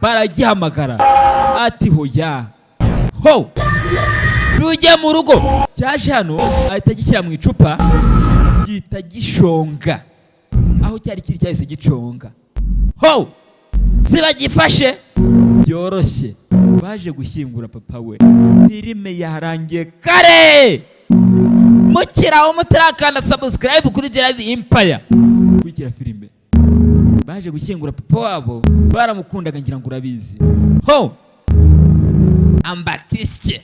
S1: Baragihamagara ati hoya ho, tujye mu rugo. Cyaje hano, ahita agishyira mu icupa, gihita gishonga aho cyari kiri, cyahise giconga ho zibagifashe byoroshye. Baje gushyingura papa we. Filime yarangiye kare. Mukiraho mutarakanda subscribe kuri Gerard Empire, kurikira filime. Baje gushyingura papa wabo, baramukundaga, ngira ngo urabizi. Ho Ambakisye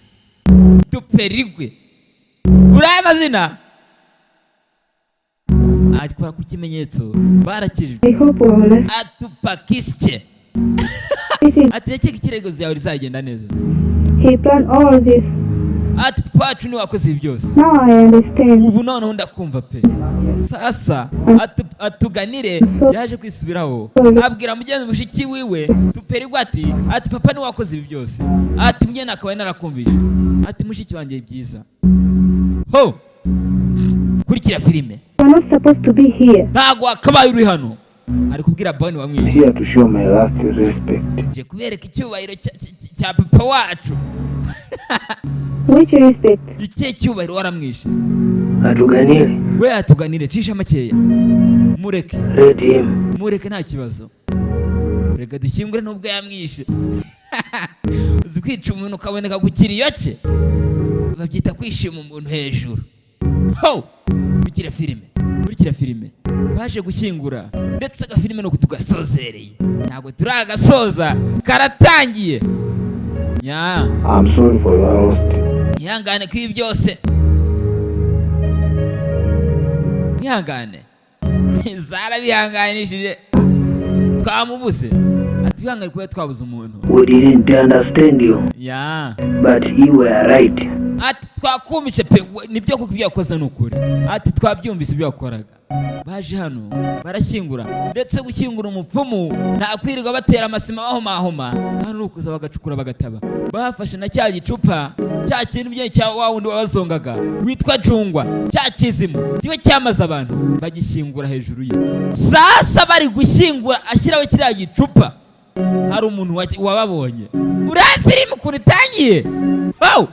S1: Duperigwe, uriya amazina akora ku kimenyetso, barakijwe.
S4: I hope our last
S1: Atupakisye
S4: meeting,
S1: ati rekeka ikirego zawe rizagenda neza.
S4: he planned all this.
S1: Ati papa wacu niwe wakoze ibi byose.
S4: Now I understand.
S1: Ubu noneho ndakumva pe. Sasa atuganire yaje kwisubiraho, abwira mugenzi mushiki wiwe Tuperigwa ati papa niwe wakoze ibi byose. Ati mugeni akaba narakumvishe. Ati mushiki wanjye, byiza ho kurikira filime.
S4: You are not supposed to be here.
S1: Ntabwo wakabaye uri hano, ari kubwira Boni wamwishe.
S7: Here to show my last respect.
S1: Nje kubereka icyubahiro cya papa wacu.
S4: Which respect?
S1: Ikihe cyubahiro? Waramwishe.
S6: Atuganire.
S1: We atuganire, cisha makeya, mureke.
S6: Let him.
S1: Mureke, nta kibazo, reka dushyingure nubwo yamwishe. Uzi kwica umuntu ukaboneka ku kiriyo cye? Babyita kwishima umuntu hejuru. Ho kurikira filime, kurikira filime. Baje gushyingura, ndetse agafilime nuko tugasozereye, ntabwo turagasoza, karatangiye ya.
S7: I'm sorry for your loss.
S1: Ihangane ko ibi byose, ihangane, zarabihanganishije. Twamubuze. Ati wihangane kuba twabuze umuntu.
S6: We didn't understand you,
S1: ya
S6: but you were right.
S1: Ati twakumvishe pe, nibyo koko ibyo wakoze ni ukuri. Ati twabyumvise ibyo wakoraga. Baje hano barashyingura, ndetse gushyingura umupfumu nta kwirirwa batera amasima bahomahoma hano, ni ukuza bagacukura bagataba. Bafashe na cya gicupa, cya kintu bye cya wa wundi wabazongaga witwa Jungwa, cya kizimu kiba cyamaze abantu, bagishyingura hejuru ye. Sasa bari gushyingura, ashyiraho kiriya gicupa, hari umuntu wababonye. Uriya filime ukuntu itangiye. Wow!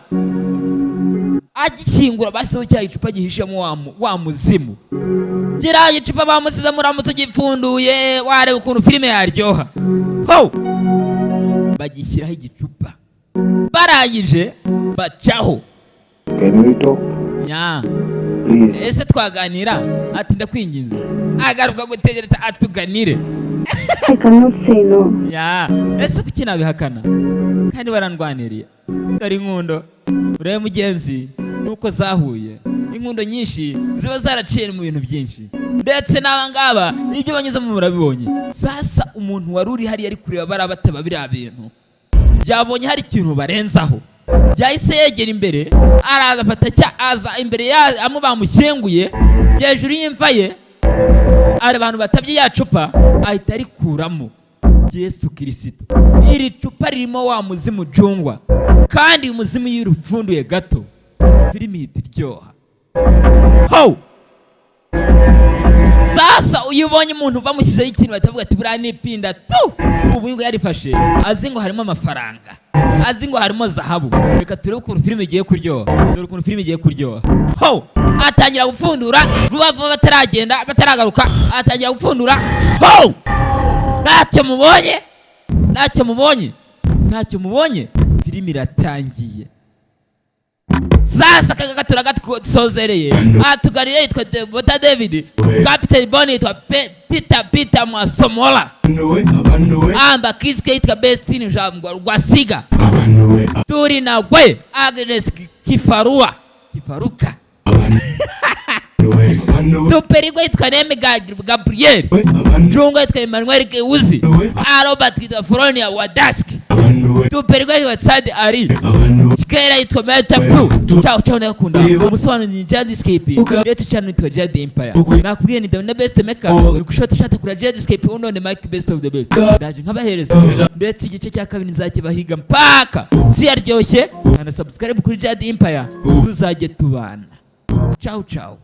S1: Agishyingura basizeho cya gicupa gihishemo wa muzimu. Kiriya gicupa bamusize, muramutse ugipfunduye wareba ukuntu filime yaryoha. Ho bagishyiraho igicupa, barangije bacaho.
S7: Can we talk?
S1: Nya.
S7: Please.
S1: Ese twaganira? Ati ndakwinginze. Agaruka gutegereza atuganire.
S4: I cannot say no.
S1: Ya, ese kuki nabihakana kandi barandwaniriye? Dore inkundo, urebe mugenzi nuko zahuye. Inkundo nyinshi ziba zaraciye mu bintu byinshi, ndetse n'aba ngaba ibyo banyuzemo murabibonye. Sasa umuntu wari uri hariya ari kureba bariya bataba biriya bintu, yabonye hari ikintu barenzaho, yahise yegera imbere, araza afata cya, aza imbere ya amo bamushyinguye, hejuru y'imva ye hari abantu batabye ya cupa, ahita arikuramo. Yesu Kirisito, iri cupa ririmo wa muzimu Jungwa, kandi uyu muzimu iyo urupfunduye gato filimi ihita iryoha. Ho sasa iyo ubonye umuntu bamushyizeho ikintu, batavuga ati buriya nipinda tu. Ubu ngubu yarifashe azi ngo harimo amafaranga, azi ngo harimo zahabu. Reka turebe ukuntu filime igiye kuryoha. Dore ukuntu filime igiye kuryoha. Ho atangira gupfundura vuba vuba, bataragenda bataragaruka, atangira gupfundura. Ho ntacyo mubonye, ntacyo mubonye, ntacyo mubonye. Filime iratangiye. Sasa aka turagasozereye. Atuganire yitwa Bota David, Captain Boni yitwa Peter Peter Mwasomola, Amba Kiske yitwa Bestini Jambo Rwasiga, turi na gwe Agnes Kifarua Kifaruka, Tuperigwa yitwa Neme Gabriel, Jungo yitwa Emmanuel Keuzi, Robert yitwa Fronia Wadaski. Tuperwa yitwa Sad Ali, Skera yitwa Meta Blue. Ciao ciao, ndakunda. Umusobanuzi ni Jadis KP, ndetse channel yitwa Jad Empire. Nakubwiye ni the best maker, ugushota ushaka kura Jadis KP unone Mike, best of the best. Ndaje nkabahereza, ndetse igice cya kabiri nzakibahiga mpaka siyaryoshye. Kana subscribe kuri Jad Empire, tuzajye tubana. Ciao ciao.